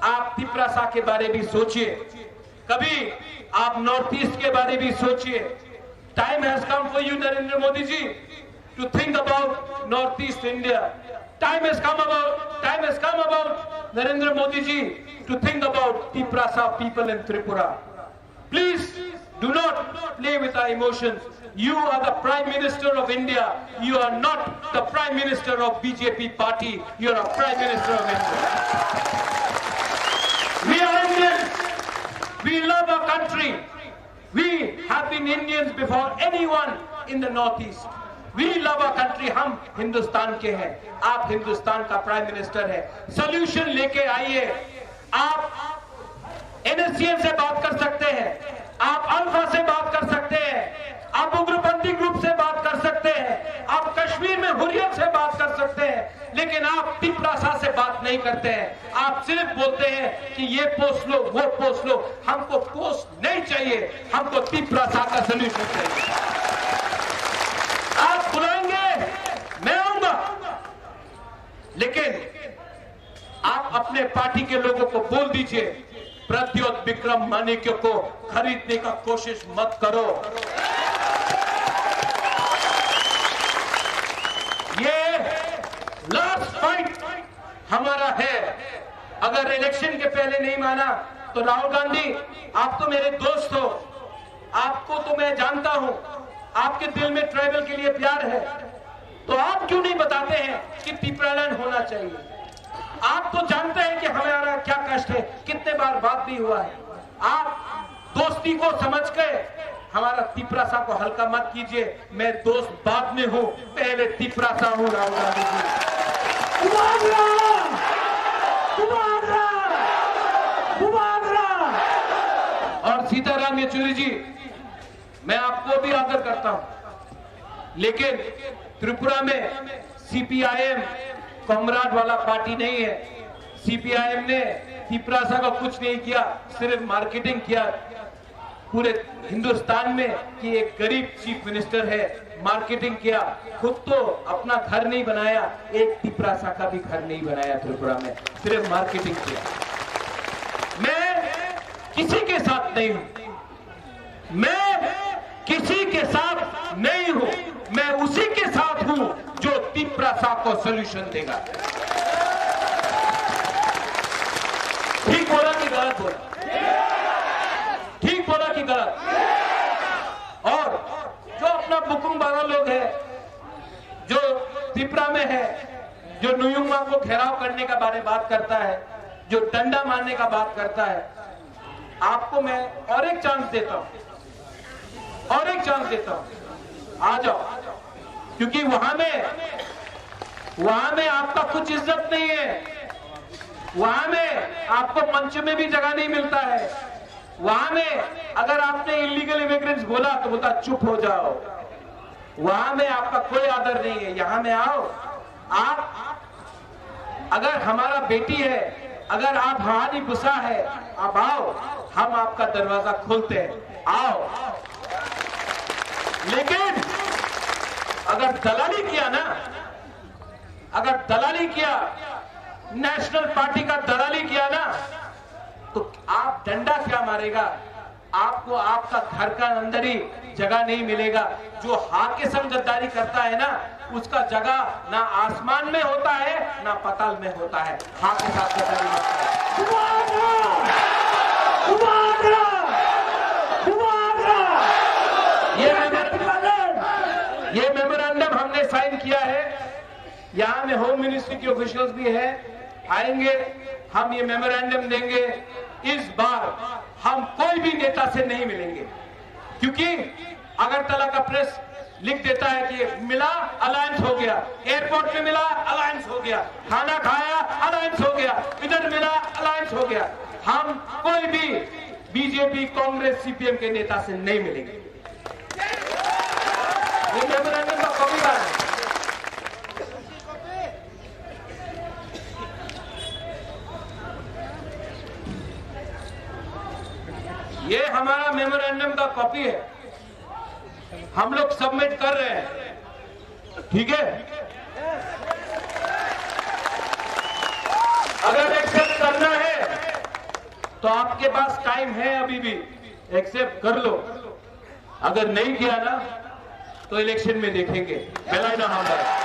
आप तिपरासा के बारे भी सोचिए, कभी आप नॉर्थ ईस्ट के बारे भी सोचिए। Time has come for you, Narendra Modi ji, to think about North East India. Time has come about, time has come about, Narendra Modi ji, to think about Tiprasa people in Tripura. Please do not play with our emotions. You are the Prime Minister of India. You are not the Prime Minister of B J P party. You are a Prime Minister of India. We are Indians. We love our country. We have been Indians before anyone in the Northeast. We love our country. हम हिंदुस्तान के हैं, आप हिंदुस्तान का prime minister है। सॉल्यूशन लेके आइए। आप एनएससीएन से बात कर सकते हैं, आप अल्फा से बात कर सकते हैं, आप उग्रपंथी ग्रुप से बात कर सकते हैं, आप कश्मीर में हुर्रियत से बात कर सकते हैं, लेकिन आप तिपरासा से बात नहीं करते हैं। आप सिर्फ बोलते हैं कि ये पोस्ट लो, वो पोस्ट लो। हमको पोस्ट नहीं चाहिए, हमको तिपरासा का सॉल्यूशन चाहिए। आप बुलाएंगे, मैं आऊंगा, लेकिन आप अपने पार्टी के लोगों को बोल दीजिए, प्रद्योत विक्रम माणिक्य को खरीदने का कोशिश मत करो। ये लास्ट फाइट हमारा है। अगर इलेक्शन के पहले नहीं माना तो राहुल गांधी, आप तो मेरे दोस्त हो, आपको तो मैं जानता हूं, आपके दिल में ट्राइबल के लिए प्यार है, तो आप क्यों नहीं बताते हैं कि तिपरालैंड होना चाहिए? आप तो जानते हैं कि हमारा क्या कष्ट है, कितने बार बात भी हुआ है। आप दोस्ती को समझ के हमारा तिपरासा को हल्का मत कीजिए। मैं दोस्त बाद में हूँ, पहले तिपरासा हूँ, राहुल गांधी जी। बुबागरा! बुबागरा! बुबागरा! और सीताराम येचुरी जी, मैं आपको भी आदर करता हूं, लेकिन त्रिपुरा में सीपीआईएम कॉमरेड वाला पार्टी नहीं है। सीपीआईएम ने तिपरासा का कुछ नहीं किया, सिर्फ मार्केटिंग किया पूरे हिंदुस्तान में कि एक गरीब चीफ मिनिस्टर है, मार्केटिंग किया, खुद तो अपना घर नहीं बनाया, एक तिपरासा का भी घर नहीं बनाया त्रिपुरा में, सिर्फ मार्केटिंग किया। मैं किसी के साथ नहीं हूं, मैं किसी के साथ नहीं हूं, मैं उसी के साथ हूं जो तिपरासा को सॉल्यूशन देगा। ठीक बोला कि गलत बोला? ठीक बोला कि गलत? और जो अपना बुकुम बारा लोग है, जो तिपरा में है, जो नुयुंगमा को घेराव करने का बारे बात करता है, जो डंडा मारने का बात करता है, आपको मैं और एक चांस देता हूं, और एक चांस देता हूं, आ जाओ, क्योंकि वहां में, वहां में आपका कुछ इज्जत नहीं है, वहां में आपको मंच में भी जगह नहीं मिलता है। वहां में अगर आपने इलीगल इमिग्रेंट्स बोला तो बोलता, "चुप हो जाओ।" वहां में आपका कोई आदर नहीं है। यहां में आओ, आप, अगर हमारा बेटी है, अगर आप हमारी बुसा है, आप आओ, हम आपका दरवाजा खोलते हैं, आओ। लेकिन अगर दलाली किया ना, अगर दलाली किया, नेशनल पार्टी का दलाली किया ना, तो आप डंडा क्या मारेगा, आपको आपका घर का अंदर ही जगह नहीं मिलेगा। जो हा के संग गद्दारी करता है ना, उसका जगह ना आसमान में होता है, ना पाताल में होता है। हा के साथ गद्दारी मत करो। बुबागरा! बुबागरा! बुबागरा! ये मेमोरेंडम, ये मेमोरेंडम हमने साइन किया है। यहाँ में होम मिनिस्ट्री के ऑफिशियल्स भी है, आएंगे, हम ये मेमोरेंडम देंगे। इस बार हम कोई भी नेता से नहीं मिलेंगे, क्योंकि अगरतला का प्रेस लिख देता है कि मिला, अलायंस हो गया, एयरपोर्ट में मिला, अलायंस हो गया, खाना खाया, अलायंस हो गया, इधर मिला, अलायंस हो गया। हम कोई भी बीजेपी, कांग्रेस, सीपीएम के नेता से नहीं मिलेंगे। ये मेमोरेंडम का कॉपी है। ये हमारा मेमोरेंडम का कॉपी है, हम लोग सबमिट कर रहे हैं, ठीक है? अगर एक्सेप्ट करना है तो आपके पास टाइम है अभी भी, एक्सेप्ट कर लो। अगर नहीं किया ना तो इलेक्शन में देखेंगे। बेलायना हामबाय।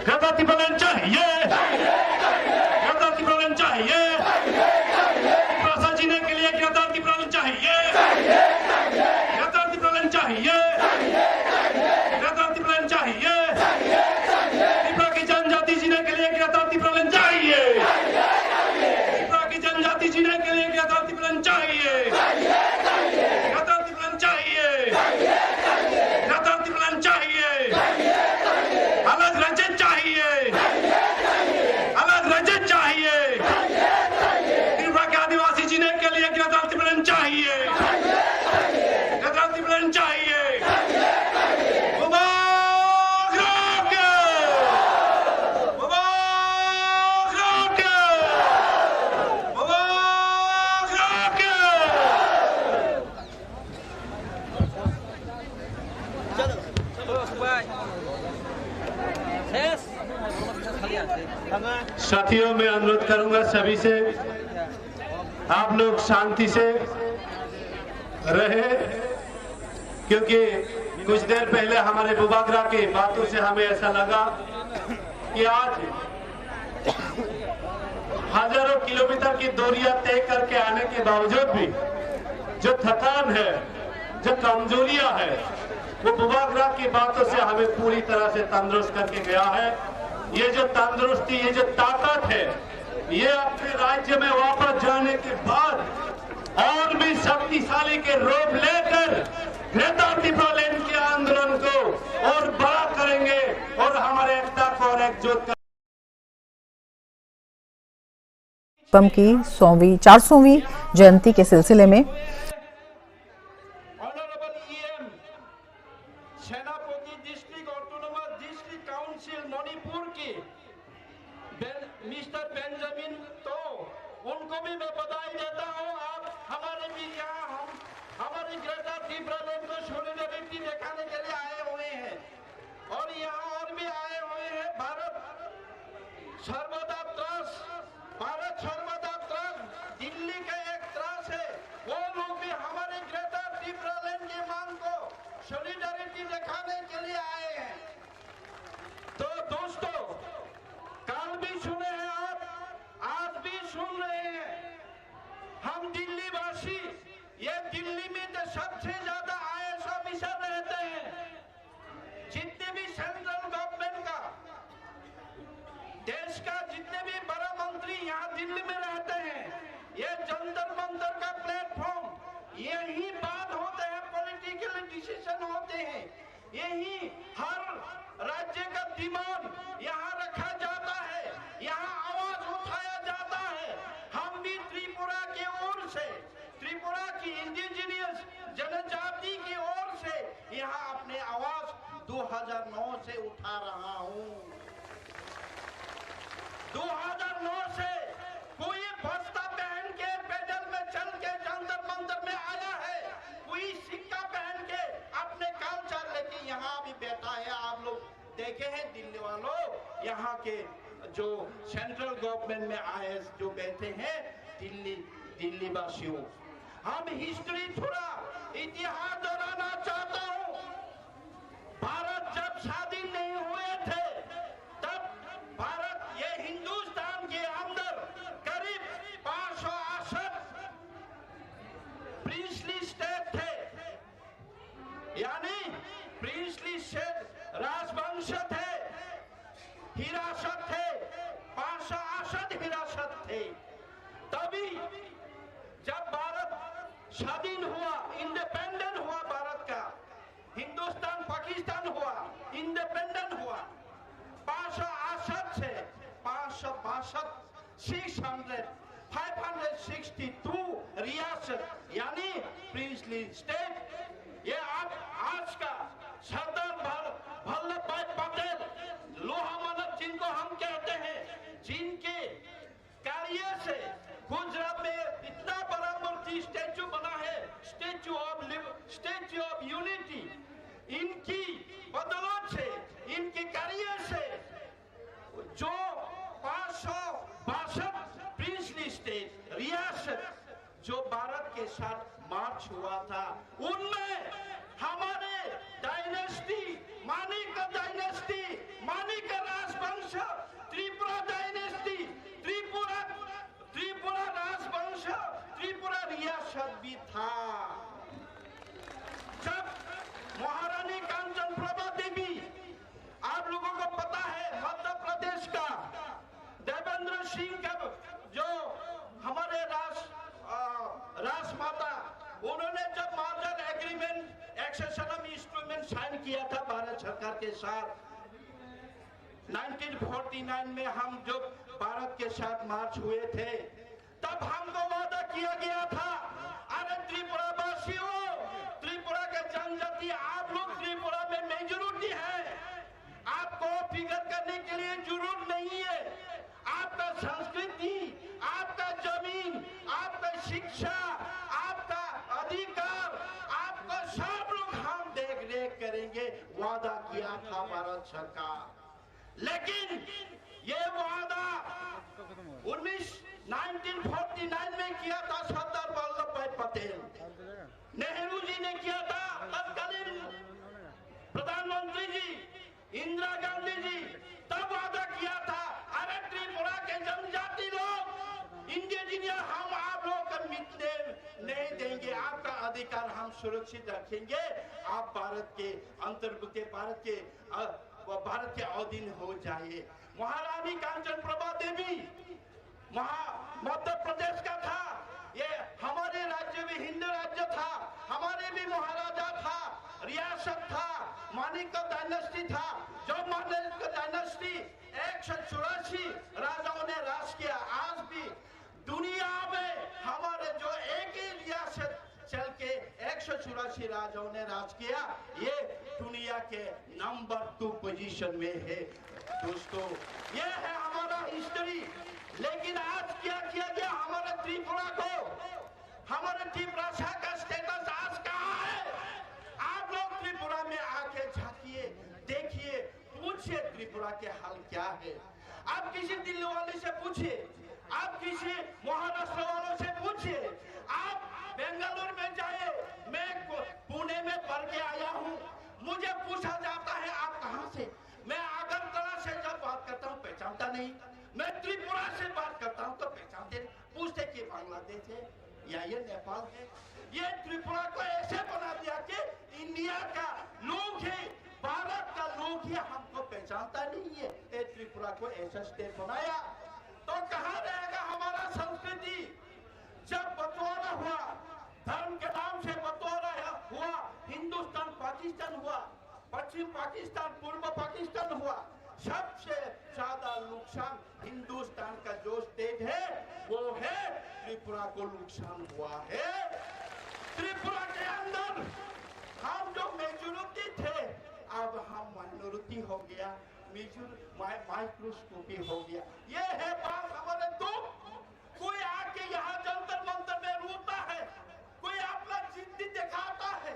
Greater Tipraland chahiye. Greater Tipraland chahiye. Tiprasa jine ke liye Greater Tipraland chahiye. Greater Tipraland chahiye. Greater Tipraland chahiye. Tripura ki janjati jine ke liye Greater Tipraland chahiye. Tripura ki janjati jine ke liye Greater Tipraland chahiye. Greater Tipraland chahiye. Greater Tipraland chahiye. Alag Ranjit chahiye. Alag Ranjit chahiye. Tripura ke adivasi jine ke liye Greater Tipraland chahiye. Greater Tipraland chahiye. Bubagra ke. Bubagra ke. Bubagra ke. साथियों, मैं अनुरोध करूंगा सभी से, आप लोग शांति से रहे, क्योंकि कुछ देर पहले हमारे बुबागरा के बातों से हमें ऐसा लगा कि आज हजारों किलोमीटर की दूरियां तय करके आने के बावजूद भी जो थकान है, जो कमजोरियां है, वो बुबागरा की बातों से हमें पूरी तरह से तंदुरुस्त करके गया है। ये जो तंदुरुस्ती, ये जो ताकत है, ये अपने राज्य में वापस जाने के बाद और भी शक्तिशाली के रूप लेकर ग्रेटर टिप्रालैंड के आंदोलन को और बड़ा करेंगे और हमारे एकता को और एकजुट कर गौतम की सौवीं, चार सौवीं जयंती के सिलसिले में ऑनरेबल ईएम सेनापति district autonomous district council Manipur की बेन-, मिस्टर बेंजामिन तो उनको भी मैं बधाई देता हूँ। आप हमारे बीच यहाँ हम, हमारे ग्रेटर टिप्रालैंड को सॉलिडारिटी दिखाने के लिए आए हुए हैं। और यहाँ और भी आए हुए हैं। भारत सर्वदा त्रास, भारत सर्वदा त्रास, दिल्ली का एक त्रास है। वो लोग भी हमारे ग्रेटर टिप्रालैंड की मांग को, सॉलिडारिटी दिखाने के लिए आए हैं। तो दोस्तों, कल भी सुने हैं आप, आज भी सुन रहे हैं। हम दिल्ली वासी, ये दिल्ली में तो सबसे ज्यादा आईएएस ऑफिसर रहते हैं। जितने भी सेंट्रल गवर्नमेंट का, देश का जितने भी बड़ा मंत्री यहाँ दिल्ली में रहते हैं, ये जंतर मंतर का प्लेटफॉर्म, यही बात होते हैं, पॉलिटिकल डिसीजन होते हैं। यही हर राज्य का डिमांड यहाँ रखा जाता है, यहाँ आवाज उठाया जाता है। हम भी त्रिपुरा की ओर से, त्रिपुरा की इंडिजिनियस जनजाति की ओर से यहाँ अपने आवाज दो हज़ार नौ से उठा रहा हूँ। दो हज़ार नौ से कोई बस्ता पहन के, पैदल में चल के जंतर मंतर में आया है, कोई सिक्का पहन के अपने कल्चर लेके यहाँ भी बैठा है। आप लोग देखे हैं दिल्ली वालों, यहाँ के जो सेंट्रल गवर्नमेंट में आईएएस जो बैठे हैं दिल्ली, दिल्ली वासियों, हम हिस्ट्री थोड़ा इतिहास दोहराना चाहता हूँ। भारत जब स्वाधीन नहीं हुए थे, तब से राजवंश थे, हिरासत थे, पांच सौ आसद हिरासत थे। तभी जब भारत स्वाधीन हुआ, इंडिपेंडेंट हुआ भारत का, हिंदुस्तान पाकिस्तान हुआ, इंडिपेंडेंट हुआ, पांच सौ आसद से पांच सौ बासठ, six hundred, five hundred sixty two रियासत यानी प्रिंसली स्टेट, ये आप आज का सरदार वल्लभ भाई पटेल, लोहा मानव जिनको हम कहते हैं, जिनके कार्य से गुजरात में इतना बड़ा मूर्ति स्टैचू बना है, statue of lib statue of unity. इनकी बदौलत से, इनके कार्य से जो पांच सौ बासठ प्रिंसली स्टेट रियासत जो भारत के साथ मर्ज हुआ था, उनमें हमारे डायनेस्टी, मानिक डायनेस्टी, मानिक राजवंश, त्रिपुरा डायनेस्टी, त्रिपुरा, त्रिपुरा राजवंश, त्रिपुरा रियासत भी था। जब महारानी कांचन प्रभा देवी, आप लोगों को पता है, मध्य प्रदेश का देवेंद्र सिंह का जो हमारे राज अ, राजमाता, उन्होंने जब merger agreement, accession of instrument sign किया था भारत सरकार के साथ, नाइनटीन फोर्टी नाइन में हम जब भारत के साथ मर्ज हुए थे, तब हमको वादा किया गया था, अरे त्रिपुरा वासियों, त्रिपुरा के जनजाति, आप लोग त्रिपुरा में मेजोरिटी है, आपको फिक्र करने के लिए जरूरत नहीं है। आपका संस्कृति, आपका जमीन, आपका शिक्षा, आपका अधिकार, आपका सब लोग हम देख रेख करेंगे, वादा किया था भारत सरकार। लेकिन ये वादा उन्नीस, नाइनटीन फोर्टी नाइन में किया था सरदार वल्लभ भाई पटेल, नेहरू जी ने किया था, तत्कालीन प्रधानमंत्री जी, इंदिरा गांधी जी, तब वादा किया था, अरे त्रिपुरा के जनजाति लोग, इंडिजिनियस, हम आप लोग का मिटने नहीं देंगे, आपका अधिकार हम सुरक्षित रखेंगे, आप भारत के अंतर्गत, भारत के, अ, भारत के अधीन हो जाइए। महारानी कांचन प्रभा देवी महा, मध्य प्रदेश का था, ये हमारे राज्य भी हिंदू राज्य था, हमारे भी महाराजा था, रियासत था, मानिक डायनेस्टी था। जो मानिक डायनेस्टी एक सौ चौरासी राजाओं ने राज किया, आज भी दुनिया में हमारे जो एक ही रियासत चल के एक सौ चौरासी राजाओं ने राज किया, ये दुनिया के नंबर टू पोजीशन में है दोस्तों। ये है हमारा हिस्ट्री। लेकिन आज क्या किया गया हमारे त्रिपुरा को, हमारे त्रिपुरा का स्टेटस आज कहाँ है? आप लोग त्रिपुरा में आके झांकिए, देखिए, पूछिए त्रिपुरा के हाल क्या है। आप किसी दिल्ली वाले से पूछिए, आप किसी महाराष्ट्र वालों से पूछिए, आप बेंगलुरु में जाइए। मैं को- पुणे में पढ़ के आया हूँ, मुझे पूछा जाता है आप कहाँ से? मैं अगरतला से जब बात करता हूँ पहचानता नहीं, मैं त्रिपुरा से बात करता हूँ तो पहचानते नहीं। पूछते कि बांग्लादेश है या ये नेपाल है। ये त्रिपुरा को ऐसे बना दिया कि इंडिया का लोग ही, भारत का लोग ही हमको पहचानता नहीं है। ये त्रिपुरा को ऐसा स्टेट बनाया तो कहाँ रहेगा हमारा संस्कृति? जब बंटवारा हुआ, धर्म के नाम से बंटवारा हुआ, हिंदुस्तान पाकिस्तान हुआ, पश्चिम पाकिस्तान, पूर्व पाकिस्तान हुआ, सबसे ज्यादा नुकसान हिंदुस्तान का जो स्टेट है, वो है त्रिपुरा को नुकसान हुआ है। त्रिपुरा के अंदर हम जो मेजोरिटी थे, अब हम माइनॉरिटी हो गया, मेजोर-, माइ-, माइक्रोस्कोपी हो गया। ये है बात हमारे दुख। कोई आके यहाँ जंतर मंतर में रोता है, कोई अपना जिद्दी दिखाता है,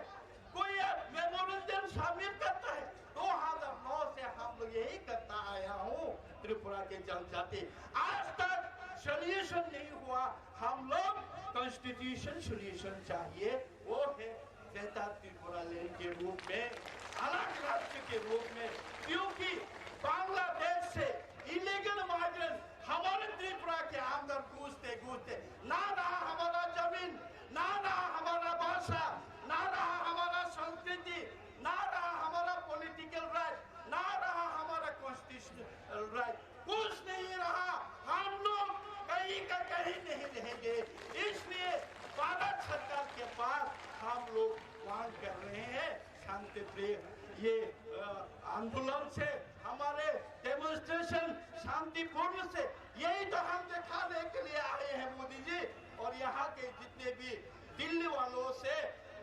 कोई मेमोरेंडम सबमिट करता है। दो हज़ार नौ से हम लोग यही करता आया हूँ, त्रिपुरा के जनजाति। आज तक सॉल्यूशन नहीं हुआ। हम लोग कॉन्स्टिट्यूशन सॉल्यूशन चाहिए, वो है ग्रेटर त्रिपुरा लैंड के रूप में, अलग राज्य के रूप में, क्योंकि बांग्लादेश से इलीगल माइग्रेंट हमारे त्रिपुरा के अंदर घुसते घुसते ना रहा हमारा जमीन, ना रहा हमारा भाषा, ना रहा हमारा संस्कृति, ना रहा हमारा पॉलिटिकल ये, अ, आंदोलन से, हमारे डेमोन्स्ट्रेशन शांतिपूर्ण से, यही तो हम दिखाने के लिए आए हैं मोदी जी। और यहाँ के जितने भी दिल्ली वालों से,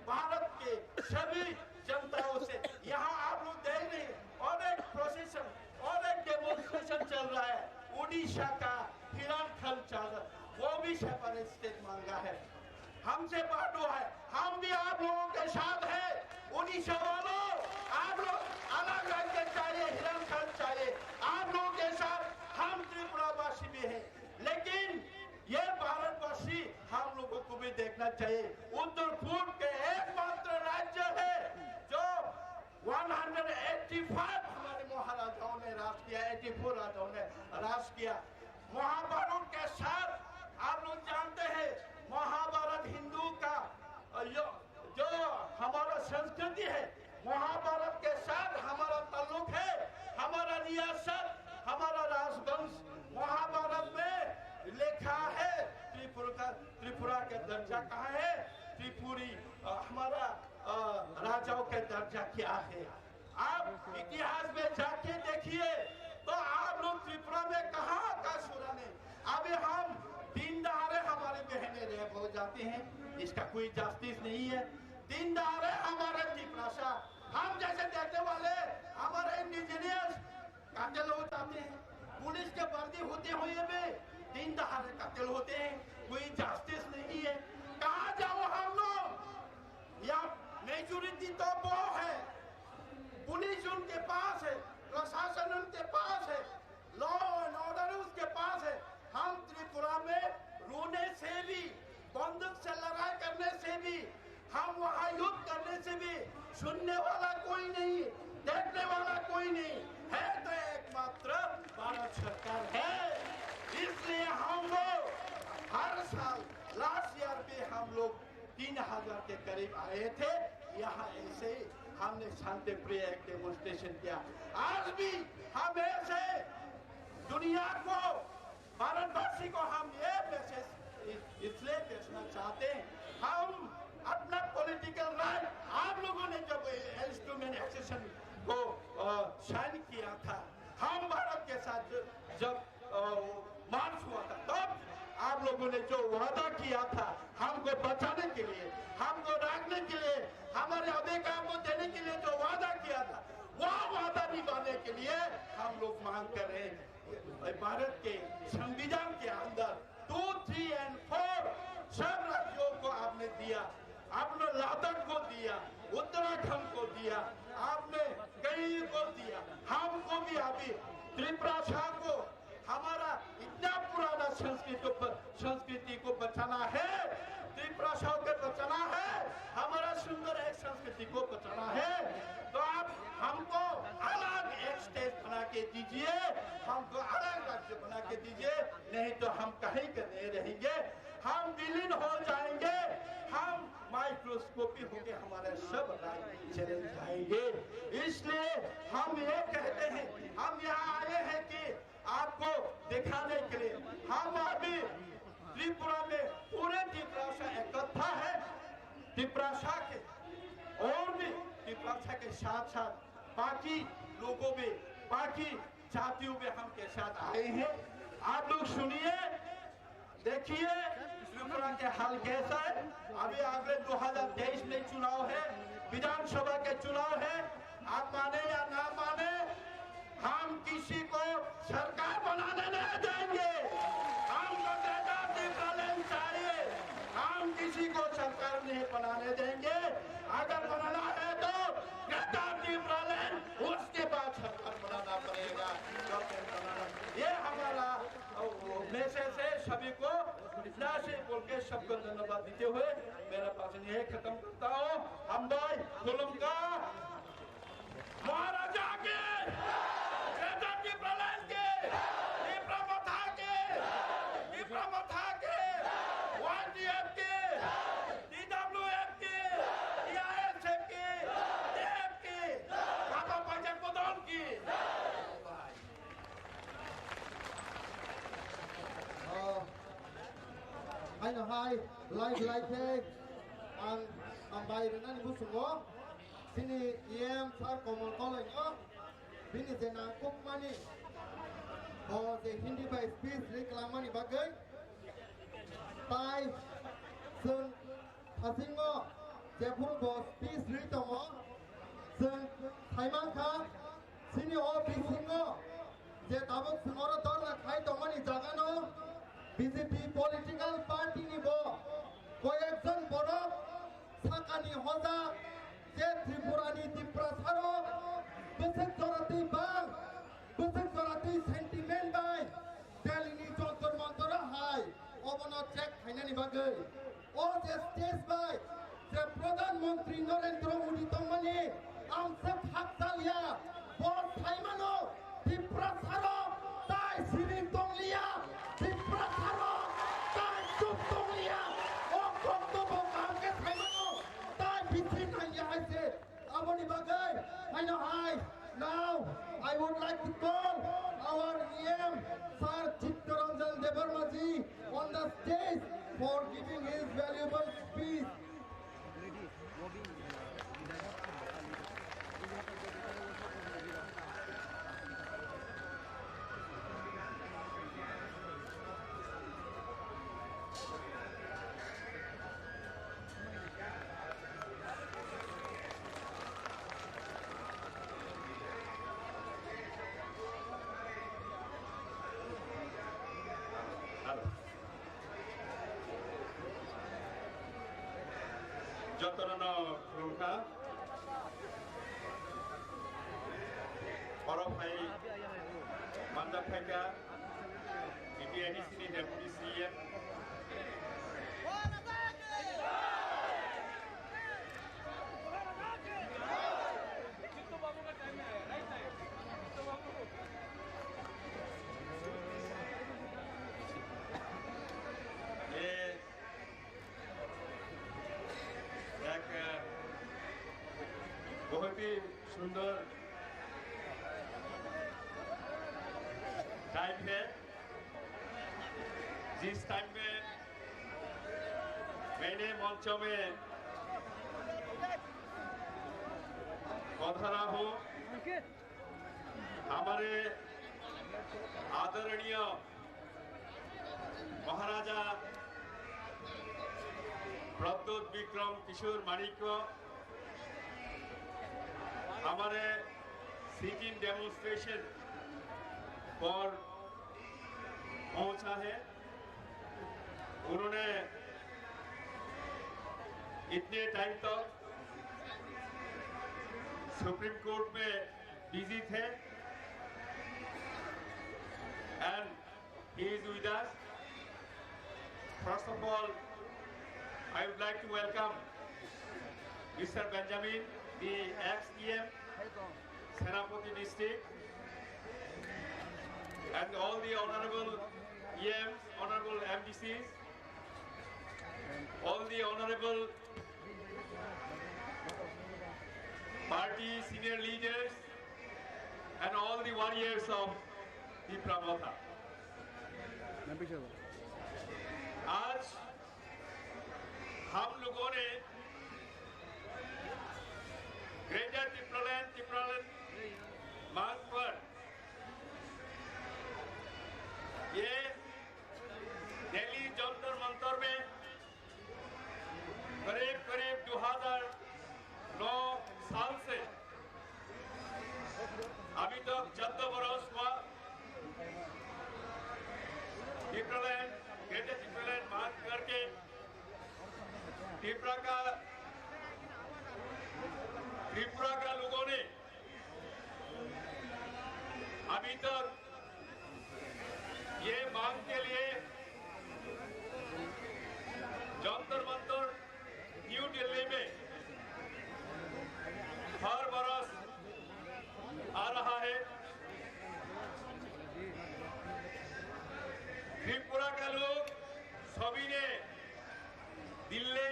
भारत के सभी जनताओं से, यहाँ आप लोग देख रहे हैं, और एक प्रोसेशन और एक डेमोन्स्ट्रेशन चल रहा है। उड़ीसा का हिरण खंड चादर, वो भी सेपरेट स्टेट मांगा है, हमसे बांटो है। हम भी आप लोगों के साथ हैं। उड़ीसा वालों, आप लोग अलग राज्य चाहिए, हिरण खंड चाहिए, आप लोगों के साथ हम त्रिपुरावासी भी हैं। लेकिन ये भारतवासी हम लोगों को भी देखना चाहिए। उत्तर पूर्व के एकमात्र राज्य है जो वन हंड्रेड एटी फ़ाइव हमारे महाराजाओं ने राज किया, एटी फ़ोर राजाओं ने राज किया। महाभारत के साथ आप लोग जानते हैं, महाभारत हिंदू का, अ, यो, जो हमारा संस्कृति है, महाभारत के साथ हमारा ताल्लुक है। हमारा रियासत, हमारा राजवंश महाभारत में लिखा है। त्रिपुरा का, त्रिपुरा का दर्जा कहाँ है? त्रिपुरी, अ, हमारा, अ, राजाओं का दर्जा क्या है? आप इतिहास में जाके देखिए, तो आप लोग त्रिपुरा में कहाँ का सुना नहीं। अभी हम दिन दहाड़े हमारे बहनें रेप हो जाती हैं, इसका कोई जस्टिस नहीं है। दिन दहाड़े हमारे तिप्रासा, हम जैसे देखने वाले, हमारे इंडिजिनियस कत्ल हो जाते हैं, पुलिस के वर्दी होते हुए भी दिन दहाड़े कत्ल होते हैं, कोई जस्टिस नहीं है। कहाँ जाओ हम लोग? या मेजोरिटी तो वो है, पुलिस उनके पास है, प्रशासन उनके पास है, लॉ एंड ऑर्डर उसके पास है। हम त्रिपुरा में रोने से भी, बंदूक से लड़ाई करने से भी, हम वहाँ युद्ध करने से भी सुनने वाला कोई नहीं, देखने वाला कोई नहीं है, तो एकमात्र भारत सरकार है। इसलिए हम लोग हर साल, लास्ट ईयर भी हम लोग तीन हज़ार के करीब आए थे। यहाँ ऐसे ही हमने शांति प्रिय एक डेमोन्स्ट्रेशन किया। आज भी हम ऐसे दुनिया को, भारतवासी को हम ये मैसेज इसलिए भेजना चाहते हैं, हम अपना पॉलिटिकल राइट, आप लोगों ने जब इंस्ट्रूमेंट एक्सेशन को साइन किया था, हम भारत के साथ जब मार्च हुआ था, तब आप लोगों ने जो वादा किया था हमको बचाने के लिए, हमको रखने के लिए, हमारे अधिकार को देने के लिए जो वादा किया था, वह वादा निभाने के लिए हम लोग मांग कर रहे हैं। भारत के संविधान के अंदर टू, थ्री एंड फोर सब राज्यों को आपने दिया, आपने लद्दाख को दिया, उत्तराखंड को दिया, आपने कई को दिया, हमको भी अभी त्रिप्रासा को, हमारा इतना पुराना संस्कृति को, संस्कृति को बचाना है, त्रिप्रासा को बचाना है, हमारा सुंदर एक संस्कृति को बचाना है। तो आप हमको अलग एक स्टेट बना के दीजिए, हमको अलग राज्य बना के दीजिए, नहीं तो हम कहीं के नहीं रहेंगे, हम विलीन हो जाएंगे, हम माइक्रोस्कोपी होके हमारे सब राज्य चले जाएंगे। इसलिए हम ये कहते हैं, हम यहाँ आए हैं कि आपको दिखाने के लिए। हम अभी त्रिपुरा में पूरे तिप्रासा इकट्ठा है। तिप्रासा के और भी, तिप्रासा के साथ साथ बाकी लोगों भी, बाकी जातियों भी हम के साथ आए हैं। आप लोग सुनिए, देखिए त्रिपुरा के हाल कैसा है। अभी अगले दो हज़ार तेईस में चुनाव है, विधानसभा के चुनाव है। आप माने या ना माने, हम किसी को सरकार बनाने नहीं देंगे। हमको ग्रेटर टिप्रालैंड चाहिए, हम किसी को सरकार नहीं बनाने देंगे। अगर बनाना है तो ग्रेटर टिप्रालैंड, उसके बाद सरकार बनाना पड़ेगा। ये हमारा मैसेज है सभी को। इतना से बोल के सबको धन्यवाद देते हुए मेरा भाषण यही खत्म करता हूँ। हम भाई खुलुमका। महाराजा के, राजा की प्रलय के, विप्र मथा के, विप्र मथा के, वाईटीएफ के, टीडब्ल्यूएफ के, टीआईएसएफ के, टीएफ के, बाबा पंजाब बदल की। Oh, hai no hai, live live ke, ang, ang bai rena ni busungo. Chini E M sir Komol Koloi no bini je nangkukmani bo je Hindi bai speech ri kwlangmani bagwi tai chwng hasingo jephuru bo speech ri tongo, chwng saimankha chini o bisingo je tabuk chwng oro dorna khai tongmani jagano B J P political party ni bo koyekjon borok sakani hoja je Tripura ni Tiprasa rok bwswk jora twi bang, bwswk jora twi sentiment bai Delhi ni Jantar Mantar o hai obono check khainani bagwi. O je stage bai je Pradhan Mantri Narendra Modi tongmani ang se khakchaliya, bo saimano Tiprasarok tai siring tongliya, Tiprasarok tai chup tongliya, o kokto bo kaham khe saimano tai bithi nangya hai se. Aboni bagwi haino hai. Now I would like to call our E M Sir Chittaranjan Debbarma ji on the stage for giving his valuable speech. Jotono no khulumkha. Oro phai manjak phaikha B T I D C ni Deputy C M. ये एक बहुत ही सुंदर टाइम है, जिस टाइम में मैंने मंचों में पधारा हूँ, हमारे आदरणीय महाराजा प्रद्युत विक्रम किशोर माणिक्य हमारे सिट इन डेमोन्स्ट्रेशन पर पहुंचा है। उन्होंने इतने टाइम तक सुप्रीम कोर्ट में बिजी थे, and he is with us. First of all, I would like to welcome Mister Benjamin, the ex E M, Senapati district, and all the honorable E Ms, honorable M D Cs, all the honorable party senior leaders, and all the warriors of Tipra Motha. आज हम लोगों ने ग्रेटर टिप्रालैंड, टिप्रालैंड मार्ग पर ये दिल्ली जंतर मंतर में करीब करीब दो हज़ार नौ साल से अभी तक चौदह बरस हुआ। टिप्रालैंड, ग्रेटर टिप्रालैंड मार्ग करके त्रिपुरा का, त्रिपुरा का लोगों ने अभी तक ये मांग के लिए जंतर मंतर न्यू दिल्ली में हर बरस आ रहा है। त्रिपुरा का लोग सभी ने दिल्ली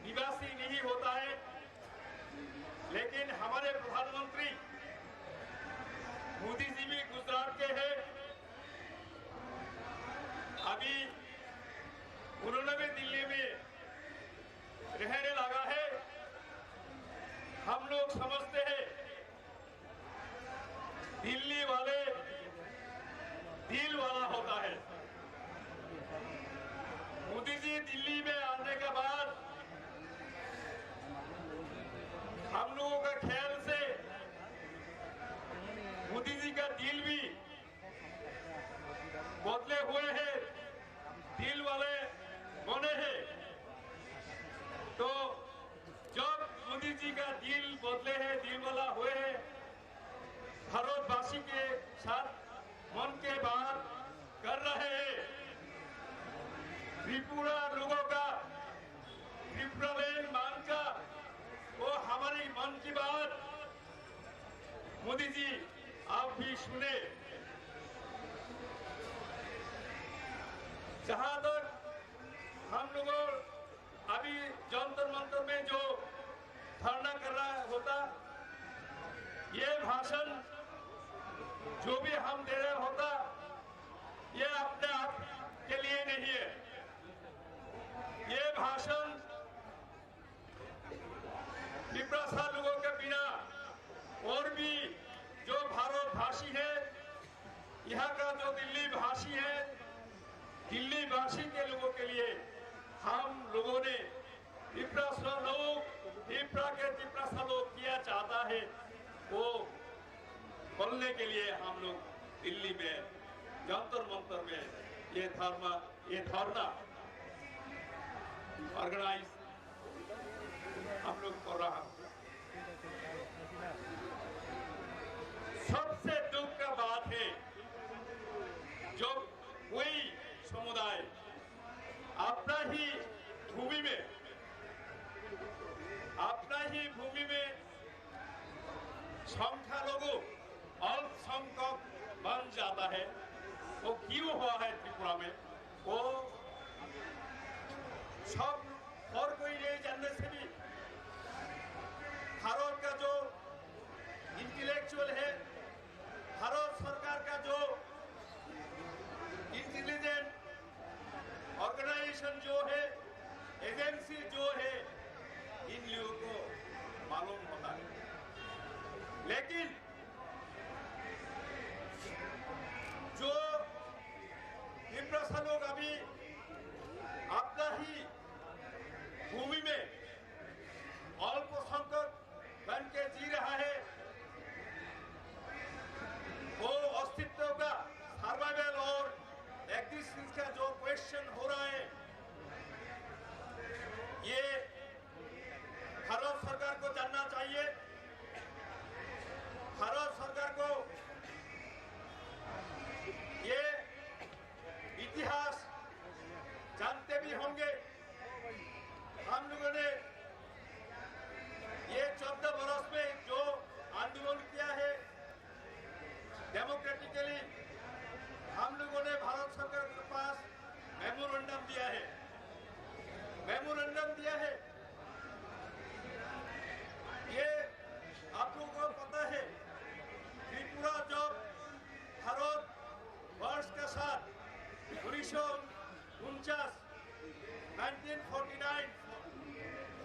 निवासी नहीं होता है, लेकिन हमारे प्रधानमंत्री मोदी जी भी गुजरात के हैं। अभी उन्होंने भी दिल्ली में रहने लगा है। हम लोग समझते हैं, दिल्ली वाले दिल वाला होता है। मोदी जी दिल्ली में आने के बाद हम लोगों का ख्याल से मोदी जी का दिल भी बदले हुए हैं, दिल वाले बने हैं। तो जब मोदी जी का दिल बदले हैं, दिल वाला हुए हैं, भारतवासी के साथ मन के बात कर रहे हैं, त्रिपुरा लोगों का, त्रिपुरालैंड मांग का, वो हमारी मन की बात मोदी जी, आप भी सुने। जहां तक हम लोगों अभी जंतर मंतर में जो धरना कर रहा होता, ये भाषण जो भी हम दे रहे होता, ये अपने आप के लिए नहीं है। ये भाषण तिपरासा लोगों के बिना और भी जो भारतवासी है, यहाँ का जो दिल्ली भाषी है, दिल्ली वासी के लोगों के लिए हम लोगों ने तिपरासा लोग, तिपरा के तिपरासा लोग किया चाहता है, वो बोलने के लिए हम लोग दिल्ली में जंतर मंतर में ये धर्मा ये धरना ऑर्गेनाइज हम लोग कर रहा है। सबसे दुख का बात है, जब कोई समुदाय अपना ही भूमि में, अपना ही भूमि में संख्यालघु, अल्पसंख्यक बन जाता है। वो क्यों हुआ है त्रिपुरा में? वो सब और कोई नहीं जानने से भी भारत का जो इंटेलेक्चुअल है, भारत सरकार का जो इंटेलिजेंट ऑर्गेनाइजेशन जो है, एजेंसी जो है, इन लोगों को मालूम होता है। लेकिन जो तिपरासा लोग अभी अपना ही भूमि में अल्पसंख्यक बन के जी रहा है, वो अस्तित्व का, सर्वाइवल और एग्जिस्टेंस का जो क्वेश्चन हो रहा है, ये भारत सरकार को जानना चाहिए। भारत सरकार को ये इतिहास जानते भी होंगे। हम लोगों ने ये चौदह बरस में जो आंदोलन किया है, डेमोक्रेटिकली हम लोगों ने भारत सरकार के पास मेमोरेंडम दिया है, मेमोरेंडम दिया है। ये आप लोगों को पता है, त्रिपुरा जब भारत वर्ष के साथ उन्नीस सौ उनचास, नाइनटीन फोर्टी नाइन,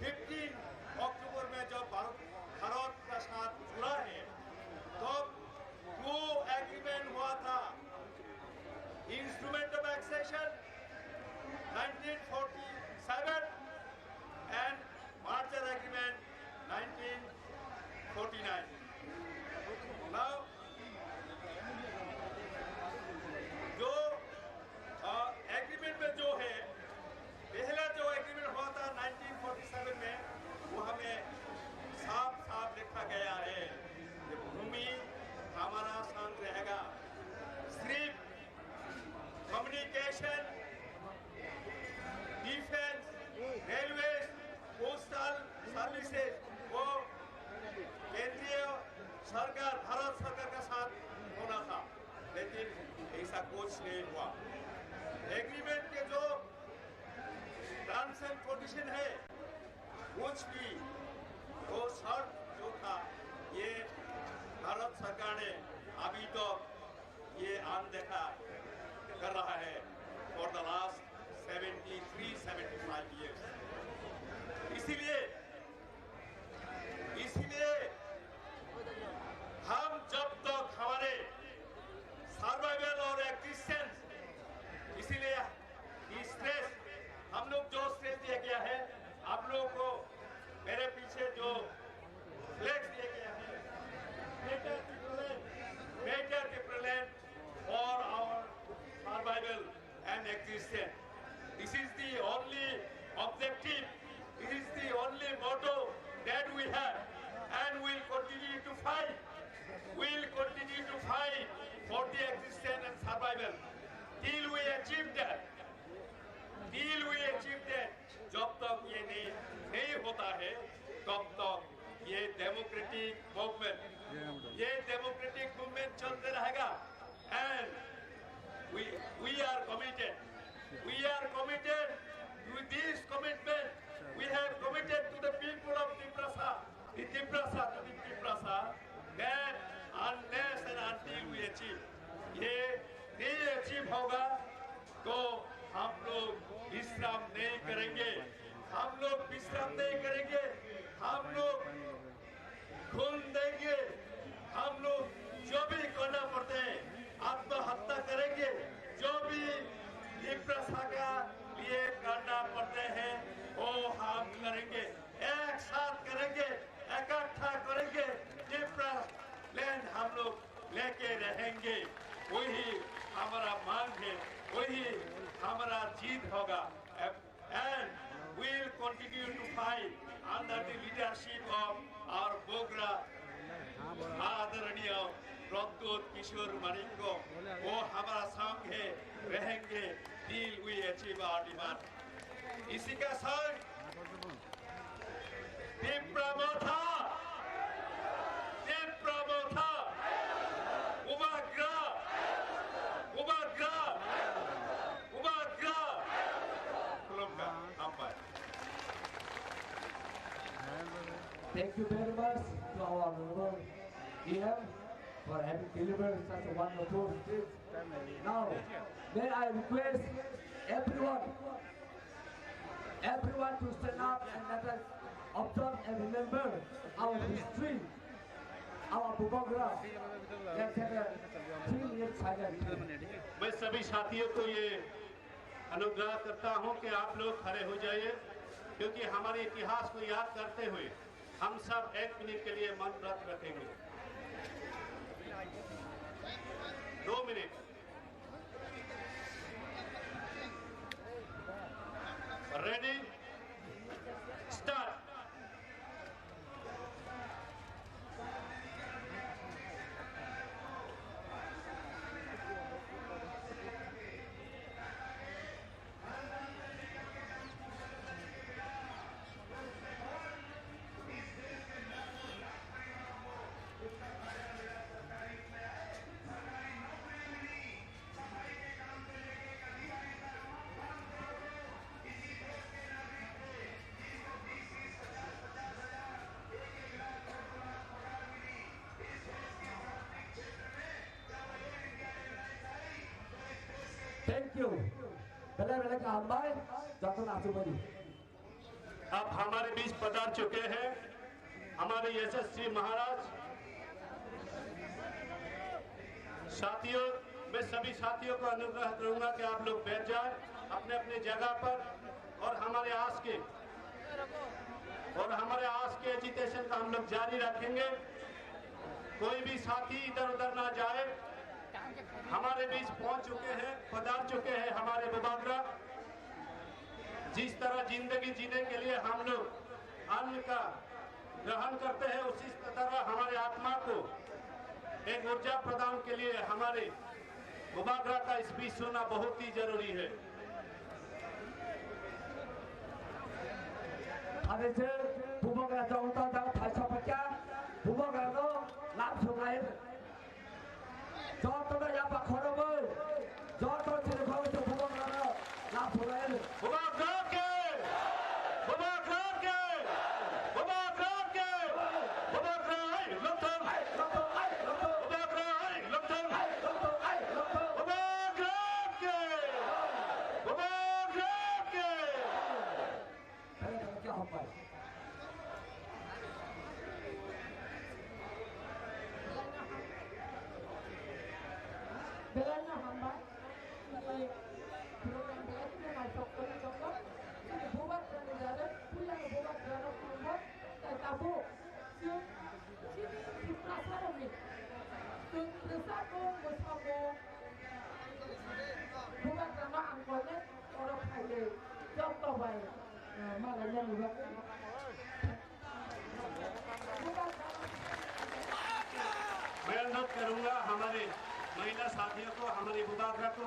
फिफ्टीन अक्टूबर में जब भारत, भारत का साथ जुड़ा है, तब दो एग्रीमेंट हुआ था, instrument of accession nineteen forty seven and merger agreement nineteen forty nine. Now, जो एग्रीमेंट में जो है, पहला जो एग्रीमेंट हुआ था नाइनटीन फोर्टी सेवन में, वो हमें साफ साफ लिखा गया है कि भूमि हमारा संग रहेगा, सिर्फ communication, defence, railway, postal services, वो केंद्रीय सरकार, भारत सरकार का साथ होना था, लेकिन ऐसा कुछ नहीं हुआ। एग्रीमेंट के जो टर्म्स एंड कंडीशन है, कुछ भी वो शर्त जो था, ये भारत सरकार ने अभी तो ये अनदेखा कर रहा है for the last seventy three seventy five years। इसीलिए, इसीलिए fight for the existence and survival. Till we achieve that, till we achieve that, जब तक ये नहीं, नहीं होता है, तब तक ये डेमोक्रेटिक मूवमेंट, ये डेमोक्रेटिक मूवमेंट चलते रहेगा। And we, we are committed, we are committed with this commitment. We have committed to the people of Tiprasa, the Tiprasa, to the Tiprasa, that unless and until we achieve, ये नहीं अचीव होगा, तो हम लोग विश्राम नहीं करेंगे, हम लोग विश्राम नहीं करेंगे, हम लोग खून देंगे। हम लोग जो भी करना पड़ते हैं, आत्महत्या करेंगे, जो भी तिप्रासा का लिए करना पड़ते हैं, वो हम करेंगे। एक साथ करेंगे, इकट्ठा करेंगे। तिप्रा लैंड हम लोग लेके रहेंगे। वही हमारा मांग है, वही हमारा जीत होगा। And we will continue to fight under the leadership of our Bogra आदरणीय प्रद्योत किशोर मानिक को। वो हमारा संग है, रहेंगे till we achieve our demand। इसी का संग तिप्रा मोर्चा, तिप्रा मोर्चा, Bubagra, Bubagra, Bubagra. Khulumkha, hambai. Thank you very much to our honorable E M for having delivered such a wonderful speech. Now, may I request everyone, everyone to stand up and let us observe and remember our history, our Bubagra. Let's have a three minute silence. मैं सभी साथियों को ये अनुग्रह करता हूं कि आप लोग खड़े हो जाइए, क्योंकि हमारे इतिहास को याद करते हुए हम सब एक मिनट के लिए मौन व्रत रखेंगे। दो minute. Ready? Start. Thank you. Belai belai kaham bai, joto no achuk bai di. अब हमारे बीच पधार चुके हैं हमारे यशस्वी महाराज। साथियों, मैं सभी साथियों को अनुग्रह करूंगा कि आप लोग बैठ जाएं अपने अपने जगह पर, और हमारे आज के और हमारे आज के एजिटेशन का हम लोग जारी रखेंगे। कोई भी साथी इधर उधर ना जाए। हमारे बीच पहुंच चुके हैं, पधार चुके हैं हमारे बुबाग्रा। जिस तरह जिंदगी जीने के लिए हम लोग अन्न का ग्रहण करते हैं, उसी तरह हमारे आत्मा को एक ऊर्जा प्रदान के लिए हमारे बुबाग्रा का स्पीच सुनना बहुत ही जरूरी है। Ade se bubagra jong ta jang phaisa pakya, bubagra no lam sunai. Joto no yapa khorogwi, joto chini khorogwi se bubagra no lam sunai. Bubagra ke! Bubagra ke! Bubagra ke! Bubagra hai lokthang! Bubagra hai lokthang! Bubagra ke! Bubagra ke! Belai no hambai, chini program belai kheno naithok khe tongo. Chini bubagrani jare, puilano bubagrano khulumkha, tai tabuk chwng chini Tiprasarokni chwng rwchapmung, mwsamung, bubagrano ang koinai oro phaiwi joto bai, eh, malainani bagwi. Bubagrano अनुरोध करूंगा हमारे महिला साथियों को, हमारे बुबागरा को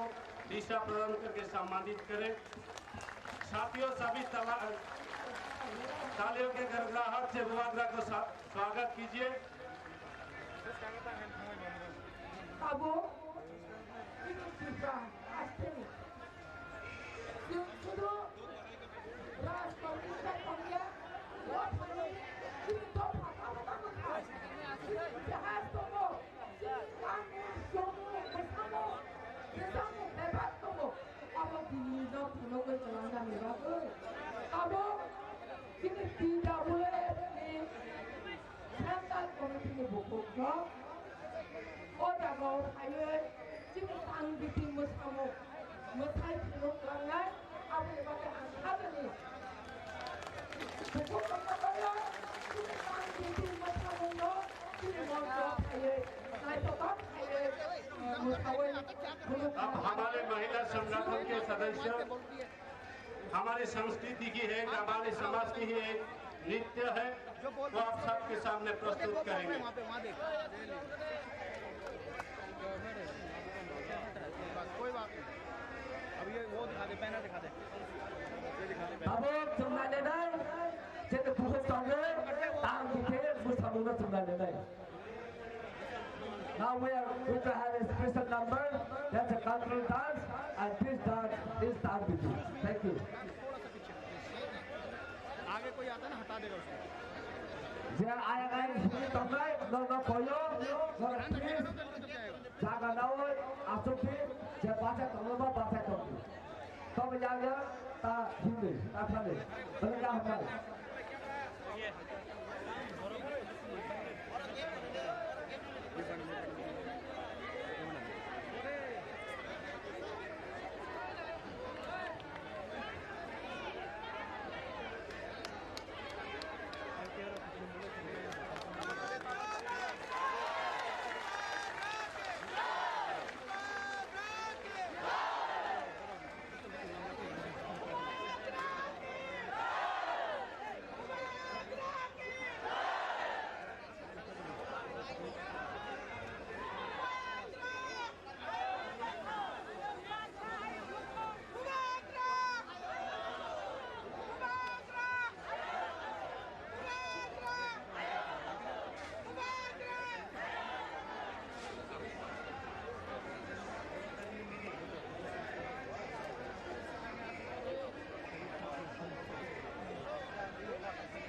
दीक्षा प्रदान करके सम्मानित करें। साथियों, सभी तला-, तालियों के गड़गड़ाहट से बुबागरा को सा-, स्वागत कीजिए। Abo, ini Tripura, asli. Chwng sudu rajkormi tei tongya, o thani chini dopha kabo tamo khai. Chini itihas tongo, chini kanmung, chomung, mwsamung, rijamung bebak tongo. Abo tini nok phunugwi chwla nani bagwi. Abo chini T W F ni Central Committee ni bukhuk no o jaga o phaiwi chini tang biting mwsamung mwthai phunuk langnai aboni bagwi ang kha jani. Bukhuk no khabayo chini tang biting mwsamung no chini moncho phaiwi naithotok phaiwi mwthaui phunuk. Ab hamare mahila sangathan ke sadasya हमारी संस्कृति की है, हमारे समाज की ही एक नृत्य है, वो आप सबके सामने प्रस्तुत करेंगे। कोई बात नहीं, अब ये वो दिखा दे, बैनर दिखा दे, ये दिखा दे। Abo chwng nainai, chini bukhuk tongo, tang bithir, bwsamungno chwng nainai. Now we are going to have a special number, that's a cultural dance, and this dance is Tang Bithi. Thank you. आगे कोई आता ना, हटा देगा उसको। Je ayang ayang sini tongnai, no no koyo, no please, jaga nawi, asuk di, je bacha tongno ba bacha tongdi. Tamo yang yang ta hindi, ta thani. Balik ka hambai.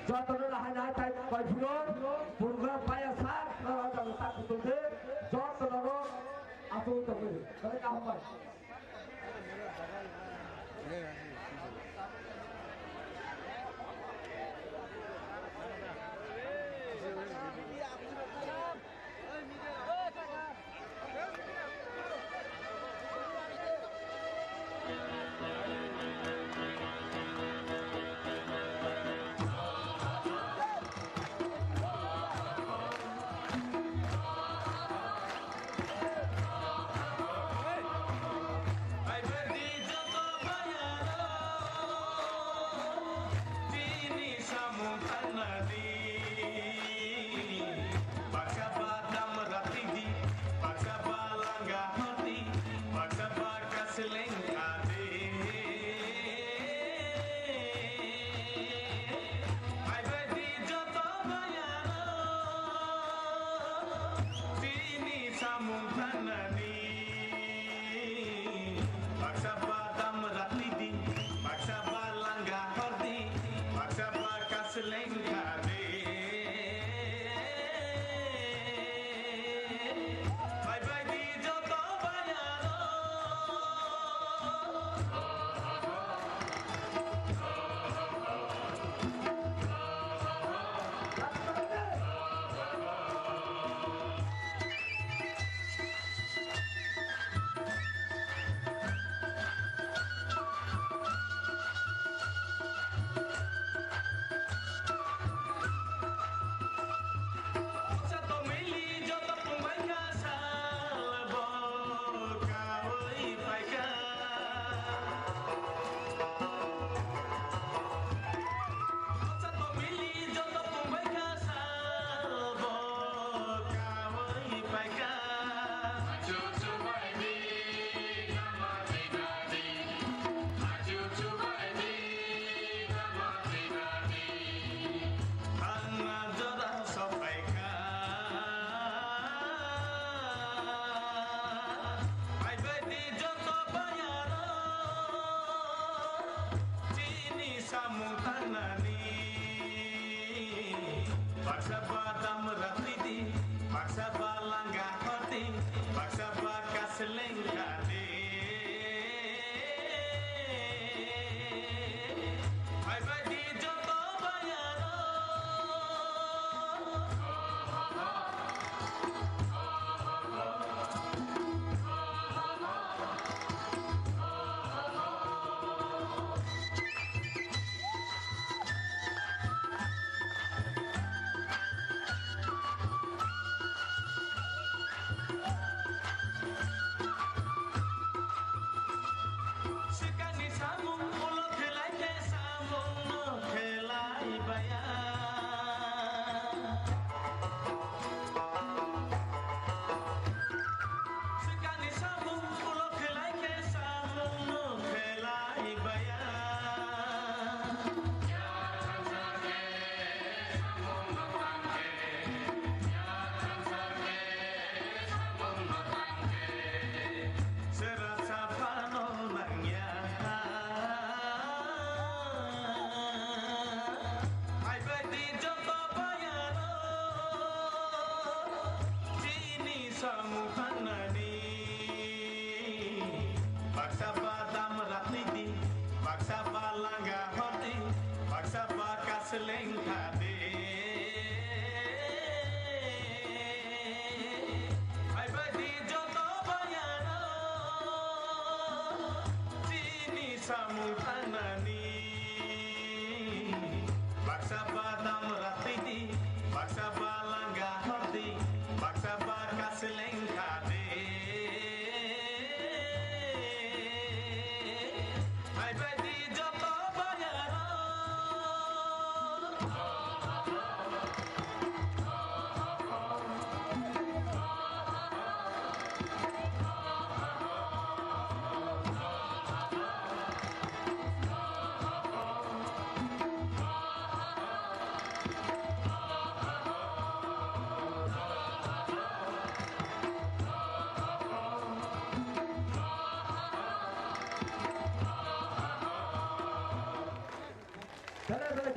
Jotono lahai nai tai koi phuru, purga paya sak, no jang tak kutung de, jotono ro atung tongwi, kare kaham bai. Baksa ba dam rati di, baksa ba langa hati, baksa ba kasleng ade. Hai bai di joto bayaro, chini samung thanani. Baksa ba dam rati di, baksa ba langa hati, baksa ba kasleng ade. Bye bye di joto bayaro.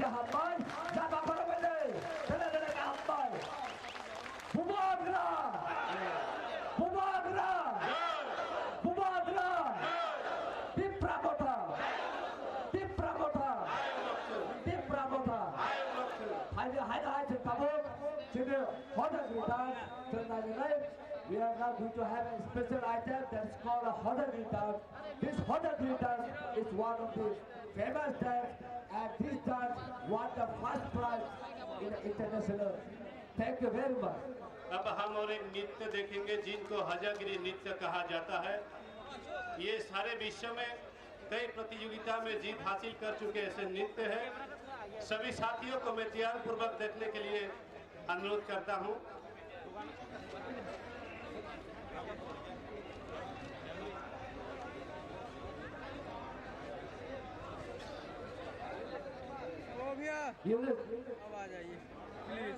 Hambai, jaba khoro bede, dele dele ka hambai. Bubagra! Bubagra! Bubagra! Tipra Motha! Tipra Motha! Tipra Motha! Hai, hai, hai, hai, hai, tabuk, chini hoda gritan, chennai nai. We are now going to have a special item that's called a hoda gritan. This hoda gritan is one of the famous dance, and this dance won the first prize in the international. Thank you very much. अब हम और एक नृत्य देखेंगे जिनको हजागिरी नृत्य कहा जाता है। ये सारे विश्व में कई प्रतियोगिता में जीत हासिल कर चुके ऐसे नृत्य हैं। सभी साथियों को मैं ध्यानपूर्वक देखने के लिए अनुरोध करता हूँ। ओ भैया, अब आ जाइए please.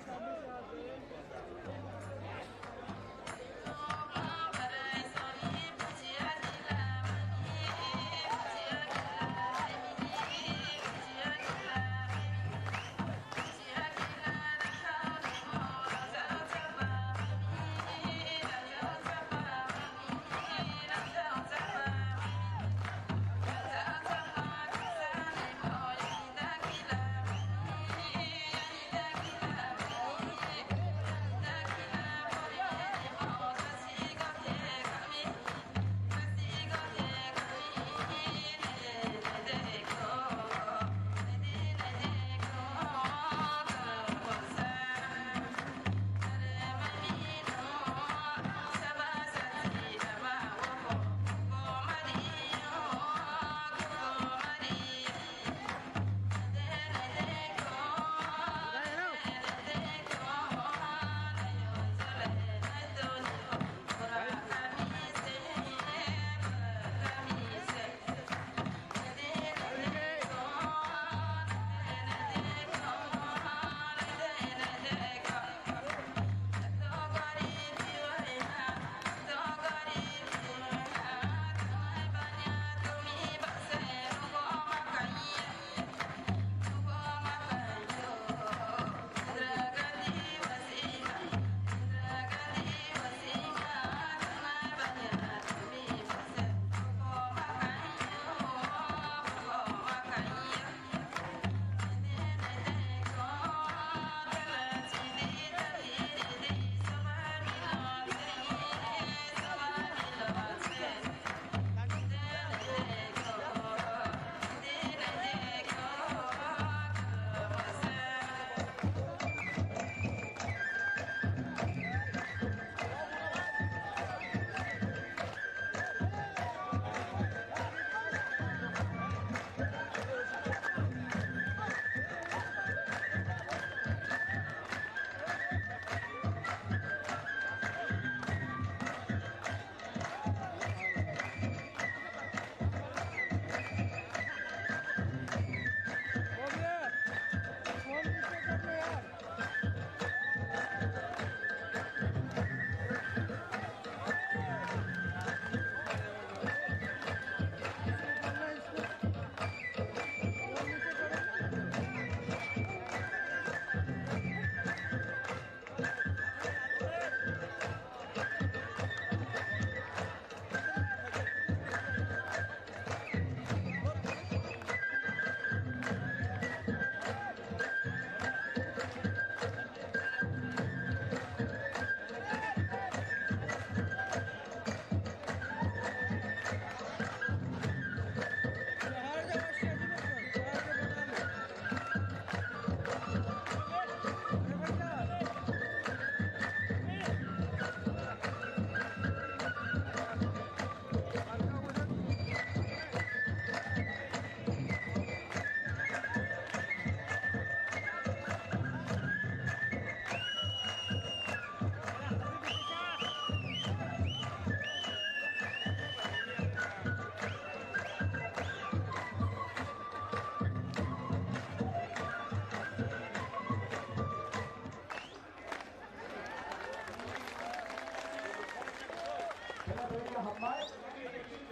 Hambai,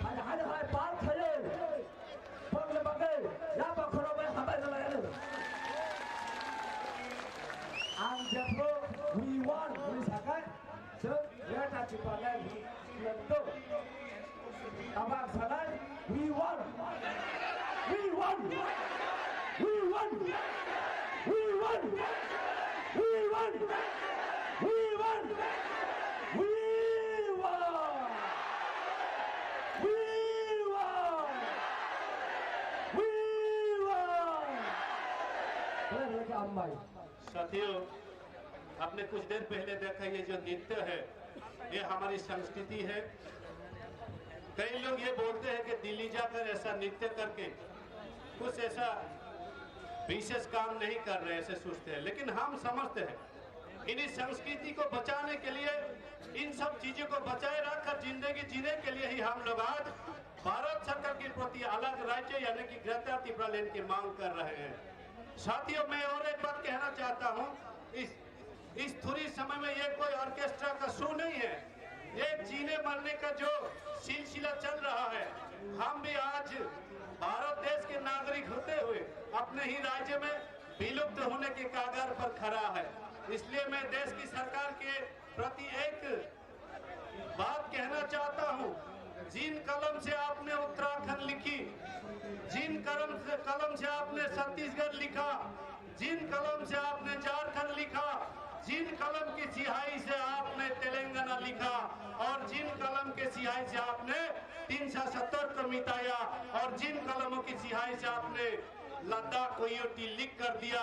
hai, hai, hai, pal khayo. Pal le bagai, ya pa khoro bai hambai le lai. Ang jephru we want hwnwi sakha, chwng Greater Tipraland hwnwi tongo. Tabang sanai, we want, we want, we want, we want, we want, we want, we want, we want, we want. Khlai rwkha ambai. साथियों, आपने कुछ देर पहले देखा, ये जो नृत्य है, ये हमारी संस्कृति है। कई लोग ये बोलते हैं कि दिल्ली जाकर ऐसा नृत्य करके कुछ ऐसा विशेष काम नहीं कर रहे, ऐसे सोचते हैं, लेकिन हम समझते हैं, इन्हीं संस्कृति को बचाने के लिए, इन सब चीजों को बचाए रखकर जिंदगी जीने के लिए ही हम लोग आज भारत सरकार के प्रति अलग राज्य यानी कि ग्रेटर तिप्रालैंड की मांग कर रहे हैं। साथियों, मैं और एक बात कहना चाहता हूँ, इस, इस थोड़ी समय में ये कोई ऑर्केस्ट्रा का शो नहीं है, ये जीने मरने का जो सिलसिला चल रहा है। हम भी आज भारत देश के नागरिक होते हुए अपने ही राज्य में विलुप्त होने के कगार पर खड़ा है। इसलिए मैं देश की सरकार के प्रति एक बात कहना चाहता हूँ, जिन कलम से आपने उत्तराखंड लिखी, जिन कलम से, कलम से आपने छत्तीसगढ़ लिखा, जिन कलम से आपने झारखंड लिखा, जिन कलम की सिहाई से आपने तेलंगाना लिखा और जिन कलम के सिहाई से आपने तीन सौ सत्तर को मिटाया और जिन कलमों की सिहाई से आपने लद्दाख को यूटी लिख कर दिया।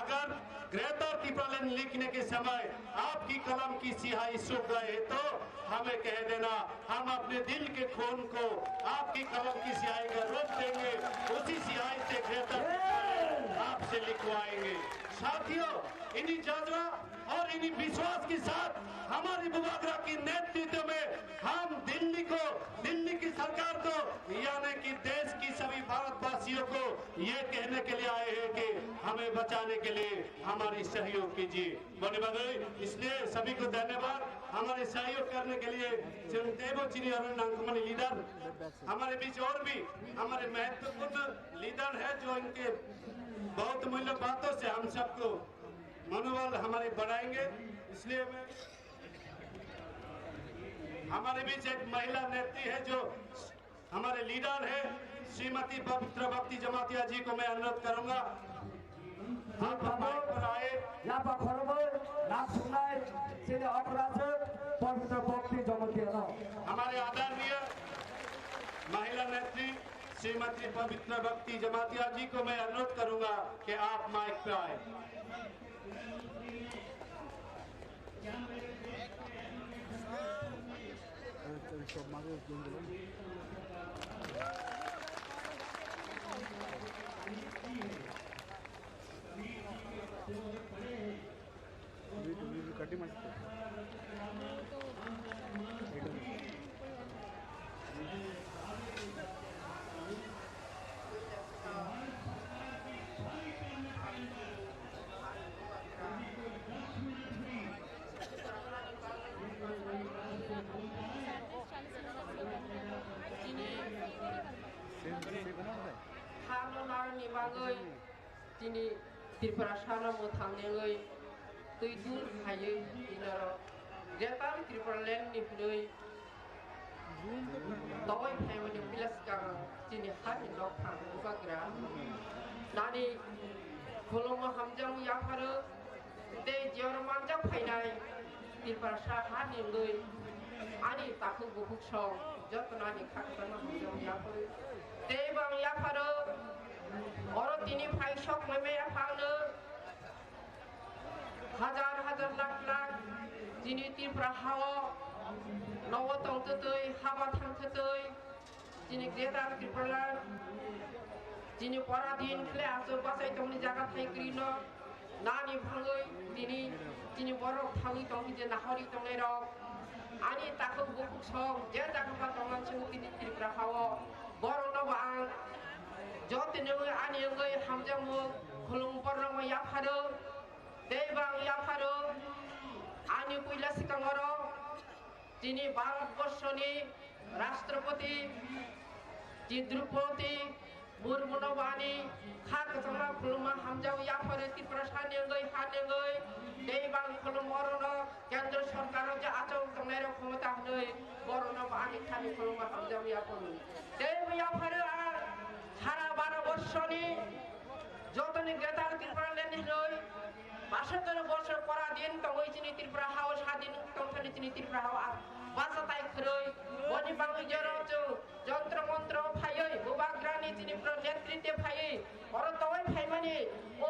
अगर ग्रेटर तिप्रालैंड लिखने के समय आपकी कलम की सिहाई सूख गए तो हमें कह देना, हम अपने दिल के खून को आपकी कलम की सिहाई का रूप देंगे, उसी सिहाई से ग्रेटर तिप्रालैंड आपसे लिखवाएंगे। साथियों, इन्हीं जज्बा और इन्हीं विश्वास के साथ हमारी बुबागरा की नेतृत्व में हम दिल्ली को, दिल्ली की सरकार को, यानी कि देश की सभी भारतवासियों को ये कहने के लिए आए हैं कि हमें बचाने के लिए हमारी सहयोग कीजिए। बने बगई, इसलिए सभी को धन्यवाद हमारे सहयोग करने के लिए। Chwng teibo chini oro nangkukmani leader, हमारे बीच और भी हमारे महत्वपूर्ण लीडर है जो इनके बहुत मूल्य बातों से हम सबको मनोबल हमारे बढ़ाएंगे। इसलिए मैं, हमारे बीच एक महिला नेत्री है जो हमारे लीडर है, श्रीमती पवित्र भक्ति जमातिया जी को मैं अनुरोध करूंगा, आप माइक पर आए। Yapha khoroknwi nang thumnai chini okra se Pavitra Bhakti Jamatia no. हमारे आदरणीय महिला नेत्री श्रीमती पवित्र भक्ति जमातिया जी को मैं अनुरोध करूंगा कि आप माइक पर आए। Hano narni bagwi tini Tripura sano mwthang nengwi twi dul khaiwi tini oro Greater Tripura Land ni hwnwi tongwi phaimani puila swkang chini hani nok thang bubagra nani khulumno hamjakmung yapharo. Tei jiyoro manjak phainai Tiprasa hani wngwi ani takhuk bukhuk song jotono ani kha kwchangma hamjakmung yapharo. Tei bo ang yapharo oro tini phai sok meme yaphangno hajar hajar lakh lakh chini Tripura hao nogo tongtwtwi haba thangtwtwi. Chini Greater Tripura, chini poradin khle aswk bachai tongni jaga thai kwrwino nani bhangwi tini chini borok thangwi tongwi je nahorwi tongnairok ani takhuk bukhuk song je jaga ba tongmani chini Tripura hao borokno bo ang jotoni wngwi ani wngwi hamjakmung khulum borokno yapharo tei bo ang yapharo ani puila swkang oro. Tini Bharat Borshoni Rashtrapati Chi Droupadi Burmuno bani kha kwchangma khulumma hamjao yapharo Tripura sa nengoi ha nengoi tei bang khulum orono kendro sorkaro je achok tongnai rok khomota hwnwi borokno bani khani khulumma hamjao yapharo. Tei bo yapharo ang sara baro borsoni jotoni Greater Tripura Land hinoi pasatoro borsor pora din tongoi chini Tripura hao sadin tongthani chini Tripura hao a basa tai khwrwi boni bangwi jero chwng Jontro montro phaiwi bubagrani chini pro netrite phaiwi oro tongwi phaimani o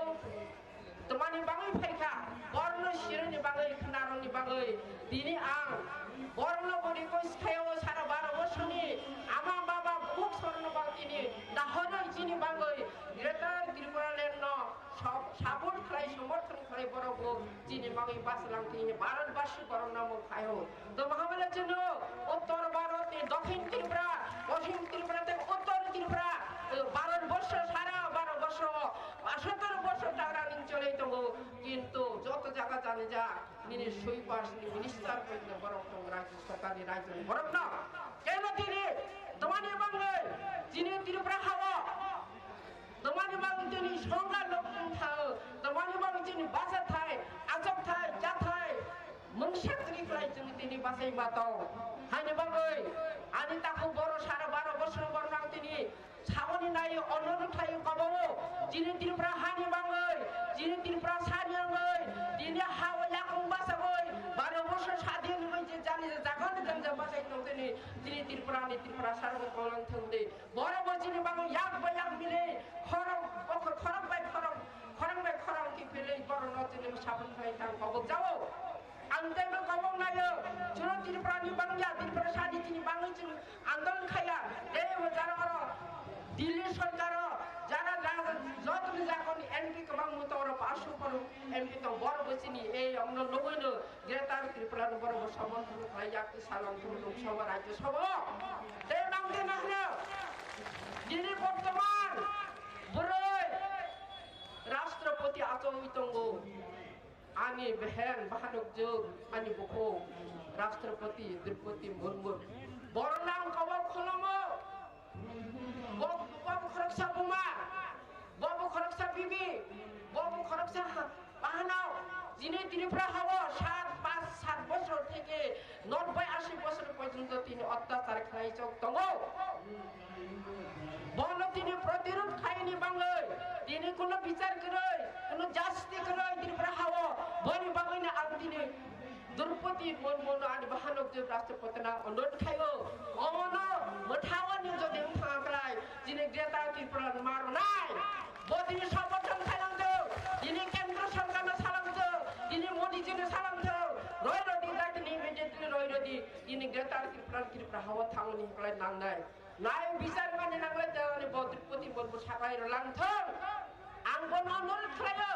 twmani bangwi phaikha, borno sironi bangwi khwnaroni bangwi tini ang borno bo request khaio sara baro borsoni ama baba buk sorno bang tini dahoroi chini bangwi Greater Tripura Land no sab-, support khlai somorthon khlai borok bo chini bangwi bachwlang tini Bharat basi borok no mung khaio. Tamo hamle chwngno Uttor Bharat ni Dokhin Tripura, Poschim Tripura tei Uttor Tripura, eh, Bharat borsho, sara Bharat borsho, pasatoro borsho tagra ning chole tongo, kintu joto jaga jani ja, nini sweepers ni minister poito borok tongo, rajyo sorkar ni rajyo ni borok no. Keno tini, tomani bangwi, chini Tripura hao, tomani bangwi chini songkar lok thao, tomani bangwi chini basa thai, achok thai, cha thai, Mungsa kwrwi khlai chwng tini bachai ma tong. Haini bagwi ani takhuk boro sara baro bosor borno ang tini saboni nai onurodh khlai kobo. Chini Tripura hani bagwi, chini Tripura sani bagwi, tini ha o yakung bachagwi, baro bosor sadin wngwi je jani je jagan janja bachai tong tini, chini Tripura ni Tripura sarbo kolang thwngdi. Boro bo chini bagwi yak bai yak mili khorang, khorang bai khorang, khorang bai khorang ki pili boro no chini saboni khlai tang kobo jao. Ang teibo kobong naio, chwng Tripura ni bangya, Tripura sadi chini bangwi chwng andolon khaiya. Tei bo jara oro Delhi sorkar o jara raja jotoni jagoni M P kwbang muto oro pasu poro M P tong boro bo chini ei ongno nugwi no Greater Tripura no boro bo somorthon khlai yak salam thung thung sobo rajyo sobo. Tei bangde nahno dini bortoman bwrwi Rashtrapati achogwi tongo. Ani behen bahanok jwk, ani bukhuk Rashtrapati Draupadi Murmu. Borok nang kobo kholomo. Bo, bo khoroksa buma, bo, bo khoroksa bibi, bo, bo khoroksa ha-, bahanok. Jini Tripura hao sat, pas, sat bosor theke Nobboi ashi bosor porjonto tini otyachar khlai chok tongo. Bono tini protirod khlaini bangwi, tini kuno bichar kwrwi, kuno justice kwrwi Tripura hao, boni bagwino ang tini Draupadi Murmuno ani bahanok je Rashtrapati no onurodh khaio. Omono mwthangwani jodi wngthang khlai, tini Greater Tripura ni marnai. Bo tini somorthon khailangthok, tini kendro sorkarno salangthok, tini Modiji no salangthok, roi rodi, jatini immediately roi rodi. Ini Greater Tripura, Tripura hao thangmani hiklai nangnai. Nai bichar mani nanglai tei ani bo Draupadi Murmu saklai rwlang thung. Ang bono onurodh khlaio.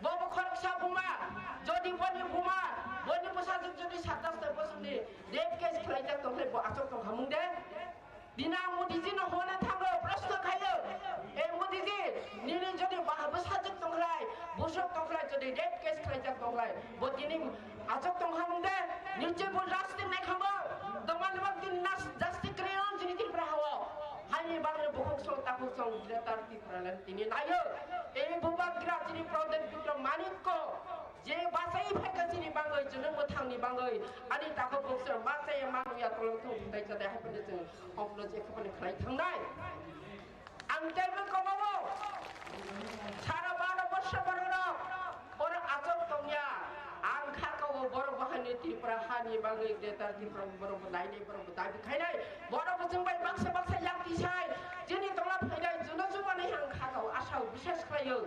Bo bo khoroksa buma, jodi boni buma, boni bwsajwk jodi satas ta bosongni rape case khlaijak tongkhe bo achuk tong hamung de. Bini ang Modiji no hone thango, proshno khaio. E Modiji, nini jodi ba-, bwsajwk tongkhlai, busuk tongkhlai, jodi rape case khlaijak tongkhlai, bo tini achuk tong hamung de, nini bo justice naikhango, tongmani bak tini nas-, justice kwrwi rw tini Tripura hao. Haini bagwi bukhuk song, takhuk song, Greater Tipraland tini naio. E bubagra tini Pradyut Putra Manikko, je bachai phaikha chini bagwi, chwng mwthangni bagwi, ani takhuk bukhuk song bachai manu ya tolong thung, tai chadai hai phano chwng Omono je khapani khlai thangnai. Ang teibo kobogo. Sara baro bosor bororok oro achuk tongya. Ang kha kobo borok bahai ni Tripura hani bagwi Greater Tripura borok bo nainai borok bo dabi khainai. Borok bo chwng bai baksa baksa yak tisai. Chini tongla phainai juno jumanai ang kha kobo asao biswas khlaio.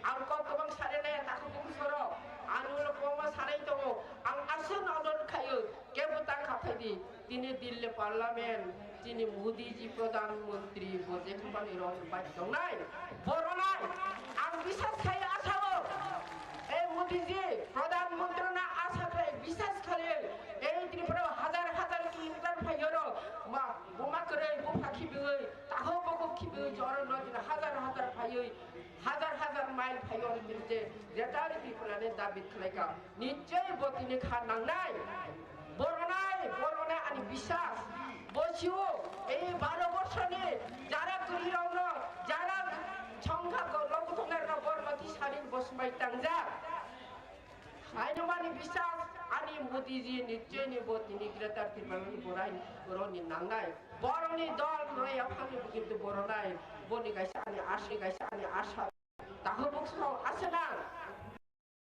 Ang kok kwbang sari nai takhuk bukhuk soro. Ang ulo kwbangma sanai tongo. Ang aswk no order khaio. Kebo ta khathai di. Tini Delhi Parliament, tini Modi ji Pradhan Mantri bo je khapani rok bai tongnai, boronai, ang biswas khai asao, e Modi ji Pradhan Mantri na asa khai biswas khai, e Tripura hazar hazar kilometer phai oro, ma, buma kwrwi, bupha khibiwi, taho bokok khibiwi, joro no din hazar hazar phaiwi, hazar hazar mile phaiwi, je Greater Tripura ni dabi khlaika. Nichoi bo tini kha nangnai. Boronai, boronai ani biswas. Bo siwo, ei baro borsoni jara kwrwi rokno, Bosmai tangjak. Haino mani bisas ani Modi ji ni chini bo tini Greater Tipraland ni borai boroni nangnai. Boroni dol roi aphani bukit boronai. Boni kaisa ani asi kaisa ani asa. Tahu bukso asana.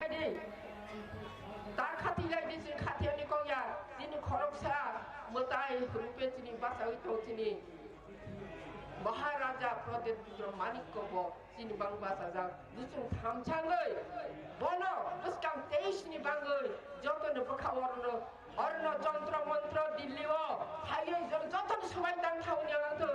Di. Ta khati lai di si khati ani kongya. Tini khoroksa mutai rupe tini basai to tini. Maharaja Pradyut Manikko bo. Chini bang bachajak, bwswng thamsangwi, bono bwskang teis ni bangwi, joto ni bwkha orno, orno jontro montro Delhi o, phaiwi jor joto ni swbai tang thangni ang tu,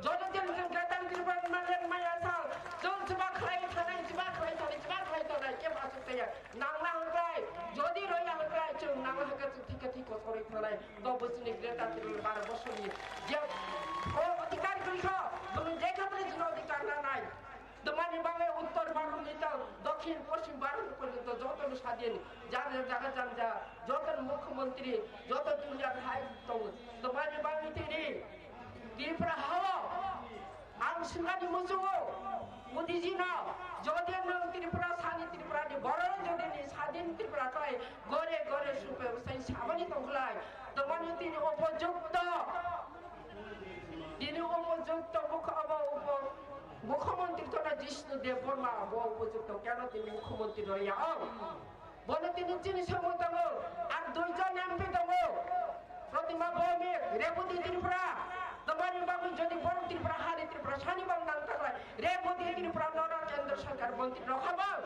joto din jwng Greater Tipraland maya sal, jwng chuba khlai thanai, chuba khlai thanai, chuba khlai thanai, kebo asuk taya, nangna hwnkhlai, jodi roya hwnkhlai, chwng nangna hwnkhe chwng thika thik kosorwi thanai, bo bwswngni Greater Tipraland bara bosoni, je, o adhikar kwrwi kho, bwrwi je khatrwi jwng adhikar nanai. Tamani bagwi uttor Bharat ni tang dokhin poschim Bharat porjonto joto ni sadin jar jar jaga janja joto ni mukhyamantri joto duniyar hai tongo. Tamani bagwi tini Tripura hao ang swngani muchungo Modi ji no jodi nwng Tripura sani Tripura ni borok jodi ni sadin Tripura khlai gore gore supe usai sabani tongkhlai tamani tini upojukto Tini upojukto mukho-, obo upo-, mukhyamantri tona Jishnu Debbarma, bo upojukto keno tini mukhyamantri rwya ong. Bono tini chini somo tongo, ar duijon M P tongo. Protima Bhowmik, Rebhuti Tripura, tomani bagwi jodi borok Tripura, hani Tripura, sani bang nang taklai, Rebhuti Tripura, noro kendro sarkar montri rokha bang.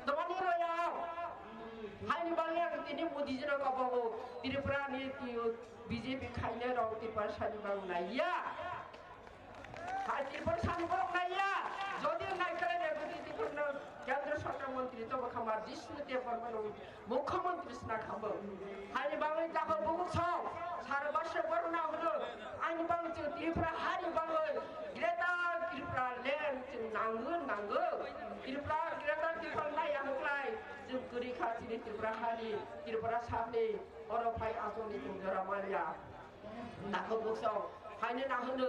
Tomani rwya ong. Haini bagwi ang tini Modi jino kobogo, Tripura ni twi B J P khainai rok Tiprasani bang naiya. Hai Tiprasani borok naiya. Jodi naikhwlai nai bwtwi Tiprasano Kendra Sorkar Montri tobo khama Jishnu Debbarmano Mukhyamantri sna khamo. Haini bagwi jaga bubuk song sara basra borok na hwno. Ani bagwi chwng Tripura hani bagwi Greater Tripura land chwng nango nango. Tripura Greater Tripura naiya hwklai chwng kwrwi kha chini Tripura hani Tripura sakni oro phai aswkni chwng jora manya. Takhuk buksong, haino na hwno,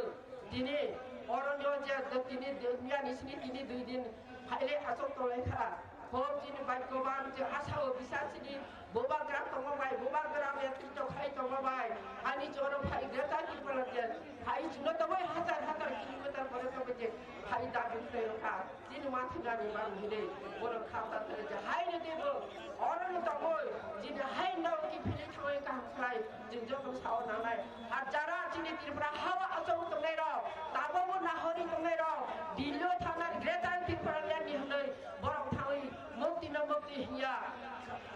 tini oro nw je, tini duniya ni sini tini dui din phaile aswk tonglaikha. Hok chini bai koban je asao bisa chini bubagra tongma bai, bubagra netrito khai tongma bai. Ani choro phai Greater Tipraland je, phai chwngno tongwi hajar hajar kilometer pore tongwi je phai dabi khlai rokha. Chini mathwngani bang hinwi borok kha ta tare je hai no tebo oro no tongoi chini hai no ki philwi thangwi kaham khlai chwng joto sao nangnai. Ar jara chini Tripura hao achuk tongnai rok, tabukbo nahori tongnai rok, Delhi o thangna Greater Tipraland ni hinwi borok thangwi mukti no mukti hinya,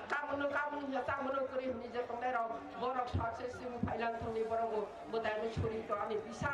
kamono kamono hinya, chamono kwrwi hinwi je tongnai rok, borok success simi phailang thangni borok bo mwtai no suri to ani bisa.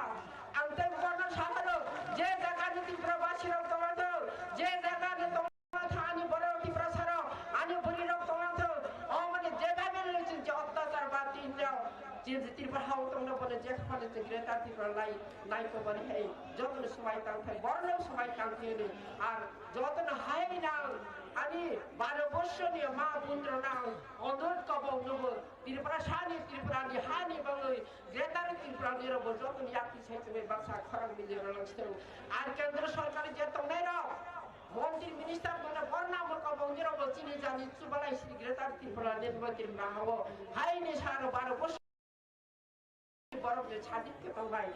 Ang tei borno sahalo je jaga ni Tripura basi rok tonglathok, je jaga ni tonglathok ani borok Tiprasa rok, ani bwrwi rok tonglathok, o mani je jaga ni chwng je ottachar ba tin rok, je je Tripura hao tongna bono je khapani chwng Greater Tripura lai, lai ko bani hai, joto no swmai tang thai, borno swmai tang thai ni, ar joto no hai nang, ani baro borsho ni ma bun rok nang, onurot kobok nugo, Tripura sani, Tripura ni hani bangwi, Greater Tripura ni rok bo joto ni yakti sai chumui baksa khorang mili rwlang sitwng. Ar kendra sorkar je tongnai rok, montri minister bono borna moko bongni rok bo chini jani chubalai sini Greater Tripura ni bo Tripura hao. Haini saro baro bosor borok je sadik ke tongbai.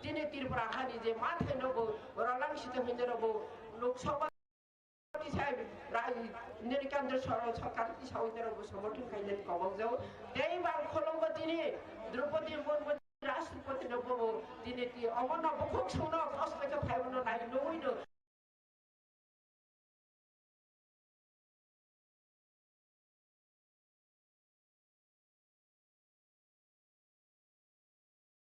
Chini Tripura hani je mathai no bo rwlang sitwng hinwi rok bo Lok Sabha Tisai rai nini kendra sor-, sorkar tisai nini rok somorthon khainani kobok jago. Tei bang kholombo tini Draupadi Murmu Rashtrapati no bobo tini ti omono bukhuk songno kosto khe phaibono nai nugui no.